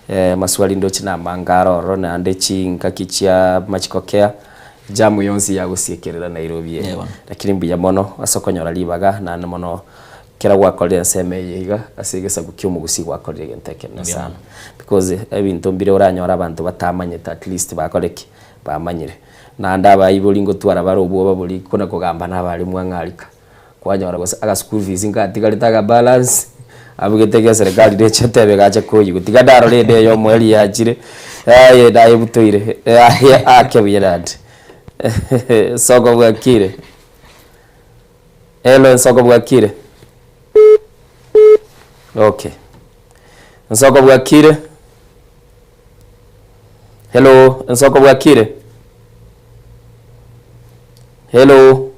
Eh, maswali ndoche namange aro ororo naende chingaki chia machiko kea jamu yonsi yagosiekerera Nairobi eye. Lakini mbuya mono ase okonyora ribaga naende mono kera gwakorire ensemo eye iga ase egesaku kia omogusii gwakorire egento ekenene sana. Because ebinto mbire oranyore abanto batamanyete at least bakore ki? Bamanyire. Naende abaibori ngotwara bare obwoba boria kona kogamba na abarimu ang'e arika. Kwanyora gose aga school fees nkatigarete aga balance, abugete egia serikali reche etebe gacha koyigwa. Tiga ndarora ende eye omoerio yachire, aye nayebutoire, aye ake buya naende. Soko bwakire? Hello ensoko bwakire? Okay. Ensoko bwakire? Hello, ensoko bwakire? Hello.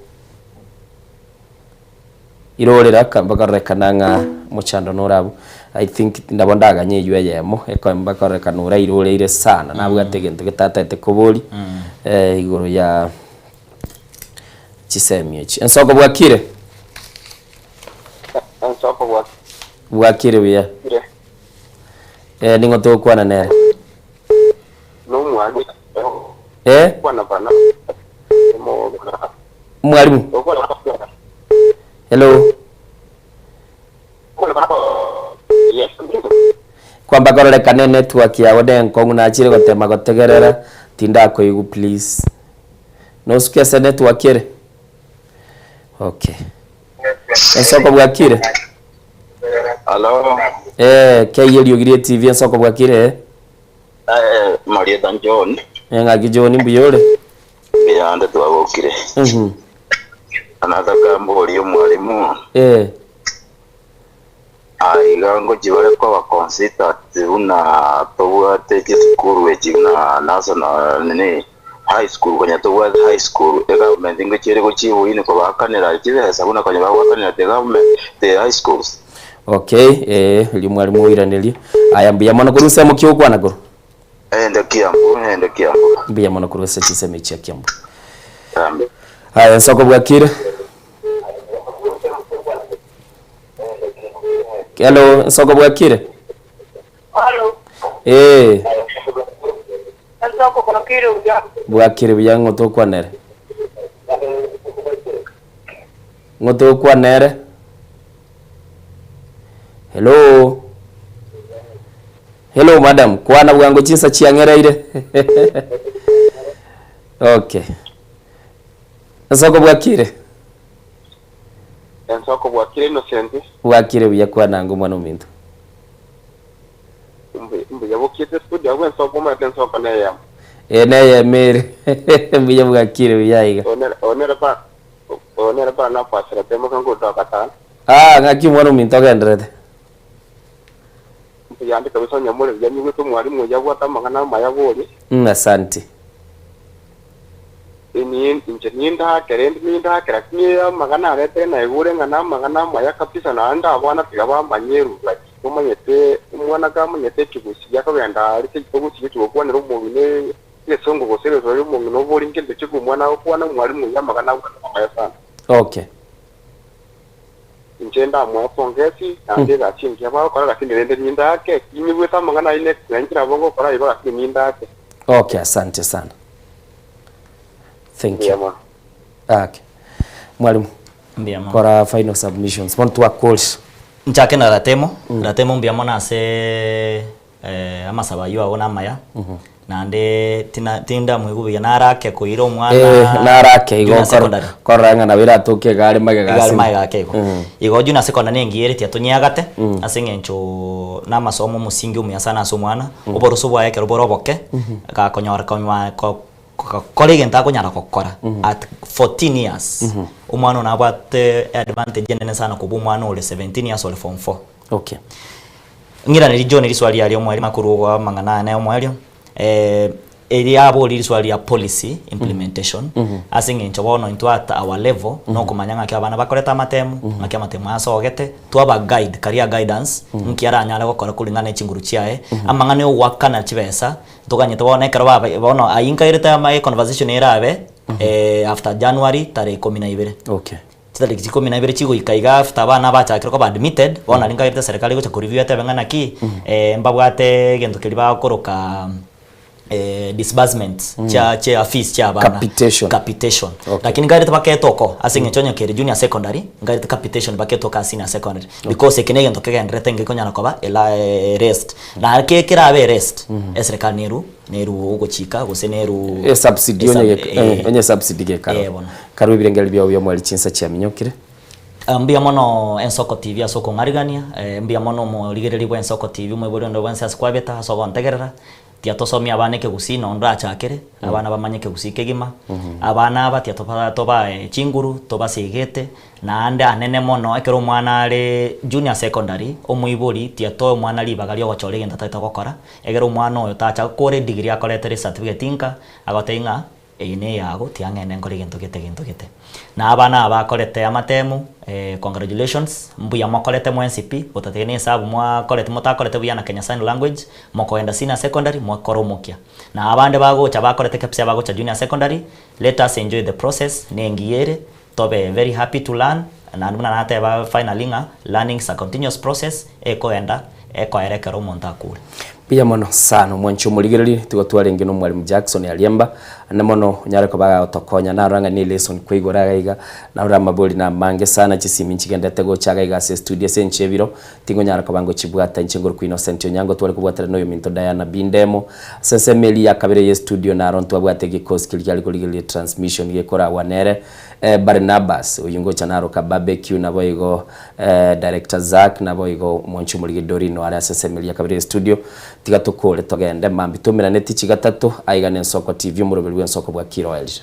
Irorera aka mbakarorekana ng'a mochando nore abwo. I think nabo ndaganye eywo eyemo eko mbakarorekana orairoreire sana nabwate egento getatagete koboria eh, igoro ya chisemi echi. Ensoko bwakire? Ensoko bwakire. Bwakire buya. Eh, ning'o togokwana nere? Nomwalimu. Eh? Mwalimu. Hello. Kwamba kororekana network yago nenkong'u nachire gotema gotegerera tindakoigwa please. Nosuke ase network ere? Okay. Ensoko bwakire? Hello. Eh, kei eriogi rie TV ensoko bwakire eh? Eh, Marieta John. Eh, ng'aki John mbuya ore? Mbuyande twagokire. Anataka mborie omwalimu. Eh. Aiga ngochi bare koba considered buna tobwate chisukuru echi buna national nini high school konya tobwate high school e government ngochi ere gochibuini kobakanera chibesa buna konya bagoakanera the government the high schools. Okay, eh, erio mwalimu oiranerie. Aya mbuya mono korwa ensemo ki ogokwana korwa? Ende Kiambu, ende Kiambu. Mbuya mono korwa ase chinsemo echi chia Kiambu. Amen. Aya ensoko bwakire. Hello, ensoko bwakire. Halo, Eh, ensoko bwakire buya. bwakire buya ng'otokwanere. Ng'otokwanere. Hello. Hello madam, kwana bwango chinsa chiang'ereire. Okay. Ensoko bwakire. Ensoko bwakire Innocent. Bwakire buya kwana ngo mwana ominto. Mbuya bokiete studio abwo ensoko omanyete ensoko neyemo. Eh neyemere. Mbuya bwakire buya iga. Onere pa onere pa nakwasera temo kangotoka tana. Ah, ng'aki omwana ominto ogenderete. Mbuya ande kabisa onye more buya nyigwete omwalimu oyo abwate amang'ana amaya borie. Asante. Ini inche nindakera endi nindakera lakini amang'ana aretere naigure ng'a na amang'ana amaya kabisa naende abana tiga bamanye eruga omanyete omwana kamanyete ekigusi giakogenda are ekigusi gokwanera omong'ina egesongo gose egeswahili omong'ina obori nkento ki omwana agokwana omwalimu oyo amang'ana abwate amaya sana. Okay. Inche ndamoa pongezi naende egasi engiya bagokora lakini rende nindake kinyigwete amang'ana aye nainche nabo ngokora igo lakini nindake. Okay, asante sana. Thank you. Okay. Mwalimu. Mbuya mono. Kora final submissions. Bono twakorisha. Nchake na Ratemo, Ratemo mbuya mono ase amasabo ayio ago namaya, naende tina tindamoigwa buya narake koira omwana Eh, narake igo junior kor- secondary. korora ng'a nabo eratoke iga are magega Iga are ase- magega ake igo. Igo junior secondary nengiya ere tiatonyeagate, ase eng'encho na amasomo omosingi omuya sana ase omwana, oboroso bwaye ekero bore oboke, gakonyora konywa ko Gokora egento akonyara gokora at 14 years, omwana one nabwate advantage enene sana kobua omwana ore 17 years ore form 4. Okay. Ng'iraneri John riswali riaria omweri makorwa igo amang'ana ane omoerio, eria aboria riswali ria policy implementation, ase eng'encho bono intwe at our level, nokomanya ng'aki abana bakorete amatemu, ng'aki amatemu aya asogete, twaba guide, career guidance, nki aranyare gokora koreng'ana ne chinguru chiaye, amang'ana ya ogoakana chibesa, Ntoganyete bono ekero baba bono ayio nkairete ama econversation erabe after January tarehe ikomi na ibere. Okay. Chitariki ikomi na ibere chigoika iga after abana bachakire koba admitted, bono nario nkairete serikali egocha koreview etebe ng'a naki, mbabwate egento keria bakoroka disbursement chia chia fees chia abana. Capitation. Capitation. Okay. Lakini nkairete baketa oko ase eng'encho onye kere junior secondary, nkairete capitation baketa oko ase senior secondary. Because eke na egento kegendererete ngekonyara koba ela erased. Na eke kerabe erased, eserekari neru neru ogochika gose neru Esubsidy onye esub- gek- eh, eh, onye subsidy gekaro. Eh, bono. Karue ebirengeri biao bia omweri chinsa chiaminyokire. Ah, Mbuya mono Ensoko TV ase okong'arigania, eh, mbuya mono omorigereria bwa Ensoko TV omoibori onde bwensi ase kwabeta ase ogontegerera, Tiga tosomie abana ekegusii nonye ndachakere, abana bamanye ekegusii kegima, abana aba tiga toba tobae chinguru, tobasegete, naende anene mono ekero omwana are junior secondary, omoibori tiga toe omwana ribaga ria ogochora egento atagete gokora, egere omwana oyo tacha gokora edegree akoretere ecertificate nka, agotebia ng'a eye ne eyago tiga ng'ende nkore egento gete egento gete. Na abana aba bakorete amatemu, congratulations, mbuya mokorete mwensi pi, gotatiga na esabu mwakorete motakorete buya na Kenya Sign Language, mokogenda senior secondary mwakora omokia. Na abande bagocha bakorete KPSEA bagocha junior secondary, let us enjoy the process, na engiya ere, tobe very happy to learn, naende buna nateba finally ng'a learning is a continuous process, ekogenda ekoera ekero omonto akure. Mbuya mono sana omwanchi omorigereria, tigo twarenge na omwalimu Jackson Ariemba, ande mono onyare koba agotokonya narora ng'a ne elesson kwaigora iga iga, narora amabori na amange sana chisimi nchigendete gocha iga iga ase estudio ase enche ebiro, tingonyara koba ngochibwata inche ngorokwa Innocent Onyango tware kobwatana na oyominto Diana Bindemo, ase ensemo eria ya kabere ye estudio naro ntwabwate egekosi keria kiare korigereria etransmission gekoragwa nere Barnabas, oyio ngocha naroka Barbecue naboigo Director Zack naboigo omwanchi omorigi Doreen are ase ensemo eria ya kabere ye studio. Tiga tokore togende mambia tomeraneti chigatato aiga ne Ensoko TV omoroberi bwe ensoko bwa Kiroelja.